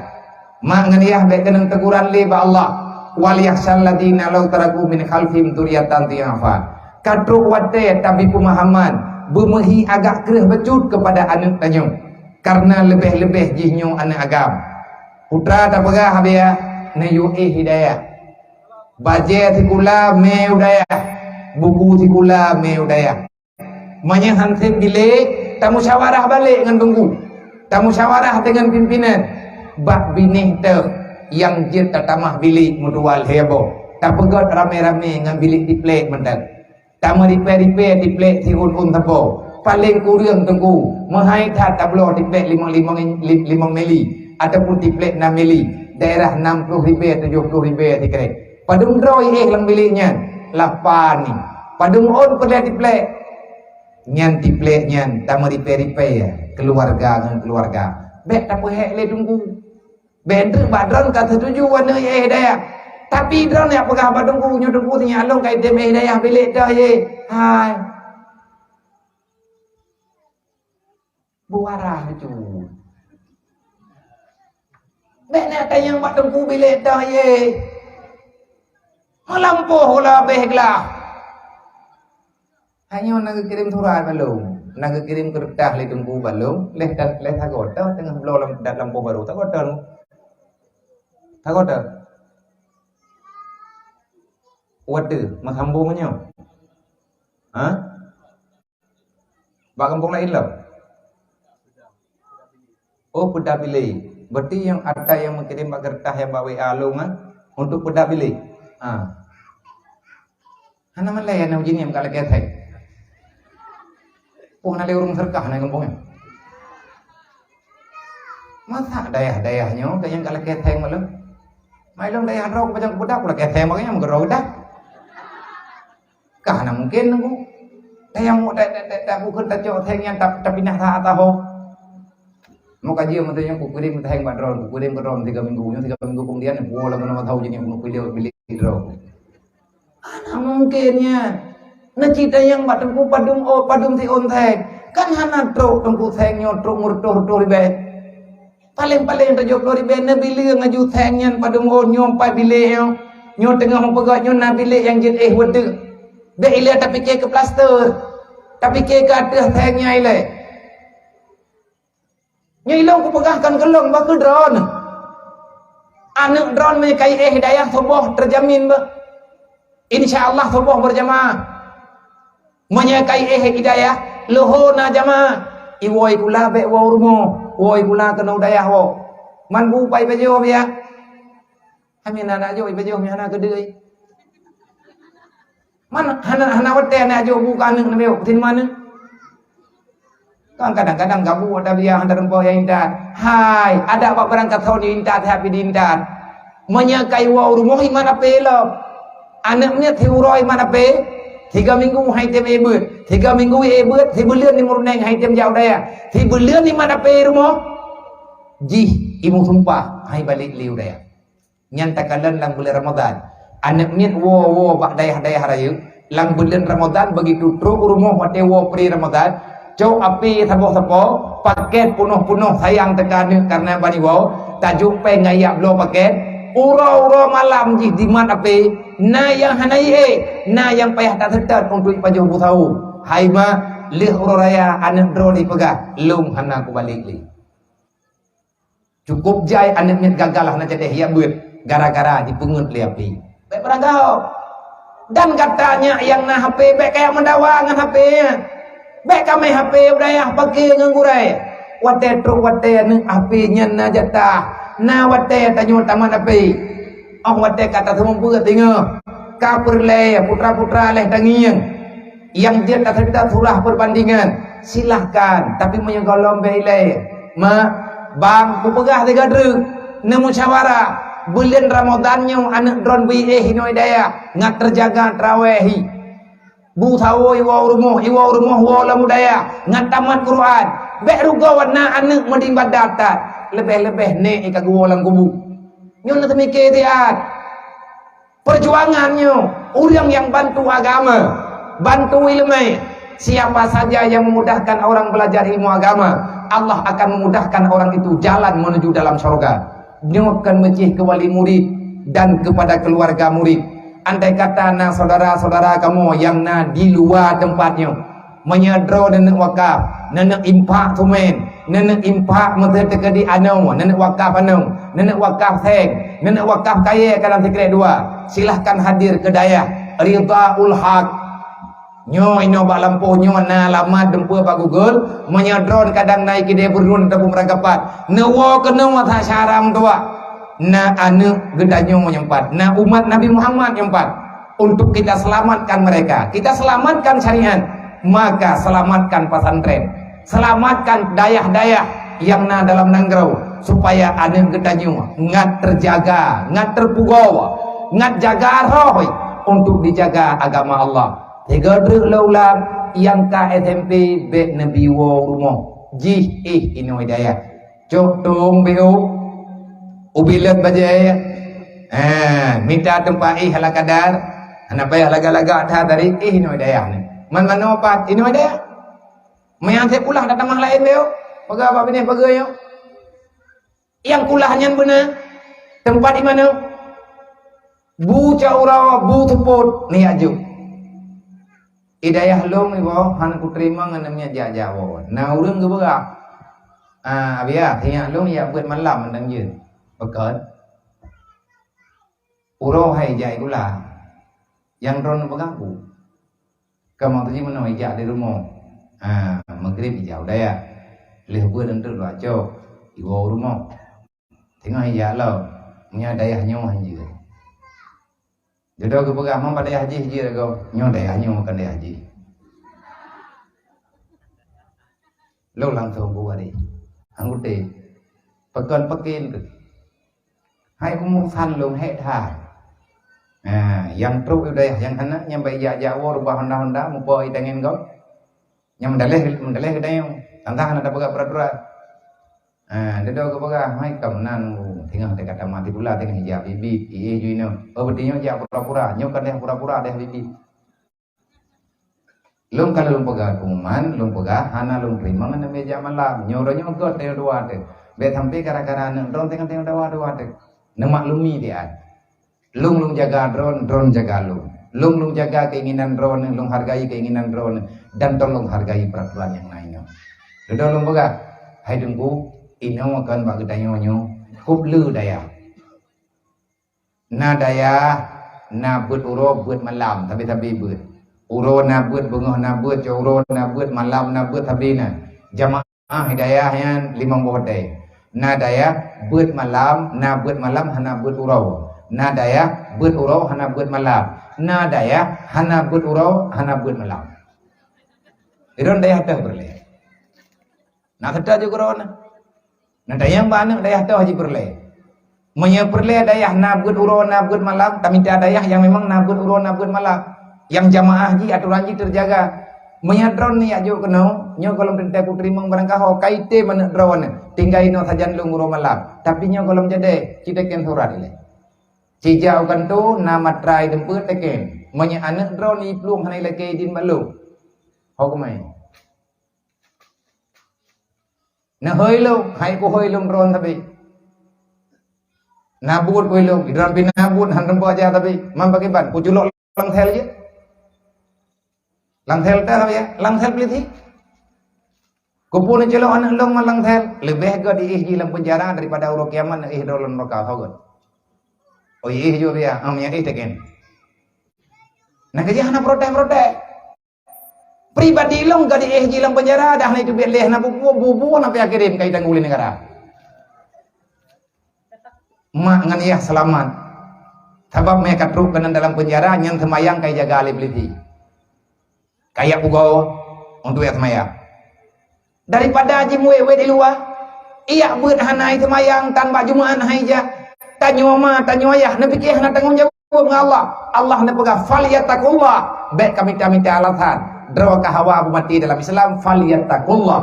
Mak ngon yah bèk keunong teguran lé bak Allah. "Wal yakhsyal ladzina law taraku min khalfihim dzurriyyatan dhi'afa." Ka trok watèe tabi peumahaman, beumeuhi agak kreueh bacut keupada aneuk tanyoe, kareuna leubeh-leubeh jih nyoe aneuk agam. Putra tapeugah, Abiya, neuyue éh hidayah. Bajée sikula mé u dayah, buku sikula mé u dayah. Meunyoe han sép bilék, tamusyawarah balek ngon teungku. Tamusyawarah deungon pimpinan. Bak binéh teuh nyang jeuet tatamah bilék meutuwah lhée boh. Tapeugét ramé-ramé ngon bilék tiplek mantong. Tameuripée-ripée tiplek siôn-ôn sapo. Paleng kureueng teungku, meuhai that tabloe tiplek limong, limong, lim-, limong mili ataupun tiplek nam mili. Daerah nam ploh ribée, tujoh ploh ribée sikrek. Padum droe éh lam bilék nyan? Lapan ni. Padum ôn peureulée tiplek? Nyan tiplek nyan tameuripée-ripée keuluwarga ngon keuluwarga. Bék tapeuhék lé teungku. Bék treuk bak droen ka seutuju aneuk éh dayah. Tapi droen nyang peugah bak teungku, nyoe teungku sinyak lôn ka item éh dayah bilék dah yé. Hai. Buara lucu. Bék na tanyong bak teungku bilék dah yé. Meulampôh ulah béh glah. Hanyoe na geukirém surat bak lôn, na geukirém keureutah lé teungku bak lôn, lheuh dan lheuh sagoe teuh teungoh bloe lam, lam lampôh barô, sagoe teuh. Sagoe teuh. Watèe meusambông nyoe. Ha? Bak gampông laén lom? Oh, peudak bilék. Berarti nyang ata nyang meukirém bak keureutah nyang bak W A lôn nyan untuk peudak bilék. Ha. Hana malèe aneuk jih nyan ka lakèe thèng. Poh na lé ureueng seudeukah na gampông nyan. Masa dayah-dayah nyoe ka nyang ka lakèe thèng malam? Mai lôn dayah droe ku pajan ku peudak, ku lakèe thèng bak nyan meukeurok dah. Ka hana mungken teungku. Tayang mu dak, dak, dak, dak, bukon tacok thèng nyan tap-, tapinah that atawa. Meukaji meuteunyoe kukirém thèng bak droen, kukirém keu droen tiga minggu. Nyoe tiga minggu keumudian, woe lam meunoe tau jadi keuneuk pilih, pilih droen. Hana mungken nyan. Na cit tayang bak teungku padum, oh, padum siôn thèng. Kan hana trok teungku thèng nyoe trok meureutoh-reutoh ribèe. Paleng-paleng tujoh ploh ribèe neubi lé ngon ju thèng nyan padum ôn nyoe pat bilék nyoe. Nyoe teungoh meupeugah nyoe na bilék nyang jeuet éh watèe. Bèk ilèe tapike keu plaster, tapike keu ateueh thèng nyan ilèe. Nyoe ilôn kupeugah kon keu lôn, bah keu droen. Aneuk droen mé ka iéh dayah suboh teujamin beuh. Insya Allah suboh beurjamaah. Meunyoe ka iéh hidayah, leuhô na jamaah. Iwoe kula bèk woe u rumoh, woe kula keunoe u dayah woe. Man bu pai pajoh biya. Hana na jok ipajoh mi hana keudeuh. Man hana, hana watèe na jok bu keu aneuk neubiyok, keutin ma aneuk. Kan kadang-kadang gabu ada biya hana rumpok nyang intat. Hai, ada bak barang kathon nyang intat, tapi diintat. Meunyoe ka iwoe u rumoh iman apé lom. Aneuk miet siuroe iman apé, tiga minggu hai tem éh beuet. Tiga minggu éh beuet, sibuleuen di Meureunéng hai tem jak u dayah. Sibuleuen iman apé rumoh, jih imu sumpah hai balek lé u dayah. Nyan takalon lam buleuen Ramadhan. Aneuk miet woe-woe bak dayah-dayah rayeuk, lam buleuen Ramadhan begitu trok u rumoh watèe woe pri Ramadhan, cok apé saboh sapo, pakèt punoh-punoh sayang teuka aneuk kareuna bani woe, tajok péng ngon yak bloe pakèt, uroe-uroe malam jih dimat apé, na nyang hana ié, na nyang payah taseutôt untuk ipajoh bu sawo. Hai mak, lheueh uroe raya aneuk droe ipeugah, lôn hana kubalek lé. Cukôp jai aneuk miet gagal hana jadéh yak beuet gara-gara jipeungeut lé apé. Bèk beuragau. Dan gata nyak nyang na hapé, bèk kajak meudawa ngon hapé nyan. Bèk kamé hapé u dayah paké ngon gurèe. Watèe trok watèe aneuk hapé nyan na jatah, na watèe tanyoe tamat hapé. Óh watèe ka taseumeubeuet singoh, ka peureulèe putra-putra lheueh tangieng. Nyang jeuet taseutôt surah peubandingan, silahkan. Tapi meunyoe gohlom bèk ilèe, mak, bang, kupeugah sigoe treuk, neumusyawarah. Buleuen Ramadhan nyoe aneuk droen bri éh inoe dayah, ngat teujaga trawèh hi. Bu sawo iwoe u rumoh, iwoe u rumoh woe lam budaya, ngat tamat Quran. Bèk rugoe na aneuk meuibadat that, leubeh-leubeh nèk ka geuwoe lam kubu. Nyoe na teumike siat. Perjuangan nyoe, ureueng nyang bantu agama, bantu ileumèe. Siapa saja yang memudahkan orang belajar ilmu agama, Allah akan memudahkan orang itu jalan menuju dalam syurga. Nyoe kon meucih keu wali murid dan kepada keluarga murid. Andai kata na saudara-saudara kamoe nyang na di luwa teumpat nyoe, Meunyoe droe neuneuk wakaf, neuneuk infak sumen, neuneuk infak meuseuti keudeh anoe, neuneuk wakaf anoe, neuneuk wakaf seng, neuneuk wakaf kayèe ka lam sikrek dua, silahkan hadir keu dayah. Ridhaul Haq. Nyoe inoe bak lampôh nyoe na alamat dumpeue bak Google. Meunyoe droe kadang na i keudè Beurun ataupun Meurangkapat, neuwoe keunoe that syedara meutuwah. Na aneuk geutanyoe nyoe pat, na umat Nabi Muhammad nyoe pat. Untuk kita selamatkan mereka, kita selamatkan syariat, maka selamatkan pesantren, selamatkan dayah-dayah yang na dalam nanggroe, supaya aneuk geutanyoe ngat teujaga, ngat teupugoe, ngat jaga roh untuk dijaga agama Allah. Sigoe treuk lom ulang, nyang ka S M P bèk neubi woe rumoh. Jih éh inoe dayah. Cok tông B O. Ubilot bajèe. Ha, mita teumpat éh ala kadar. Hana payah lagak-lagak that tadi, éh inoe dayah nyoe. Man manoe pat inoe dayah. Meunan sép kulah that tamah laén B O. Peugah bak binéh pageue nyoe. Nyang kulah nyan beuna. Teumpat di manoe? Bu cot uroe, bu seupôt, neujak jok. I dayah lôn iboh hana kuteurimong ngon neumia jak-jak woe. Na ureueng geupeugah, "Ah, Abiya, sinyak lôn jak beuet malam mantong jeuet." "Pakon?" "Uroe hai jak sikula." "Nyang droeneuh peugah peue?" "Ka mantong jih meunoe ijak di rumoh." Ah, Maghrib ijak u dayah. Lheueh beuet eunteuk lôn cok, iwoe u rumoh. Teungoh ijak lom, nyan dayah nyoe han jeuet. Dudoe geupeugah, "Mang bak dayah jih jeuet lagoe?" "Nyoe dayah nyoe, kon dayah jih." Lôn langsong buet deh. Anggute. Pakon pakén tu. Hai umu san lôn hék that. Ha, nyang trok u dayah nyang hana, nyang bak ijak-jak woe reubah honda-honda, mupo i tangen gob. Nyang meudaleh, meudaleh geutanyoe. Tantang hana tapeugah peraturan. Ha, dudoe geupeugah, "Hai ka meunan, teungoh teuka tamat sikula, teungoh ijak biet-biet, iéh ju inoe." "Oh, beuti nyoe jak pura-pura." "Nyoe kon dayah pura-pura, dayah biet-biet." Lôn ka lôn peugah pengumuman, lôn peugah hana lôn teurimong ngon neumia jak malam. Nyoe uroe nyoe göt tanyoe dua teuh. Bèk sampai gara-gara aneuk droeneuh teungoh-teungoh dawa-dawa teuh. Neumaklumi tiat. Lôn, lôn jaga droeneuh, droeneuh jaga lôn. Lôn, lôn jaga keinginan droeneuh, lôn hargai keinginan droeneuh, dan tolong hargai peraturan nyang na inoe. Dudoe lôn peugah, "Hai Teungku, inoe kon bak geutanyoe nyoe, kop le dayah." Na dayah, na beuet uroe, beuet malam, sabe-sabe beuet. Uroe na beuet, beungoh na beuet, cot uroe na beuet, malam na beuet, sabe na. Jamaah dayah nyan limong boh watèe. Na dayah beuet malam, na beuet malam hana beuet uroe. Na dayah beuet uroe hana beuet malam. Na dayah hana beuet uroe, hana beuet malam. Di droeneuh dayah teuh peureulèe. Na seutôt ju keudroe na. Na dayah bak aneuk dayah teuh jipeureulèe. Meunyoe peureulèe dayah na beuet uroe na beuet malam, tamita dayah nyang memang na beuet uroe na beuet malam. Nyang jamaah jih, aturan jih teujaga. Meunyoe droeneuh neujak jok keunoe, nyoe gohlom teuntèe kuteurimong barangkaho, ka item aneuk droeneuh. Tinggai inoe sajan lôn uroe malam. Tapi nyoe gohlom jadèe, ci teken surat ilèe. Ci jak u kantô, na matra i teumpeue teken. Meunyoe aneuk droeneuh iplueng hana ilakèe idin bak lôn. Ho keumè. Neuhôi lôn, hai kuhôi lôn droeneuh sabe. Na buet kuhôi lôn, droeneuh pih na buet, han teumpat jak sabe. Man pakriban, kuculok langsel jih. Langsel teuh sabe ya, langsel polisi. Kupeue neuculok aneuk lôn man langsel, leubeh göt iéh jih lam peunjara daripada uroe kiamat neuéh droe lam neuraka, ho göt. Oh iéh jih biya, am nyang iéh teken. Na keujih hana protes-protes. Pribadi lôn ka diéh jih lam peunjara, dah na iteubiet lé, hana bubu, bubu hana payah kirém ka itanggong lé neugara. Mak ngon yah seulamat. Sabab meunyo ka trok keunan dalam peunjara, nyan seumayang ka ijaga lé polisi. Ka ijak pugoe untuk ijak seumayang. Daripada jimuwét-wét di luwa, ijak beuet hana iseumayang, tan bak Jumaat hana ijak. Tanyoe ma, tanyoe yah, neupike hana tanggong jaweueb ngon Allah. Allah neupeugah, "Falyattaqullah." Bèk ka mita-mita alasan. Droe ka hawa beumaté dalam Islam, falyattaqullah.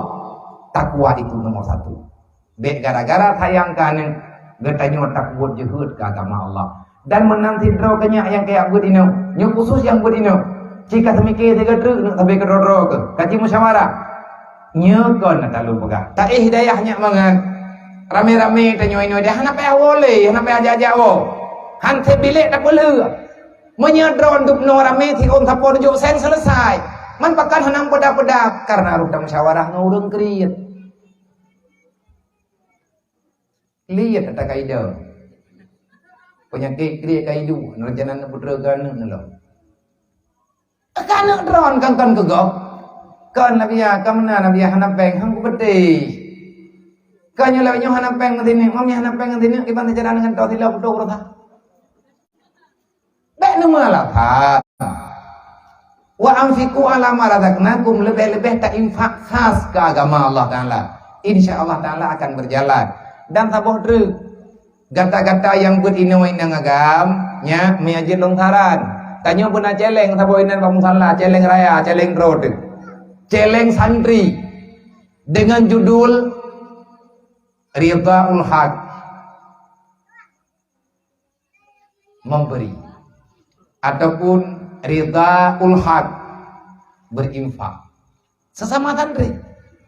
Takwa itu nomor satu. Bèk gara-gara sayang keu aneuk, geutanyoe tapeubuet jeuhet keu agama Allah. Dan meunan sidroe keu nyak nyang kajak beuet inoe, nyoe khusus nyang beuet inoe. Ci ka teumike sigoe treuk neuk sabe keudroe-droe keuh, ka jimusyawarah. Nyoe kon ata lôn peugah. Taéh dayah nyak mangat. Ramé-ramé tanyoe inoe dayah hana payah woe lé, hana payah jak-jak woe. Han sép bilék tapeulheueh. Meunyoe droeneuh dubnoe ramé siôn sapo neujok seng, seuleusai. Man pakon hana peudab-peudab? Karena roh tamusyawarah ngon ureuëng kriet. Liet ata kaidah. Penyakit kriet kaidu, rencana neuputra keu aneuk neuh lom. Ka aneuk droen kan kon keu gob. Kon Nabiah, ka meunan Nabiah hana péng, han kupeuteh. Ka nyoe lagée nyoe hana péng ngon sineuk, meunyoe hana péng ngon sineuk, kiban cara ngon toh sila putôh urosan. Bék neumeualasan. Wa anfiqu ala ma razaqnakum, leubeh-leubeh ta-infak khas keu agama Allah Taala. Insya Allah Taala akan berjalan. Dan saboh treuk, gata-gata nyang beuet inong-inong agam, nyan meunyo jeuet lôn saran. Tanyoe beuna celeng saboh inan bak musala, celeng raya, celeng droe teuh. Celeng santri dengan judul Ridhaul Haq, memberi, ataupun ridhaul haq, berinfak. Sesama santri.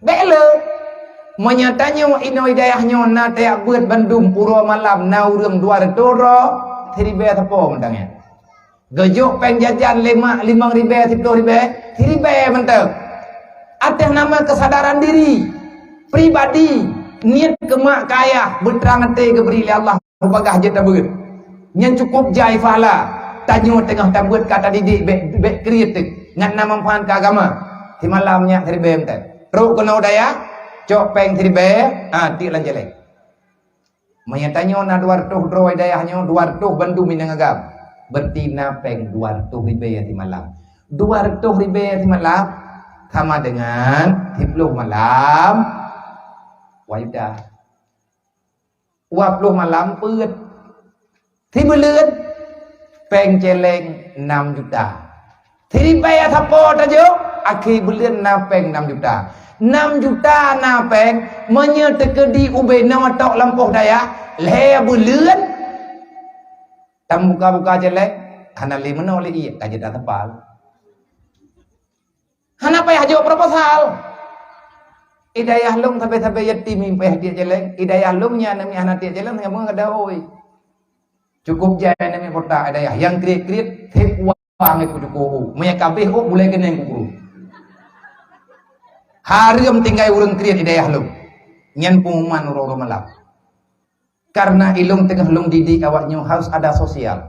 Bék le, meunyo tanyoe inoe dayah nyoe na tajak beuet bandum uroe malam na ureuëng dua reutôh droe, siribée sapo mantong nyan. Geujok péng jajan lima, limong ribée, siploh ribée, siribée mantong. Ateueh nama kesadaran diri pribadi, niet keu mak keu ayah, beutrang até geubri lé Allah. Bagaih jeuet tabeuet. Nyan cukup jai pahala. Tanyoe teungoh tabeuet ka tadidik bék, bék kriet teuk. Ngat na manfaat keu agama. Simalam nyak siribée mantong. Trok keunoe dayah, cok péng siribée, ha, tiek lam jalée. Meunyo tanyoe na dua reutôh droe dayah nyoe, dua reutôh bandum inong agam. Berarti na péng dua reutôh ribée simalam. Dua reutôh ribée simalam sama dengan siploh malam. Waidah. Dua ploh malam peuet. Sibuleuen péng celeng nam juta. Siribée sapo tajok, akhé buleuen na péng nam juta. Nam juta na péng, meunyoe teukeudi ubé noe tok lampôh dayah, lhée buleuen tamuka-buka celeng, hana lé meunoe lé ié ka jeuet tateumpal. Hana payah jok proposal. Idayah lôn sabe-sabe yatim payah tiek celeng. Idayah lôn nyan aneuk miet hana tiek celeng, sehingga meungadahôi. Cukup jai aneuk miet pota idayah. Nyang kriet-kriet, sép uang ikut cukup. Meunyo kabeh ôk, bulai keuneng kukuru. Hareuem tinggai ureuëng kriet idayah lôn. Nyan pengumuman uroe-uroe malam. Karena ilong teungoh lôn didik awak nyoe harus ada sosial.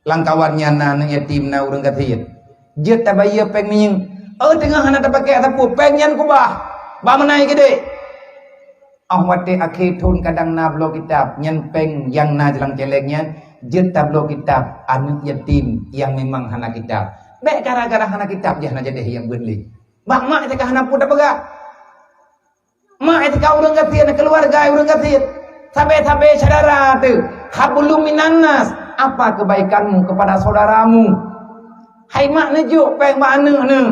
Lam kawan nyan na aneuk yatim, na ureuëng gasien. Jeuet tabayeue péng minyeuk. Oh, teungoh hana tapakai sapeue, péng nyan kubah. Ba meunai keudeh. Oh, watée akhé thon kadang na bloe kitab, nyan péng nyang na lam celeng nyan, jeuet tabloe kitab aneuk yatim nyang memang hana kitab. Bék gara-gara hana kitab jih hana jadi nyang beuet lé. Bak mak teuka hana peue tapeugah. Mak teuka ureuëng gasien, keuluwarga ureuëng gasien. Sabe-sabe syedara teuh, hablum minan nas, apa kebaikanmu kepada saudaramu? Hai mak, neujok péng bak aneuk neuh.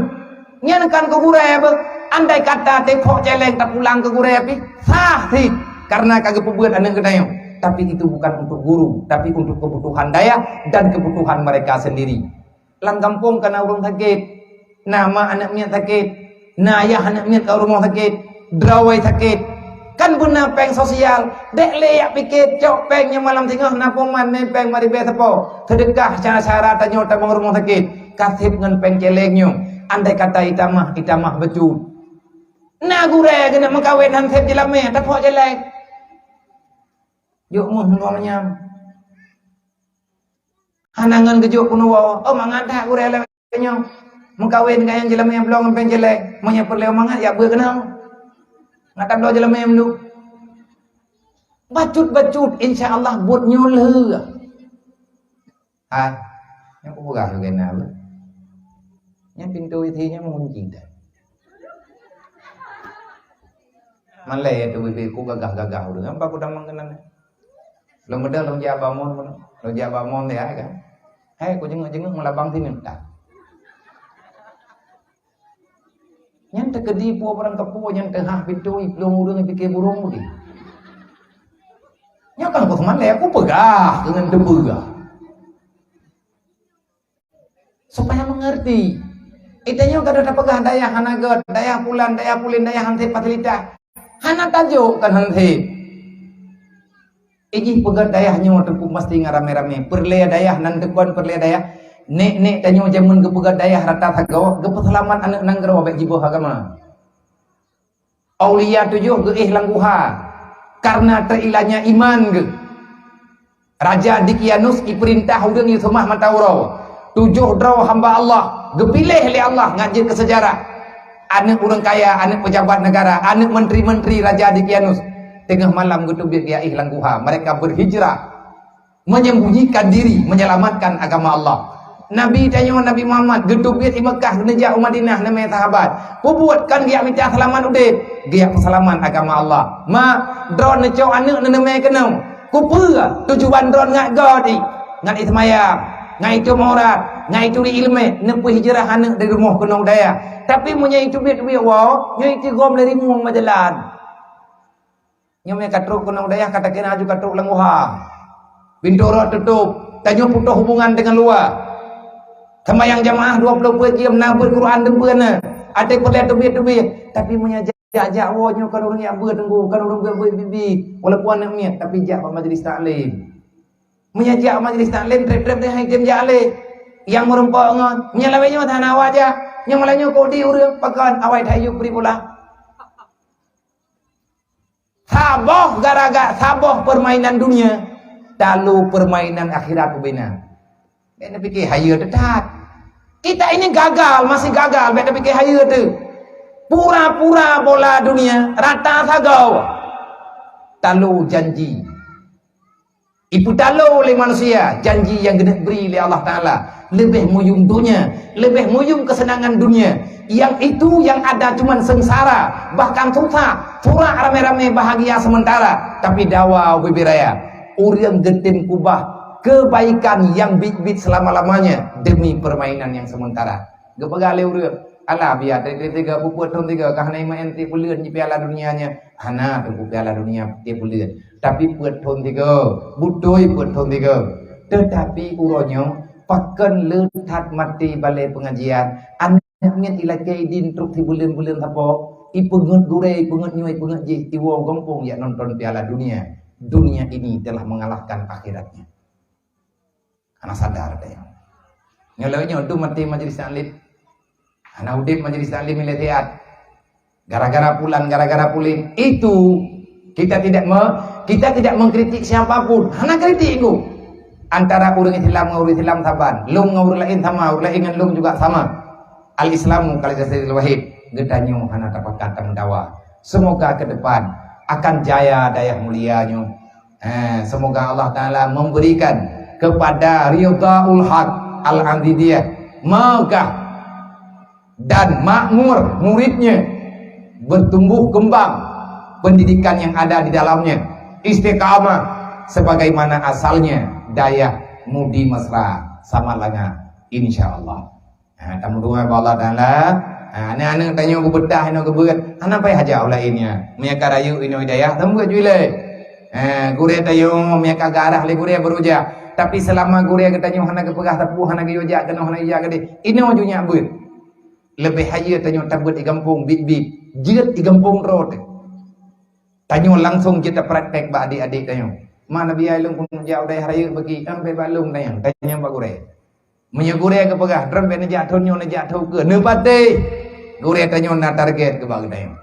Nyan kan keu gurée beuh. Andai kata teuphok celeng tapulang keu gurée pih, sah cit, karena ka geupeubuet aneuk geutanyoe. Tapi itu bukan untuk guru, tapi untuk kebutuhan dayah dan kebutuhan mereka sendiri. Lam gampông ka na ureuëng sakét, na mak aneuk miet sakét, na ayah aneuk miet ka rumoh sakét, droe sakét. Kan beuna péng sosial, dék lé jak pike cok péng nyang malam singoh na poman mé péng maribée sapo. Seudeukah cara-cara tanyoe tabang rumoh sakét, ka sép ngon péng celeng nyoe. Andai kata itamah, itamah bacut. Na gurée geuneuk meukawen han sép jeulamé, taphok celeng. Jok meuh ngon nyang. Hana ngon geujok peunuwoe. Oh, mangat that gurée lagée nyoe. Meukawen ngon nyang jeulamé bloe ngon péng celeng. Meunyoe peureulée mangat, jak beuet keunoe. Ngat tabloe jeulamé meunduek. Bacut-bacut, insya Allah buet nyoe lheueh. Hai, nyang kupeugah lagée na beuh. Nyang pintoe isi nyan meungunci dah. Malée tu bibit ku gagah-gagah ureuëng. Apa ku damang keunan? Lôn meudeh lôn jak bamon, lôn jak bamon dia kan. Hai, ku jenguk-jenguk meulabang sineuk dah. Nyan teukeudi po barang kapo nyan teuhah pintoe iplueng ureuëng pike burong udi. Nyoe kan ku seumalée, aku peugah deungon teupeugah. Supaya mengerti. Ita nyoe kada tapeugah dayah hana gét, dayah pulan, dayah pulin, dayah hansét fasilitas. Hana tajok kan hansét. Ijih peugét dayah nyoe teupeu mesti ngon ramé-ramé. Peureulée dayah nan teukon peureulée dayah. Nek-nek tanyoe jameun geupeugah dayah rata sagoe, geupeuseulamat aneuk nanggroe bék jiboh agama. Aulia tujoh geuéh lam guha karena teuilanya iman geuh. Raja Dikianus ipeurintah ureuëng yue seumah mata uroe. Tujoh droe hamba Allah geupiléh lé Allah ngat jeuet keu seujarah. Aneuk ureuëng kaya, aneuk peujabat negara, aneuk menteri-menteri Raja Dikianus. Teungoh malam geuteubiet geuéh lam guha. Mereka berhijrah, menyembunyikan diri, menyelamatkan agama Allah. Nabi tanyoe, Nabi Muhammad, geuteubiet i Mekah, neujak u Madinah, neumè sahabat. Peubuet kan geujak mita seulamat udeb, geujak peuseulamat agama Allah. Ma, droeneuh neucok aneuk neuneumè keunoe. Kupeue tujuan droeneuh ngat göt i? Ngat i seumayang, ngat i tueng aurat, ngat i turi iéleumé, neupeuhijrah aneuk dari rumoh keunoe u dayah. Tapi meunyoe iteubiet-teubiet woe, nyoe itigom lé rimueng bak jalan. Nyoe mé ka trok keunoe u dayah, ka takira aju ka trok lam guha. Pintoe rot tutôp, tanyoe putôh hubungan deungon luwa. Seumayang jamaah dua ploh peuet jeuem na beuet Quran deungon na. Até peureulèe teubiet-teubiet, tapi meunyoe jak-jak woe nyoe kan ureuëng jak beuet teungku, kan ureuëng beuet-beuet bibi, walaupun aneuk miet, tapi jak bak majlis taklim. Meunyoe jak majlis taklim treb-treb deh hai tem jak lé. Nyang meureumpok ngon, meunyoe lawét nyoe hana awak jak, nyang malam nyoe kodi ureuëng pakon awai that yub bri bola. Saboh gara-gara saboh permainan dunia, talu permainan akhirat ubena. Bék neupike hayeue teutat. Kita ini gagal, masih gagal, bék neupike hayeue teuh. Pura-pura bola dunia rata sagoe. Talu janji. Ipeutalo lé manusia janji nyang geuneuk bri lé Allah Taala. Leubeh muyum dunia, leubeh muyum keuseunangan dunia. Yang itu yang ada cuman sengsara, bahkan susah, surak ramé-ramé bahagia sementara, tapi dawa ubé-bé raya. Ureuëng geutem kubah kebaikan yang bit-bit selama-lamanya demi permainan yang sementara. Geupeugah lé ureuëng, "Alah, biya teuka-teuka peuet thon tiga ka hana iman tiep buleuen di Piala Dunia nyan." Hana teungku Piala Dunia tiep buleuen. Tapi peuet thon tiga, beutôi peuet thon tiga. Tetapi uroe nyoe, pakon le that maté balée pengajian, aneuk miet ilakée idin trok sibuleuen-buleuen sapo, ipeungeut gurée, ipeungeut nyoe, ipeungeut jih, iwoe gampông jak nonton Piala Dunia. Dunia ini telah mengalahkan akhiratnya. Hana sadar tanyoe. Nyoe lagée nyoe tu maté majelis taklim. Hana udeb majelis taklim ilée siat. Gara-gara pulan, gara-gara pulen. Itu kita tidak me, kita tidak mengkritik siapa pun. Hana kritik ku. Antara ureuëng Islam ngon ureuëng Islam saban. Lôn ngon ureuëng laén sama, ureuëng laén ngon lôn juga sama. Al-Islamu kal jasadil wahid. Geutanyoe hana tapakat tameudawa. Semoga ke depan akan jaya dayah mulia nyoe. Eh, semoga Allah Taala memberikan kepada Ridhaul Haq Al-Andidiyah megah dan makmur muridnya, bertumbuh kembang pendidikan yang ada di dalamnya, istiqamah sebagaimana asalnya dayah Mudi Mesra Samalanga, insya Allah. Ha, tameudoa bak Allah Taala. Ha, aneuk-aneuk tanyoe geubeutah inoe geubeuet, hana payah jak u laén nyan. Meunyo ka rayeuk inoe hidayah, sambot ju ilée. Ha, gurée tanyoe meunyo ka geuarah lé gurée beurujak. Tapi seulama gurée geutanyoe hana geupeugah sapeue, hana geuyue jak keunoe, hana geuyue jak keudeh, inoe ju nyak beuet. Leubeh hayeue tanyoe tabeuet i gampông biet-biet, jeuet i gampông droe teuh. Tanyoe langsong jeuet tapraktek bak adék-adék tanyoe. Ma neubi ai lôn keuneuk jak u dayah rayeuk bagi, am bak lôn tanyong, tanyong bak gurée. Meunyoe gurée geupeugah, "Droe bék neujak thon nyoe, neujak thon keuh," neupatéh. Gurée tanyoe na target keu bak geutanyoe.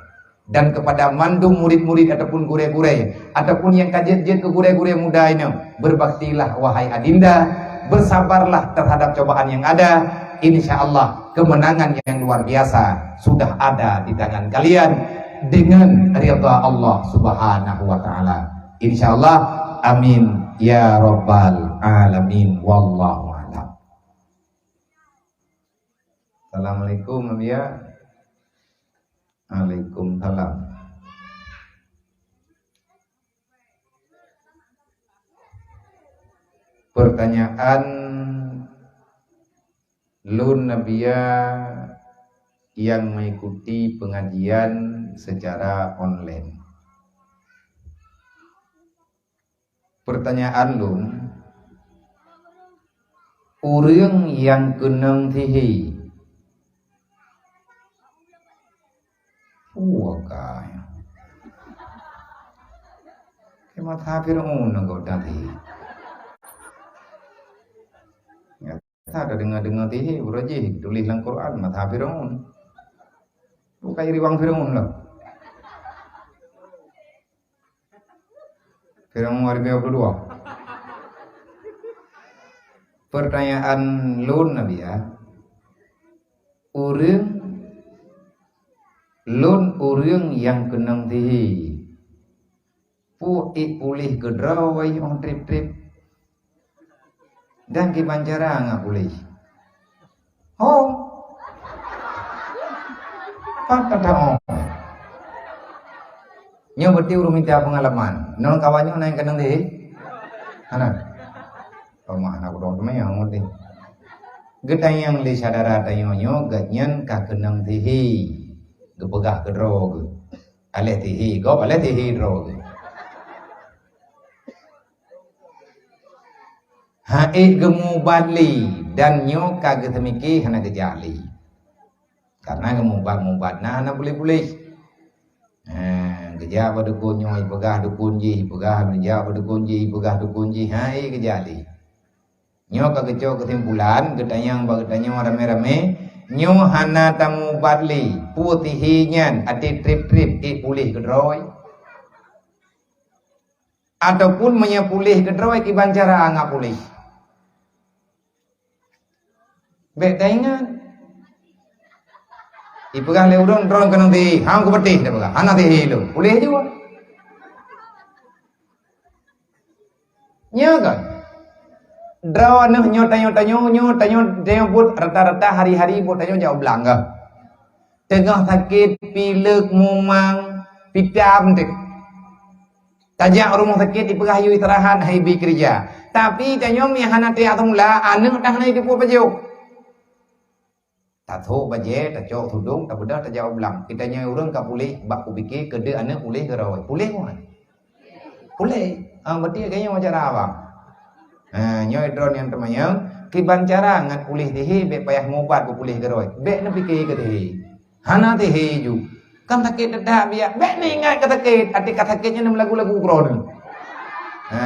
Dan kepada mandum murid-murid ataupun gurée-gurée, ataupun nyang ka jeuet-jeuet keu gurée-gurée muda inoe, berbaktilah wahai adinda, bersabarlah terhadap cobaan yang ada. Insya Allah, kemenangan yang luar biasa sudah ada di tangan kalian dengan ridha Allah Subhanahu wa Ta'ala. Insya Allah, amin ya rabbal alamin. Wallahu a'lam. Assalamualaikum, Nabiya. Waalaikumsalam. Pertanyaan lôn, Nabiya, yang mengikuti pengajian secara online. Pertanyaan lôn, ureuëng nyang keunong sihé, peue ka nyan? Keu mata Fir'aun ngon gobnyan sihé. Biasa tadeungoe-deungoe tihi, uroe jih tuléh lam Quran, masa Firaun. Bukai riwang Firaun lah. Firaun dua ribu dua puluh dua. Pertanyaan lôn, Nabi, ya. Ureuëng, lôn ureuëng nyang keunong tihi. Peue ék puléh keudroe óh treb-treb? Dan kiban cara ngat puléh? Ho. Pat kata ho. Nyoe berarti ureuëng mita pengalaman. Ngon kawan nyoe na nyang keunong tihi? Hana. Pemah na kudong teuma nyang ngerti. Geutanyong lé syedara tanyoe nyoe, gobnyan ka keunong tihi. Geupeugah keudroe geuh. Aléh tihi gob, aléh tihi droe geuh. Hana ék geumubat lé, dan nyoe ka geuseumiké hana geujak lé. Karena geumubat-mubat na hana puléh-puléh. Ha, geujak bak dukun nyoe, jipeugah dukun jih, jipeugah, geujak bak dukun jih, jipeugah dukun jih, hana ék geujak lé. Nyoe ka geucok keusimpulan, geutanyong bak geutanyoe ramé-ramé, nyoe hana tamubat lé, peue tihi nyan até treb-treb ék puléh keudroe? Ataupun meunyoe puléh keudroe, kiban cara ngat puléh? Bék taingat. Ipeugah lé ureuëng, "Droeneuh keunong tihi." "Hang kupeutih," tapeugah. "Hana tihi lôn." Puléh jua. Nyoe kan? Droeneuh nyoe tanyoe, tanyoe, nyoe tanyoe, tanyoe buet rata-rata hari-hari buet tanyoe jak u blang kah? Teungoh sakét, pileuk, mumang, pitam teuk. Tajak rumoh sakét, ipeugah yue istirahat, hai bi keureuja. Tapi tanyoe meuhana tiak teumula, aneuëk dah na jipeupajoh. Tathok bajée, tacok tudong, tabeudôh, tajak u blang. Geutanyoe ureuëng ka puléh, bak kupike keudeh aneuëk puléh keudroe. Puléh ngon? Puléh. Ah, berarti geutanyoe cara abang. Ha, nyoe droeneuh nyang teumanyong, kiban cara ngat puléh tihi, bék payah mubat keu puléh keudroe. Bék neupike keu tihi. Hana tihi ju. Kan sakét teudak biak. Bék neuingat ka sakét. Até ka sakét nyan meulagu-lagu keudroe. Ha,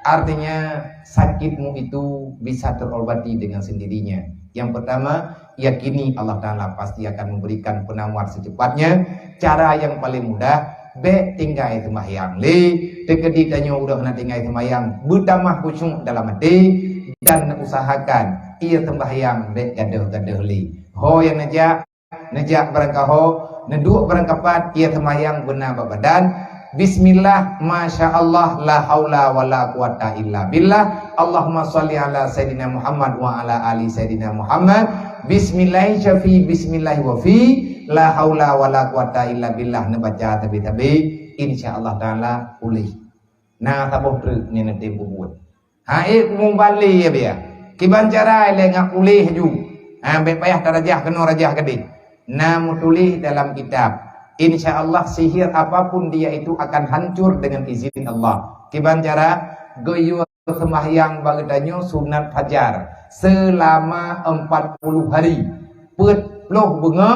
artinya sakitmu itu bisa terobati dengan sendirinya. Yang pertama, yakini Allah Ta'ala pasti akan memberikan penawar secepatnya. Cara yang paling mudah, bék tinggai seumbahyang lé. Teukeudi tanyoe udah na tinggai seumbahyang, beutamah khusyuk dalam hati dan usahakan ia seumbahyang bék gadôh-gadôh lé. Ho nyang neujak, neujak barangkaho, neuduek barangkapat, ia seumbahyang beuna bak badan. Bismillah, masya Allah, la haula wala quwata illa billah. Allahumma shalli ala Sayyidina Muhammad wa ala ali Sayyidina Muhammad. Bismillah syafi, bismillah wafi, la haula wala quwata illa billah, neubaca tabi-tabi, insya Allah Ta'ala puléh. Na saboh treuk nyan neutem peubuet. Ha, ék mubat lé ya biya. Kiban cara lé ngat puléh ju. Ha, bék payah tarajah keunoe rajah keudeh. Na meutuléh dalam kitab, insya Allah sihir apapun dia itu akan hancur dengan izin Allah. Kiban cara, geuyue seumbahyang bak geutanyoe sunat fajar selama empat puluh hari. Peuet ploh beungoh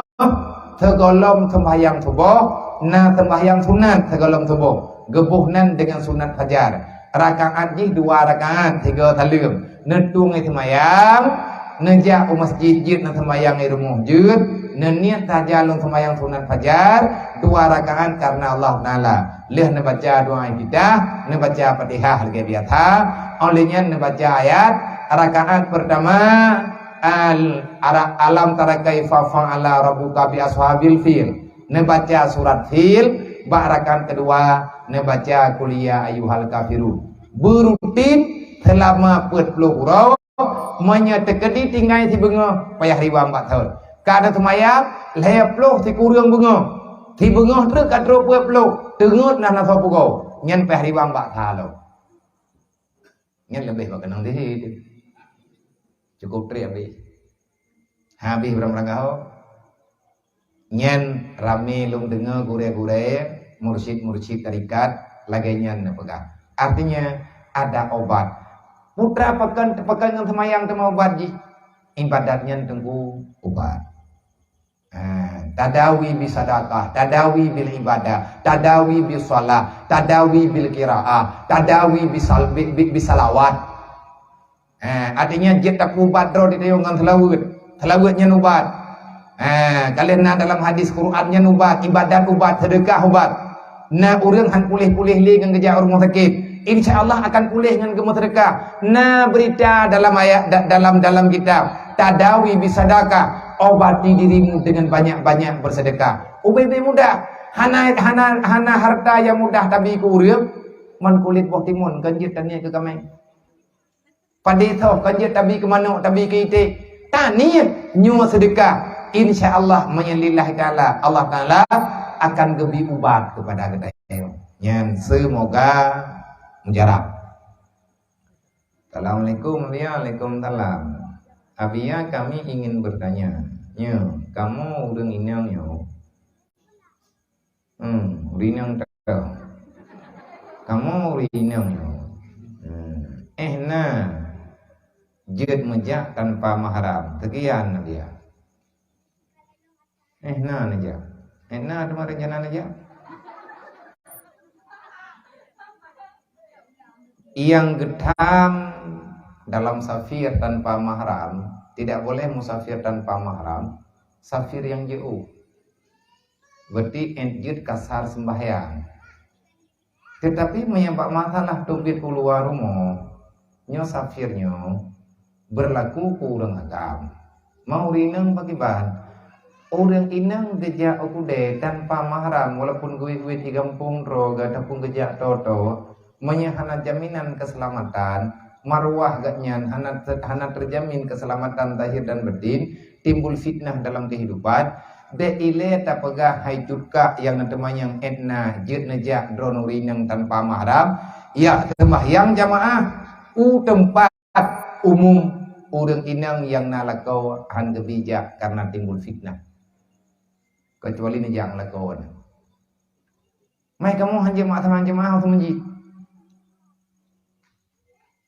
sigohlom seumbahyang suboh, na seumbahyang sunat sigohlom suboh. Geuboh nan deungon sunat fajar. Rakaat jih dua rakaat, sigo saleuem. Neutueng i seumayang, neujak u masjid jeuet, neuseumbahyang i rumoh jeuet, neuniet saja lôn seumbahyang sunat fajar, dua rakaat karena Allah Ta'ala. Lheueh neubaca doa iftitah, neubaca Fatihah lagée biasa. Óh lheueh nyan neubaca ayat, rakaat pertama, al-, ara-, alam tara kaifa fa'ala rabbuka bi ashabil fil. Neubaca surat Fil, bak rakaat keudua neubaca Qul ya ayyuhal kafirun. Beurutin seulama peuet ploh uroe, meunyoe teukeudi tinggai sibeungoh, payah riwang bak thon. Ka na seumayang, lhée ploh sikureueng beungoh. Sibeungoh treuk ka trok peuet ploh, teungeut na langsong pugoe. Nyan payah riwang bak thon. Nyan leubeh bak keunong tihi teuh. Cukup treb habéh. Habéh barang-barang gaho. Nyan ramé lôn deungoe gurée-gurée, mursyid-mursyid tarekat, lagée nyan neupeugah. Artinya, ada obat. Putra pakon, pakon ngon seumayang teuma obat jih. Ibadat nyan teungku obat. Ha, tadawi bisadaqah, tadawi bil ibadah, tadawi bis shalah, tadawi bil qiraah, tadawi bisal-, bi-, bi-, bisalawat. Eh, artinya jeuet tapeuubat droe teuh ngon seulaweuet. Seulaweuet nyan ubat. Eh, ka lheueh na dalam hadis, Quran nyan ubat, ibadat ubat, seudeukah ubat. Na ureuëng han puléh-puléh lé ngon geujak u rumoh sakét, insya Allah akan puléh ngon geumeuseudeukah. Na beurita dalam ayat da-, dalam, dalam kitab, "Tadawi bisadaqah, obati dirimu dengan banyak-banyak berseudeukah." Ubé-bé mudah. Hana, hana, hana harta nyang mudah tabi keu ureuëng, man kulét boh timun kon jeuet taniet keu kaméng. Padé tho kon jeuet tabi keu manok, tabi keu iték. Taniet nyoe seudeukah. Insya Allah, meunyoe lillahi taala, Allah Taala akan geubri ubat keupada geutanyoe. Nyan seumoga mujarab. Assalamualaikum, Abiya. Waalaikumsalam. Abiya, kami ingin bertanya. Nyoe, kamoe ureuëng inong nyoe. Hmm, ureuëng inong teuh. Kamoe ureuëng inong nyoe. Hmm. Eh na jeuet meujak tanpa mahram. Sekian, Abiya. Eh na neujak. Eh na teuma rencana neujak. Yang geutam dalam safir tanpa mahram, tidak boleh musafir tanpa mahram, safir yang jeuet. Berarti ét jeuet kasar sembahyang. Teutapi meunyoe bak masalah teubiet u luwa rumoh, nyoe safir nyoe beurlaku keu ureuëng agam. Ma ureuëng inong pakriban? Ureuëng inong geujak u keudè tanpa mahram, walaupun geuwét-wét di gampông droe ataupun geujak toe-toe, meunyoe hana jaminan keuseulamatan, marwah geuhnyan hana te-, hana teujamin keuseulamatan zahir dan batin, timbul fitnah dalam keuhidupan, bék ilée tapeugah hai cut kak nyang na teumanyong ét na jeuet neujak droeneuh ureuëng inong tanpa mahram, jak seumbahyang jamaah u teumpat umum ureuëng inong nyang na lakoe han geubi jak kareuna timbul fitnah. Keucuali neujak lakoe na. Mai kamoe han jeuet mak seumbahyang jamaah u masjid.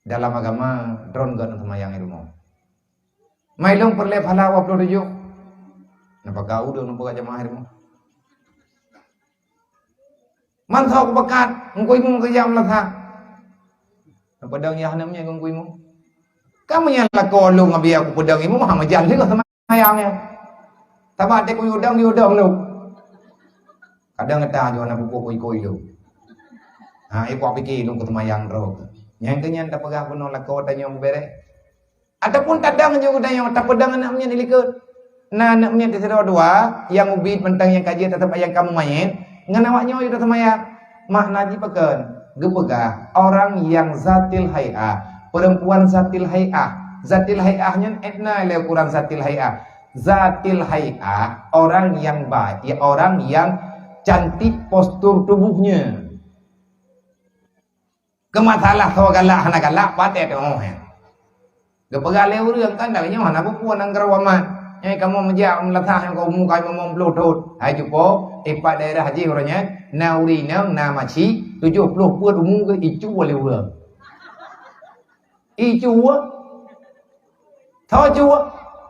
Dalam agama, droeneuh geuh neuseumayang i rumoh. Mai lôn peureulée pahala dua puluh tujoh. Napa kau dong napa jamaah i rumoh? Man soe kupakat, Teungku Imum geujak meulasa. Napa dong yah aneuk miet ngon Teungku Imum? Kamoe nyang lakoe lôn ngon biya kupeudong imum, ha meujan lé seumbahyang nyan. Sabab até kuyue dong, yue dong lôn. Kadang gata nyoe na pupuk koi-koi lôn. Ha, ikuak pike lôn keu seumayang droe. Nyang keu nyan tapeugah bunoe lakoe tanyoe beubeureh. Ataupun tadong ju geutanyoe tapeudong aneuk miet di likot. Na aneuk miet di sidroe dua nyang ubit mantong nyang ka jeuet taseumbahyang kamoe manyét, ngon awak nyoe ju taseumayang. Makna jih pakon? Geupeugah orang yang zatil hai'ah, perempuan zatil hai'ah. Zatil hai'ah nyan ét na lé ukuran zatil hai'ah. Zatil hai'ah, orang yang baik, ya, orang yang cantik postur tubuhnya. Keu masalah soe galak hana galak, patéh teuh, eh. Geupeugah lé ureuëng kan, nyoe hana peue-peue nanggroe amat. Eh, kamoe meujak meulasah nyang ka umu ka limong ploh thon. Hai cupo, ipat daerah jih uroe nyan, na ureuëng inong, na maci, tujoh ploh peuet umu geuh icue lé ureuëng. Icue. Tho cue.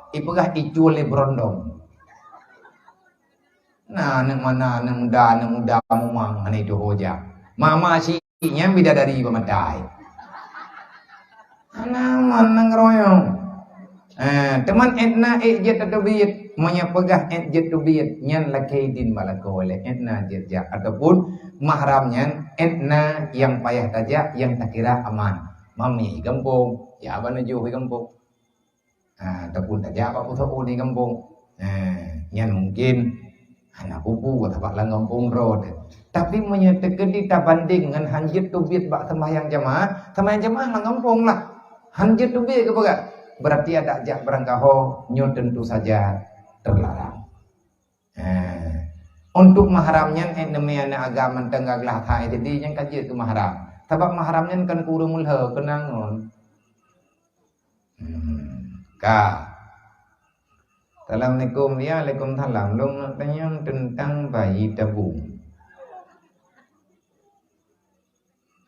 Ipeugah icue lé beurondong. Na aneuk mana, aneuk muda, aneuk muda mumang hana itu hoja. Mama si nyan bidadari bak mata ai. Hana man nanggroe nyoe. Eh, teuma ét na ét jeuet tateubiet. Meunyoe peugah ét jeuet teubiet, nyan lakée idin bak lakoe lé ét na jeuet jak. Ataupun mahram nyan ét na nyang payah tajak, nyang takira aman. Mami gampông, ya ban neujôh gampông. Ha, ataupun tajak bak pusok u di gampông. Ha, nyan mungkin hana kubu, sabab lam gampông droe teuh. Tapi meunyoe teukeudi tabandeng ngon han jeuet teubiet bak seumbahyang jamaah, seumbahyang jamaah lam gampông lah. Han jeuet teubiet keu peugah. Berarti adak jak beurangkaho, nyoe tentu saja terlarang. Ha. Untuk mahram nyan, eh, neumé aneuk agam mantong gaglah that, jadi nyan ka jeuet keu mahram. Sabab mahram nyan kan keu ureuëng meulhö, keu nangon. Hmm, ka. Assalamualaikum. Ya, waalaikumsalam. Lôn nak tanyong teuntang bayi tabung.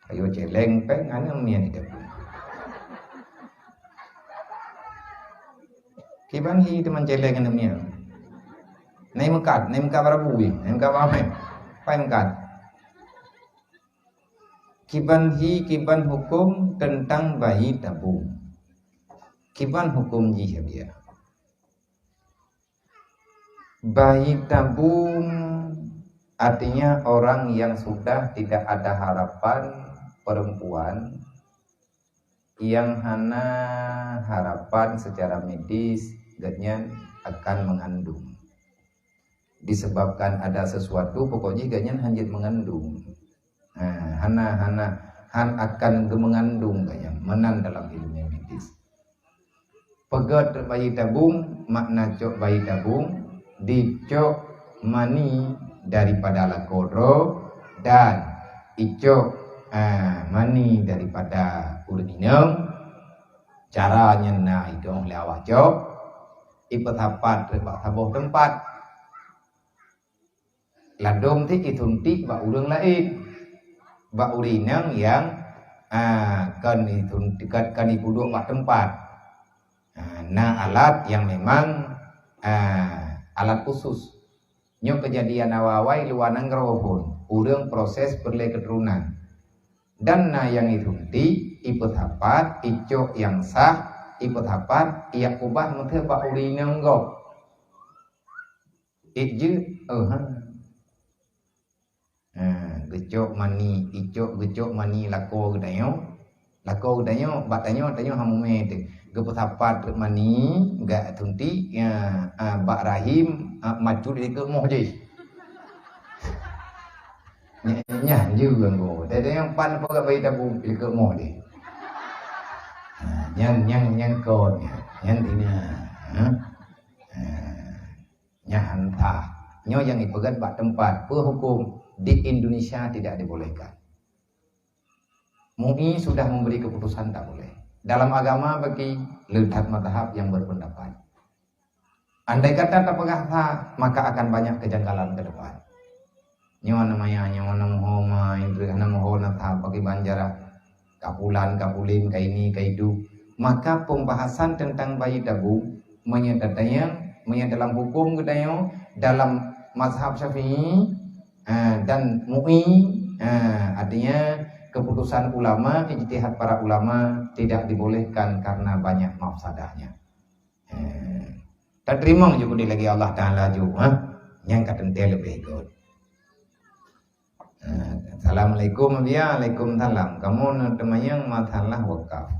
Ayo celeng peng aneuk miet di tabung. Kiban hi teuma celeng aneuk miet. Nai meukat, nai meukat barabu, nai meukat barabu. Pai meukat. Kiban hi, kiban huköm teuntang bayi tabung. Kiban hukum jih, ya? Bayi tabung artinya orang yang sudah tidak ada harapan, perempuan yang hana harapan secara medis, gobnyan akan mengandung. Disebabkan ada sesuatu, pokok jih gobnyan hanjeuet mengandung. Ha, hana, hana, han akan geumengandung gobnyan, meunan dalam ilmu medis. Peugét bayi tabung, makna cok bayi tabung, dicok mani daripada lakoe droe dan icok, ah, mani daripada ureuëng inong. Cara nyan na idong lé awak cok, ipeusapat bak saboh teumpat. Ladôm cit isuntik bak ureuëng laén, bak ureuëng inong nyang, ah, kon isuntik, kon, kon ipeuduek bak teumpat. Ah, na alat nyang memang, ah, alat khusus. Nyoe keujadian awai-awai luwa nanggroe phon, ureuëng proses peureulée keuturonan. Dan na nyang isuntik, ipeusapat, icok nyang sah, ipeusapat, ijak ubah meuteubak ureuëng inong gob. Ék jeuet, oh, ha. Ha, geucok mani, icok geucok mani lakoe geutanyoe. Lakoe geutanyoe, bak tanyoe, tanyoe hana mume teuh. Geupeusapat treuk mani, gak suntik, ya, ha, bak rahim, ha, macut di keumoh jih. Nyan, nyan jeuet geuh. Dada nyang pan peugah bayi tabung di keumoh jih. Ha, nyan, nyan, nyan kon, nyan, nyan tina. Ha? Ha. Nyan hantah. Nyoe nyang ipeugét bak teumpat. Peue huköm di Indonesia tidak dibolehkan. MUI sudah memberi keputusan tak boleh. Dalam agama bagi le that mazhab yang berpendapat. Andai kata tapeugah that, maka akan banyak kejanggalan ke depan. Nyoe na maya, nyoe na muho ma, indri na muho na that bagi banjara. Ka pulan, ka pulen, ka ini, ka itu. Maka pembahasan tentang bayi tabung, meunyoe tatanyong, meunyoe dalam huköm geutanyoe, dalam mazhab Syafi'i, eh, dan MUI, eh, artinya keputusan ulama, ijtihad para ulama tidak dibolehkan karena banyak mafsadahnya. Eh, tateurimong ju keudeh lagée Allah Taala ju, ha? Nyang ka teuntée leubeh göt. Eh, assalamualaikum, Abiya. Waalaikumsalam. Kamoe na teumanyong masalah wakaf.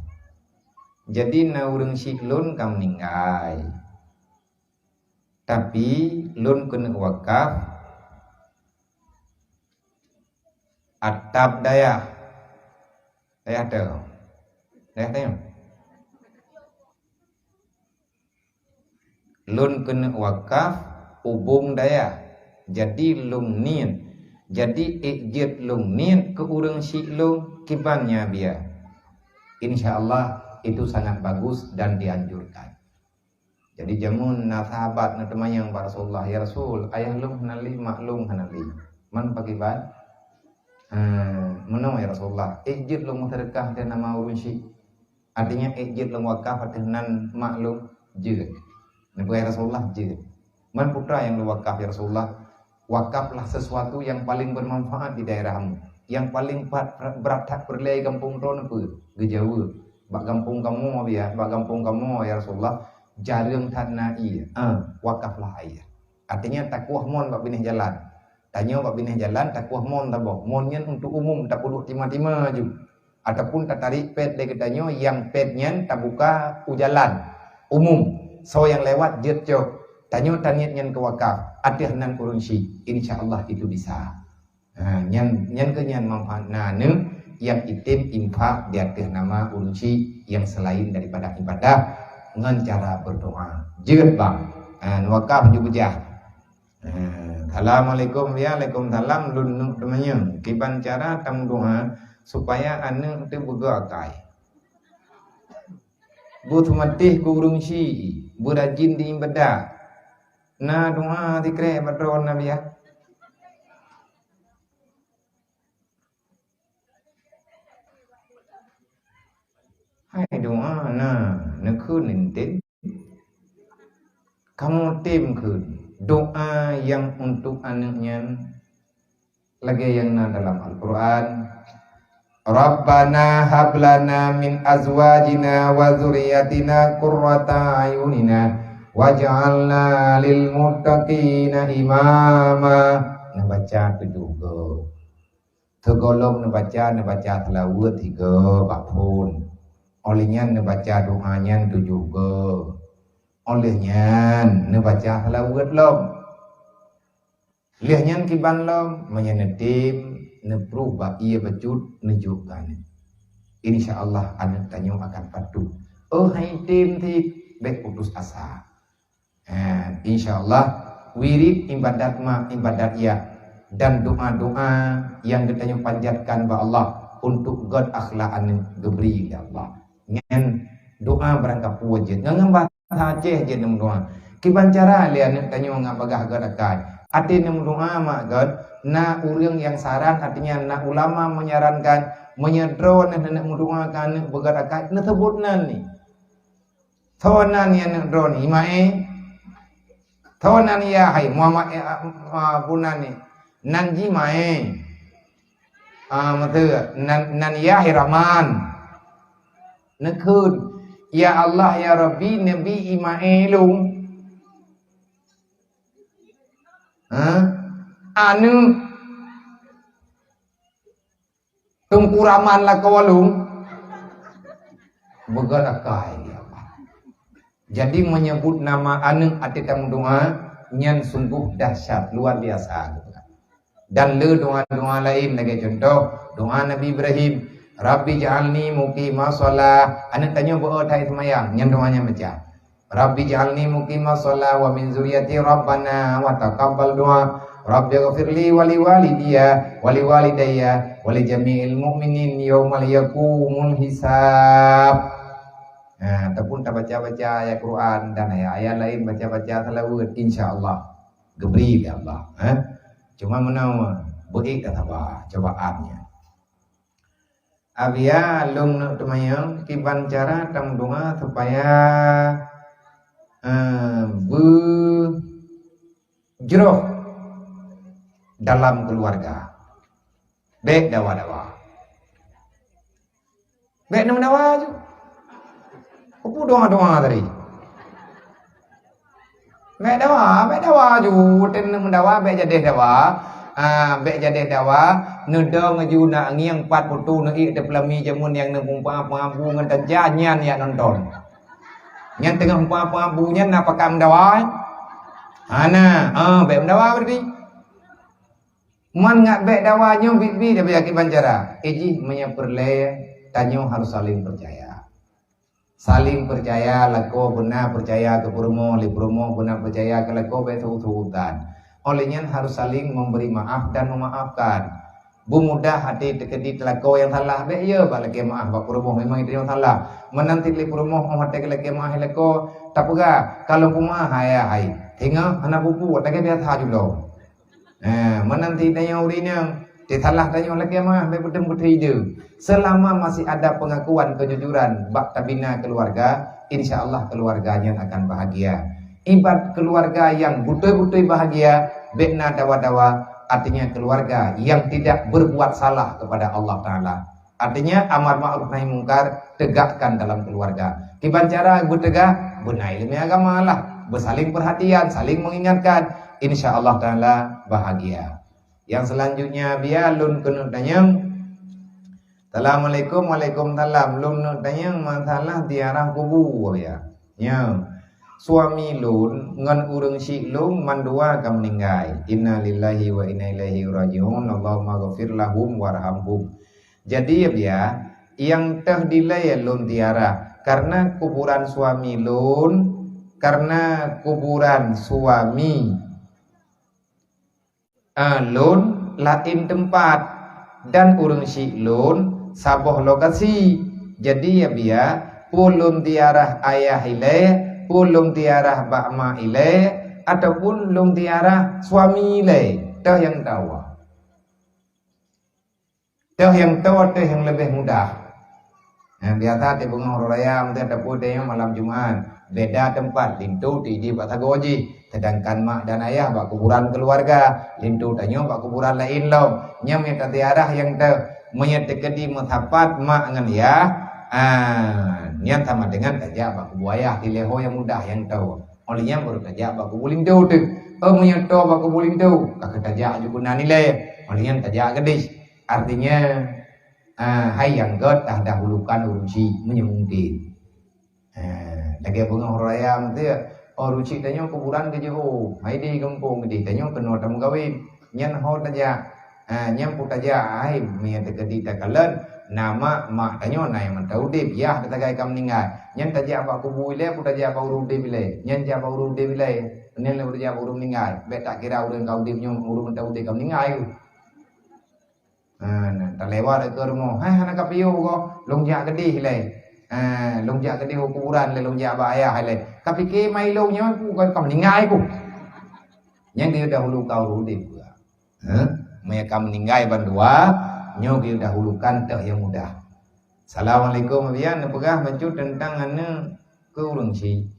Jadi na ureuëng syik lôn ka meuninggai. Tapi lôn keuneuk wakaf atap dayah. Dayah teu. Dayah teu. Lôn keuneuk wakaf ubông dayah. Jadi lôn niet. Jadi ék jeuet lôn niet keu ureuëng syik lôn kiban nyan, Abiya. Insya Allah itu sangat bagus dan dianjurkan. Jadi jameun na sahabat na teumanyong bak Rasulullah, "Ya Rasul, ayah lôn hana lé, mak lôn hana lé. Man pakriban?" "Eh, meunoe ya Rasulullah, ék jeuet lôn meuseudeukah ateueh nama ureuëng syik. Artinya ék jeuet lôn wakaf ateueh nan mak lôn?" "Jeuet." Neupeugah Rasulullah, "Jeuet." "Man peue teuma nyang lôn wakaf ya Rasulullah?" "Wakaflah sesuatu yang paling bermanfaat di daerahmu, yang paling pat-, brat that peureulée gampông droeneuh." Geujaweueb, "Bak gampông kamoe, Abiya, bak gampông kamoe ya Rasulullah, jareueng that na ié. Ah, wakaflah ié." Artinya takuah mon bak binéh jalan. Tanyoe bak binéh jalan takuah mon taboh. Mon nyan untuk umum, tapeuduek tima-tima ju. Ataupun tatarék pét lé geutanyoe nyang pét nyan tabuka u jalan umum. Soe nyang lewat jeuet cok. Tanyoe taniet nyan keu wakaf ateueh nan ureuëng syik. Insya Allah itu bisa. Ha, nyan, nyan keuh nyan manfaat na neuh nyang item infak di ateueh nama ureuëng syik nyang selain daripada ibadah ngon cara berdoa. Jeuet bang. Ha, neuwakaf ju beujah. Eh, assalamualaikum, ya, waalaikumsalam, lôn neuk teumanyong. Kiban cara tameudoa supaya aneuëk teuh beugét akai? Beuseumatéh keu ureuëng syik, beurajin di iébadat. Na doa sikrek bak droe, Abiya? Hai doa na, neukheun intet. Kamoe tem kheun doa nyang untuk aneuëk nyan lagée nyang na dalam Al-Qur'an, Rabbana hab lana min azwajina wa dzurriyyatina qurrata a'yunina waj'alna lil muttaqina imama. Neubaca tujoh goe. Sigohlom neubaca, neubaca seulaweuet sigoe bak phon. Óh lheueh nyan neubaca doa nyan tujoh goe. Óh lheueh nyan neubaca seulaweuet lom. Lheueh nyan kiban lom, meunyoe neutem, neupruh bak ié bacut, neujok keu aneuk. Insya Allah aneuk tanyoe akan patuh. Oh hai tem cit, bék putus asa. Ha, insya Allah wirid ibadat mak, ibadat yah, dan doa-doa nyang geutanyoe panjatkan bak Allah untuk göt akhlak aneuk geubri lé Allah. Nyan doa barangkapeue jeuet ngon, ngon bahasa Aceh jeuet neumeudoa. Kiban cara lé aneuk tanyoe ngon bagah göt akai. Até neumeudoa mak göt, na ureuëng nyang saran, artinya na ulama menyarankan meunyoe droeneuh hana meudoa keu aneuk beugöt akai, neuseubut nan ni. Soe nan nyang neuk droeneuh, Imaé? Soe nan Yah hai? Muhammad, eh, ah, ah, bunan ni. Nan jih Imaé. Ah, maksud nan, nan Yah hai Rahman. Neukheun, "Ya Allah, ya Rabbi, neubi Imaé lôn." Ha? Aneuk Teungku Rahman lakoe lôn. Beugöt akai, ya Allah. Jadi, meunyeubut nama aneuk até tameudoa, nyan sunggoh dahsyat, luar biasa. Dan le doa-doa laén lagée contoh, doa Nabi Ibrahim, "Rabbi ja'alni muqimas shalah." Aneuk tanyoe beu-o that seumayang, nyan doa nyan baca. "Rabbi ja'alni muqimas shalah wa min dzurriyyati rabbana wa taqabbal du'a. Rabbi ghafirli wa liwalidiyya wa liwalidayya wa li jami'il mu'minin yaumal yaqumul hisab." Nah, ataupun tabaca-baca ayat Quran dan ayat-ayat laén, baca-baca salawat, insya Allah geubri lé Allah, eh. Cuma meunan, beuék dan sabar cobaan nyan. Abia lôn neuk teumanyong kiban cara tameudoa supaya, eh, beujroh dalam keuluwarga. Bék dawa-dawa. Bék neumeudawa ju. Peue doa-doa tadi? Bék dawa, bék dawa ju. Watée neumeudawa bék jadeh dawa. Ah, bék jadeh dawa. Neudong ju na ngieng pat putu neuék teupeulami jameun nyang neumeupa-, peungabu ngon tanja nyan jak nonton. Nyang teungoh meupa-, peungabu nyan na pakat meudawa? Hana. Ah, bék meudawa berarti. Man ngat bék dawa nyoe biet-biet, tapi akiban cara. Eh, jih meunyoe peureulée, tanyoe harôh saléng peucaya. Saléng peucaya, lakoe beuna peucaya keu peurumoh, lé peurumoh beuna peucaya keu lakoe, bék seuut-seuutan. Óh lheueh nyan harôh saléng memberi maaf dan memaafkan. Beumudah até teukeudi teu lakoe nyang salah, bék ye bak lakée maaf bak peurumoh, memang itu nyang salah. Meunan cit lé peurumoh óh watée geulakée maaf lé lakoe, tapeugah, "Ka lôn peumeu'ah, hai, hai." Teungoh hana peue-peue, watée biasa ju lom. Eh, meunan cit tanyoe ureuëng inong, teusalah tanyoe lakée maaf, bék beuteueng peuteudeu. Selama masih ada pengakuan kejujuran bak tabina keuluwarga, insya Allah keuluwarga nyan akan bahagia. Ibat keuluwarga nyang beutôi-beutôi bahagia, bék na dawa-dawa, artinya keuluwarga nyang tidak berbuat salah kepada Allah Taala. Artinya, amar ma'ruf nahi mungkar tegakkan dalam keuluwarga. Kiban cara beuteugah, beuna iéleumé agama lah, beusaléng peurhatian, saléng mengingatkan. Insya Allah Taala bahagia. Nyang seulanjutnya, bia lôn keuneuk tanyong. Assalamualaikum, waalaikumsalam. Lôn neuk tanyong masalah ziarah kubu, bia. Nyoe, suami lôn ngon ureuëng syiek lôn mandua ka meuninggai. Innalillahi wa inna ilaihi raji'un. Allahumma ghafir lahum warhamhum. Jadi, ya, bia, nyang teuh dilée lôn ziarah karena kuburan suami lôn, karena kuburan suami, ah, lôn laén teumpat dan ureuëng syiek lôn saboh lokasi. Jadi, ya, bia, peue lôn ziarah ayah ilée, peue lôn ziarah bak ma ilée, ataupun lôn ziarah suami ilée, teuh nyang tawa. Teuh nyang toe, teuh nyang leubeh mudah. Nyang biasa teungoh uroe raya, meuteun tapeu teuh malam Jumat. Beda teumpat, linto teujih bak sagoe jih. Sedangkan mak dan ayah bak kuburan keuluwarga, linto tanyoe bak kuburan laén lom. Nyan nyang taziarah nyang teuh. Meunyoe teukeudi meusapat mak ngon yah, ah, nyan sama dengan tajak bak kubu ayah, dilée ho nyang mudah nyang toe. Óh lheueh nyan baru tajak bak kubu linto teuh. Oh, meunyoe toe bak kubu linto, ka keuh tajak ju guna nilai. Óh lheueh nyan tajak keudeh. Artinya, ah, hai nyang gét tadahulukan ureuëng chik meunyoe mungken. Ha, lagée beungoh raya meuteuk, oh, ureuëng chik tanyoe kuburan geujeuhu, hai di gampông di tanyoe keunoe tameugawén. Nyan ho tajak. Ha, nyan peue tajak, hai meunyoe teukeudi takalon, na mak, mak tanyoe na nyang mantong udeb, yah teusagai ka meuninggai. Nyan tajak bak kubu ilée, peue tajak bak ureuëng udeb ilée. Nyan jak bak ureuëng udeb ilée, nyan lé tajak bak ureuëng meuninggai. Bék takira ureuëng ka udeb nyoe, ureuëng mantong udeb ka meuninggai. Ha, na, talewat ke rumoh. Hai, hana kapiôh goh, lôn jak keudeh ilée. Ha, lôn jak keudeh u kuburan ilée, lôn jak bak ayah ilée. Kapike mai lôn nyoe ku ka meuninggai ku. Nyang geuyue dahulu ka ureuëng udeb. Ha? Meunyoe ka meuninggai bandua, nyoe geuyue dahulukan teuh nyang mudah. Assalamualaikum, Abiya, neupeugah bacut teuntang aneuëk keu ureuëng chik.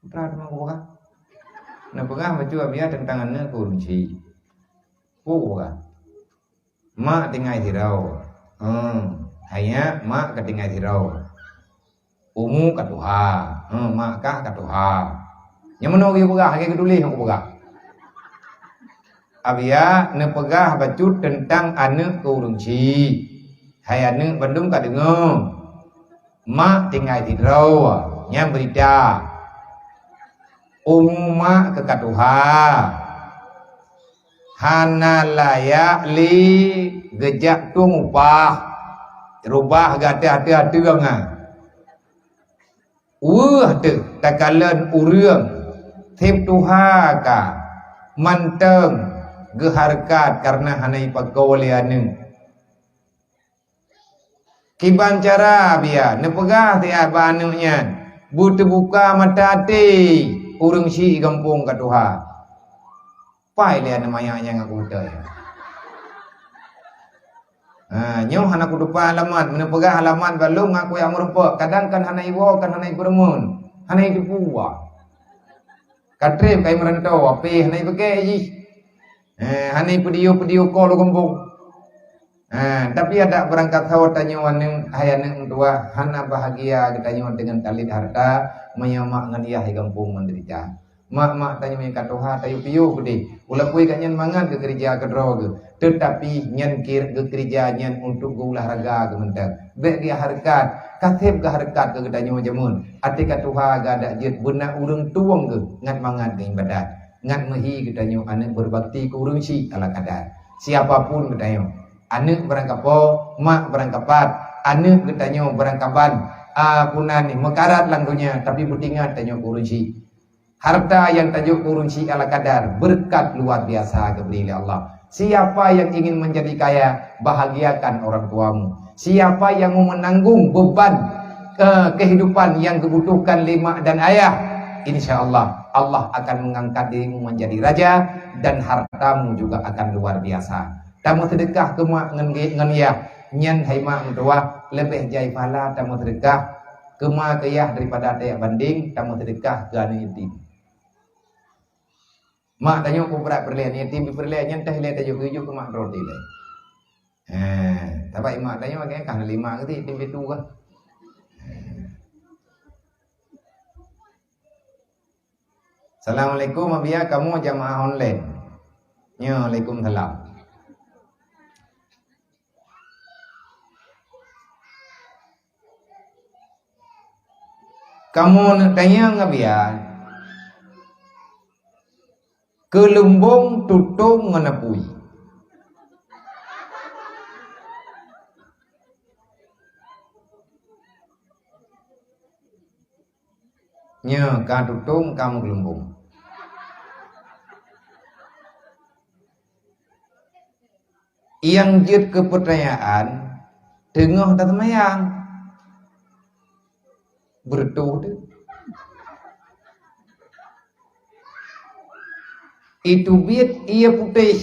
Putra teuma kupeugah. Neupeugah bacut Abiya teuntang aneuëk keu ureuëng chik. Peue kupeugah? Mak tinggai sidroe. Hmm, hai nyak, mak ka tinggai sidroe. Umu ka tuha. Hmm, mak kah ka tuha. Nyang meunoe geupeugah, lagée geutuléh nyang kupeugah. Abiya neupeugah bacut teuntang aneuëk keu ureuëng chik. Hai aneuëk bandum ka deungoe. Mak tinggai sidroe, nyan beurita. Umu mak keu ka tuha. Hana layak lé geujak tueng upah, reubah gata ateueh-ateueh nyan. Weueh teuh takalon ureuëng seb tuha ka mantong geuhareukat kareuna hana jipakoe lé aneuëk. Kiban cara Abiya neupeugah siat bak aneuëk nyan, beuteubuka mata até ureuëng chik gampông ka tuha. Pai lé aneuëk manyak nyang aku utai. Ha, nyoe hana kutupa alamat, meuneupeugah alamat bak lôn ngaku nyang meurumpok, kadang kan hana iwoe, kan hana ipeureumeun, hana iteupeue. Ka treb kai meurantau, api hana ipeuke jih. Eh, hana ipeudiyo-peudiyo ko lôn gampông. Ha, tapi adak beurangkat sawoe tanyoe aneuëk, hai aneuëk meutuwah, hana bahagia geutanyoe deungon talét hareuta, meunyoe mak ngon yah di gampông meudeurita. Mak-mak tanyoe nyang ka tuha tayue piôh keudeh. Walaupun gobnyan mangat geukeureuja keudroe geuh, teutapi nyan kir-, geukeureuja nyan untuk geuolahraga geuh mantong. Bék geuhareukat, ka seb geuhareukat keu geutanyoe jameun. Até ka tuha geuadak jeuet beuna ureuëng tueng geuh ngat mangat geuibadat. Ngat meuhi geutanyoe aneuëk beubakti keu ureuëng chik ala kadar. Siapa pun geutanyoe, aneuëk beurangkapo, mak beurangkapat, aneuëk geutanyoe beurangkaban, a, puna nih meukarat lam donya, tapi beutingat tanyoe keu ureuëng chik. Harta nyang tajok keu ureuëng chik ala kadar, beureukat luar biasa geubri lé Allah. Siapa yang ingin menjadi kaya, bahagiakan orang tuamu. Siapa yang mau menanggung beban, eh, kehidupan yang dibutuhkan lé mak dan ayah, insya Allah, Allah akan mengangkat dirimu menjadi raja dan hartamu juga akan luar biasa. Tameuseudeukah keu mak ngon ge-, ngon yah, nyan hai mak meutuwah, leubeh jai pahala tameuseudeukah keu ma keu yah daripada tajak bandeng tameuseudeukah keu aneuëk yatim. Mak tanyoe peubrat peureulée, aneuëk yatim peureulée, nyan teuh ilée tajok keu mak droe ilée. Heh, sabab mak tanyoe agaknya ka lima keu yatim pitu kah. Heh. Assalamualaikum, Abiya, kamoe jamaah online. Nyo, waalaikumsalam. Kamoe neuk tanyong, Abiya, keulumbong tutong ngon apui. Nyo ka tutong ka meugeulumbong. Nyang jeuet keu peutanyaan teungoh taseumayang. Beureutoh teuh. Iteubiet ié putéh,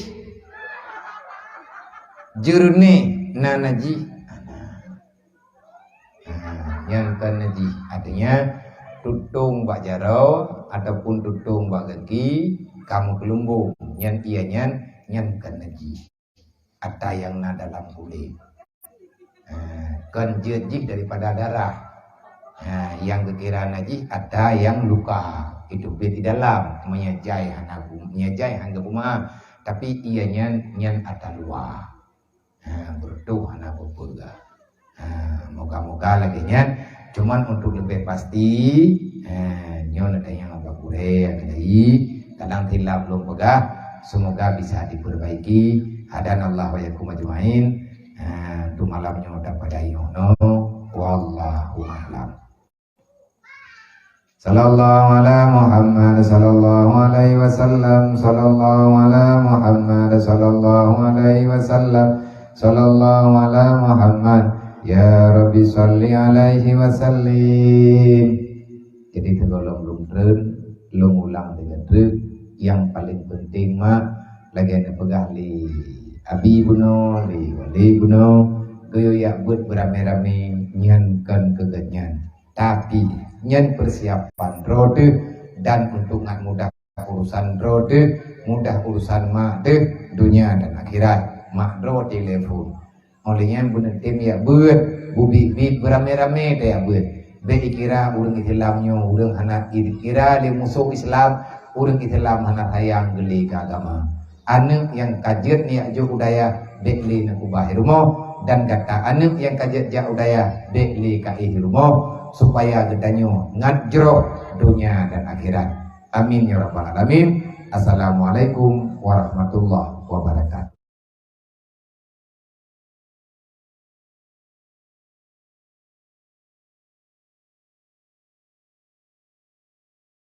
jeureunéh, na najih. Nah, nyan kon najih. Artinya, tutong bak jaroe ataupun tutong bak gaki ka meukeulumbong. Nyan ié nyan, nyan kon najih. ata nyang na dalam kulét. Ha, kon jeuet jih daripada darah. Ha, nyang geukira najih ata nyang luka, itu pih di dalam, meunyo jai hana bu-, meunyo jai hana geupeumaáh, tapi ié nyan, nyan ata luwa. Ha, beureutoh hana peue-peue. Ha, moga-moga lagée nyan. Cuman untuk leubeh pasti, ha, nyoe na tanyong bak gurée keudai, kadang silap lôn peugah, semoga bisa diperbaiki. Hadanallahu wa iyyakum ajmain. Ha, untuk malam nyoe dapat dayoh no. Wallahu a'lam. Sallallahu ala Muhammad, sallallahu alaihi wasallam, sallallahu ala Muhammad, sallallahu alaihi wasallam, sallallahu ala Muhammad. Ya Rabbi, salli alaihi wasallim. Jadi, teungoh lôn treun, lôn ulang tiga treuk. Nyang paling penting, mak, lagée neupeugah lé abi bunoe, lé wali bunoe, geuyue jak beuet beuramé-ramé, nyan kon keu geuhnyan. Tapi, nyan persiapan droe teuh, dan untuk ngat mudah urusan droe teuh, mudah urusan mak teuh, dunia dan akhirat. Mak droe telepon. Óh lheueh nyan beuneutem jak beuet, beubiet-biet beuramé-ramé tajak beuet. Bék ikira ureuëng Islam nyoe, ureuëng hana ikira lé musoh Islam, ureuëng Islam hana sayang geulé keu agama. Aneuëk nyang ka jeuet neujak jok u dayah, bék lé neukeubah i rumoh, dan gata aneuëk nyang ka jeuet jak u dayah, bék lé kaéh i rumoh, supaya geutanyoe ngat jroh donya dan akhirat. Amin ya rabbal alamin. Assalamualaikum warahmatullahi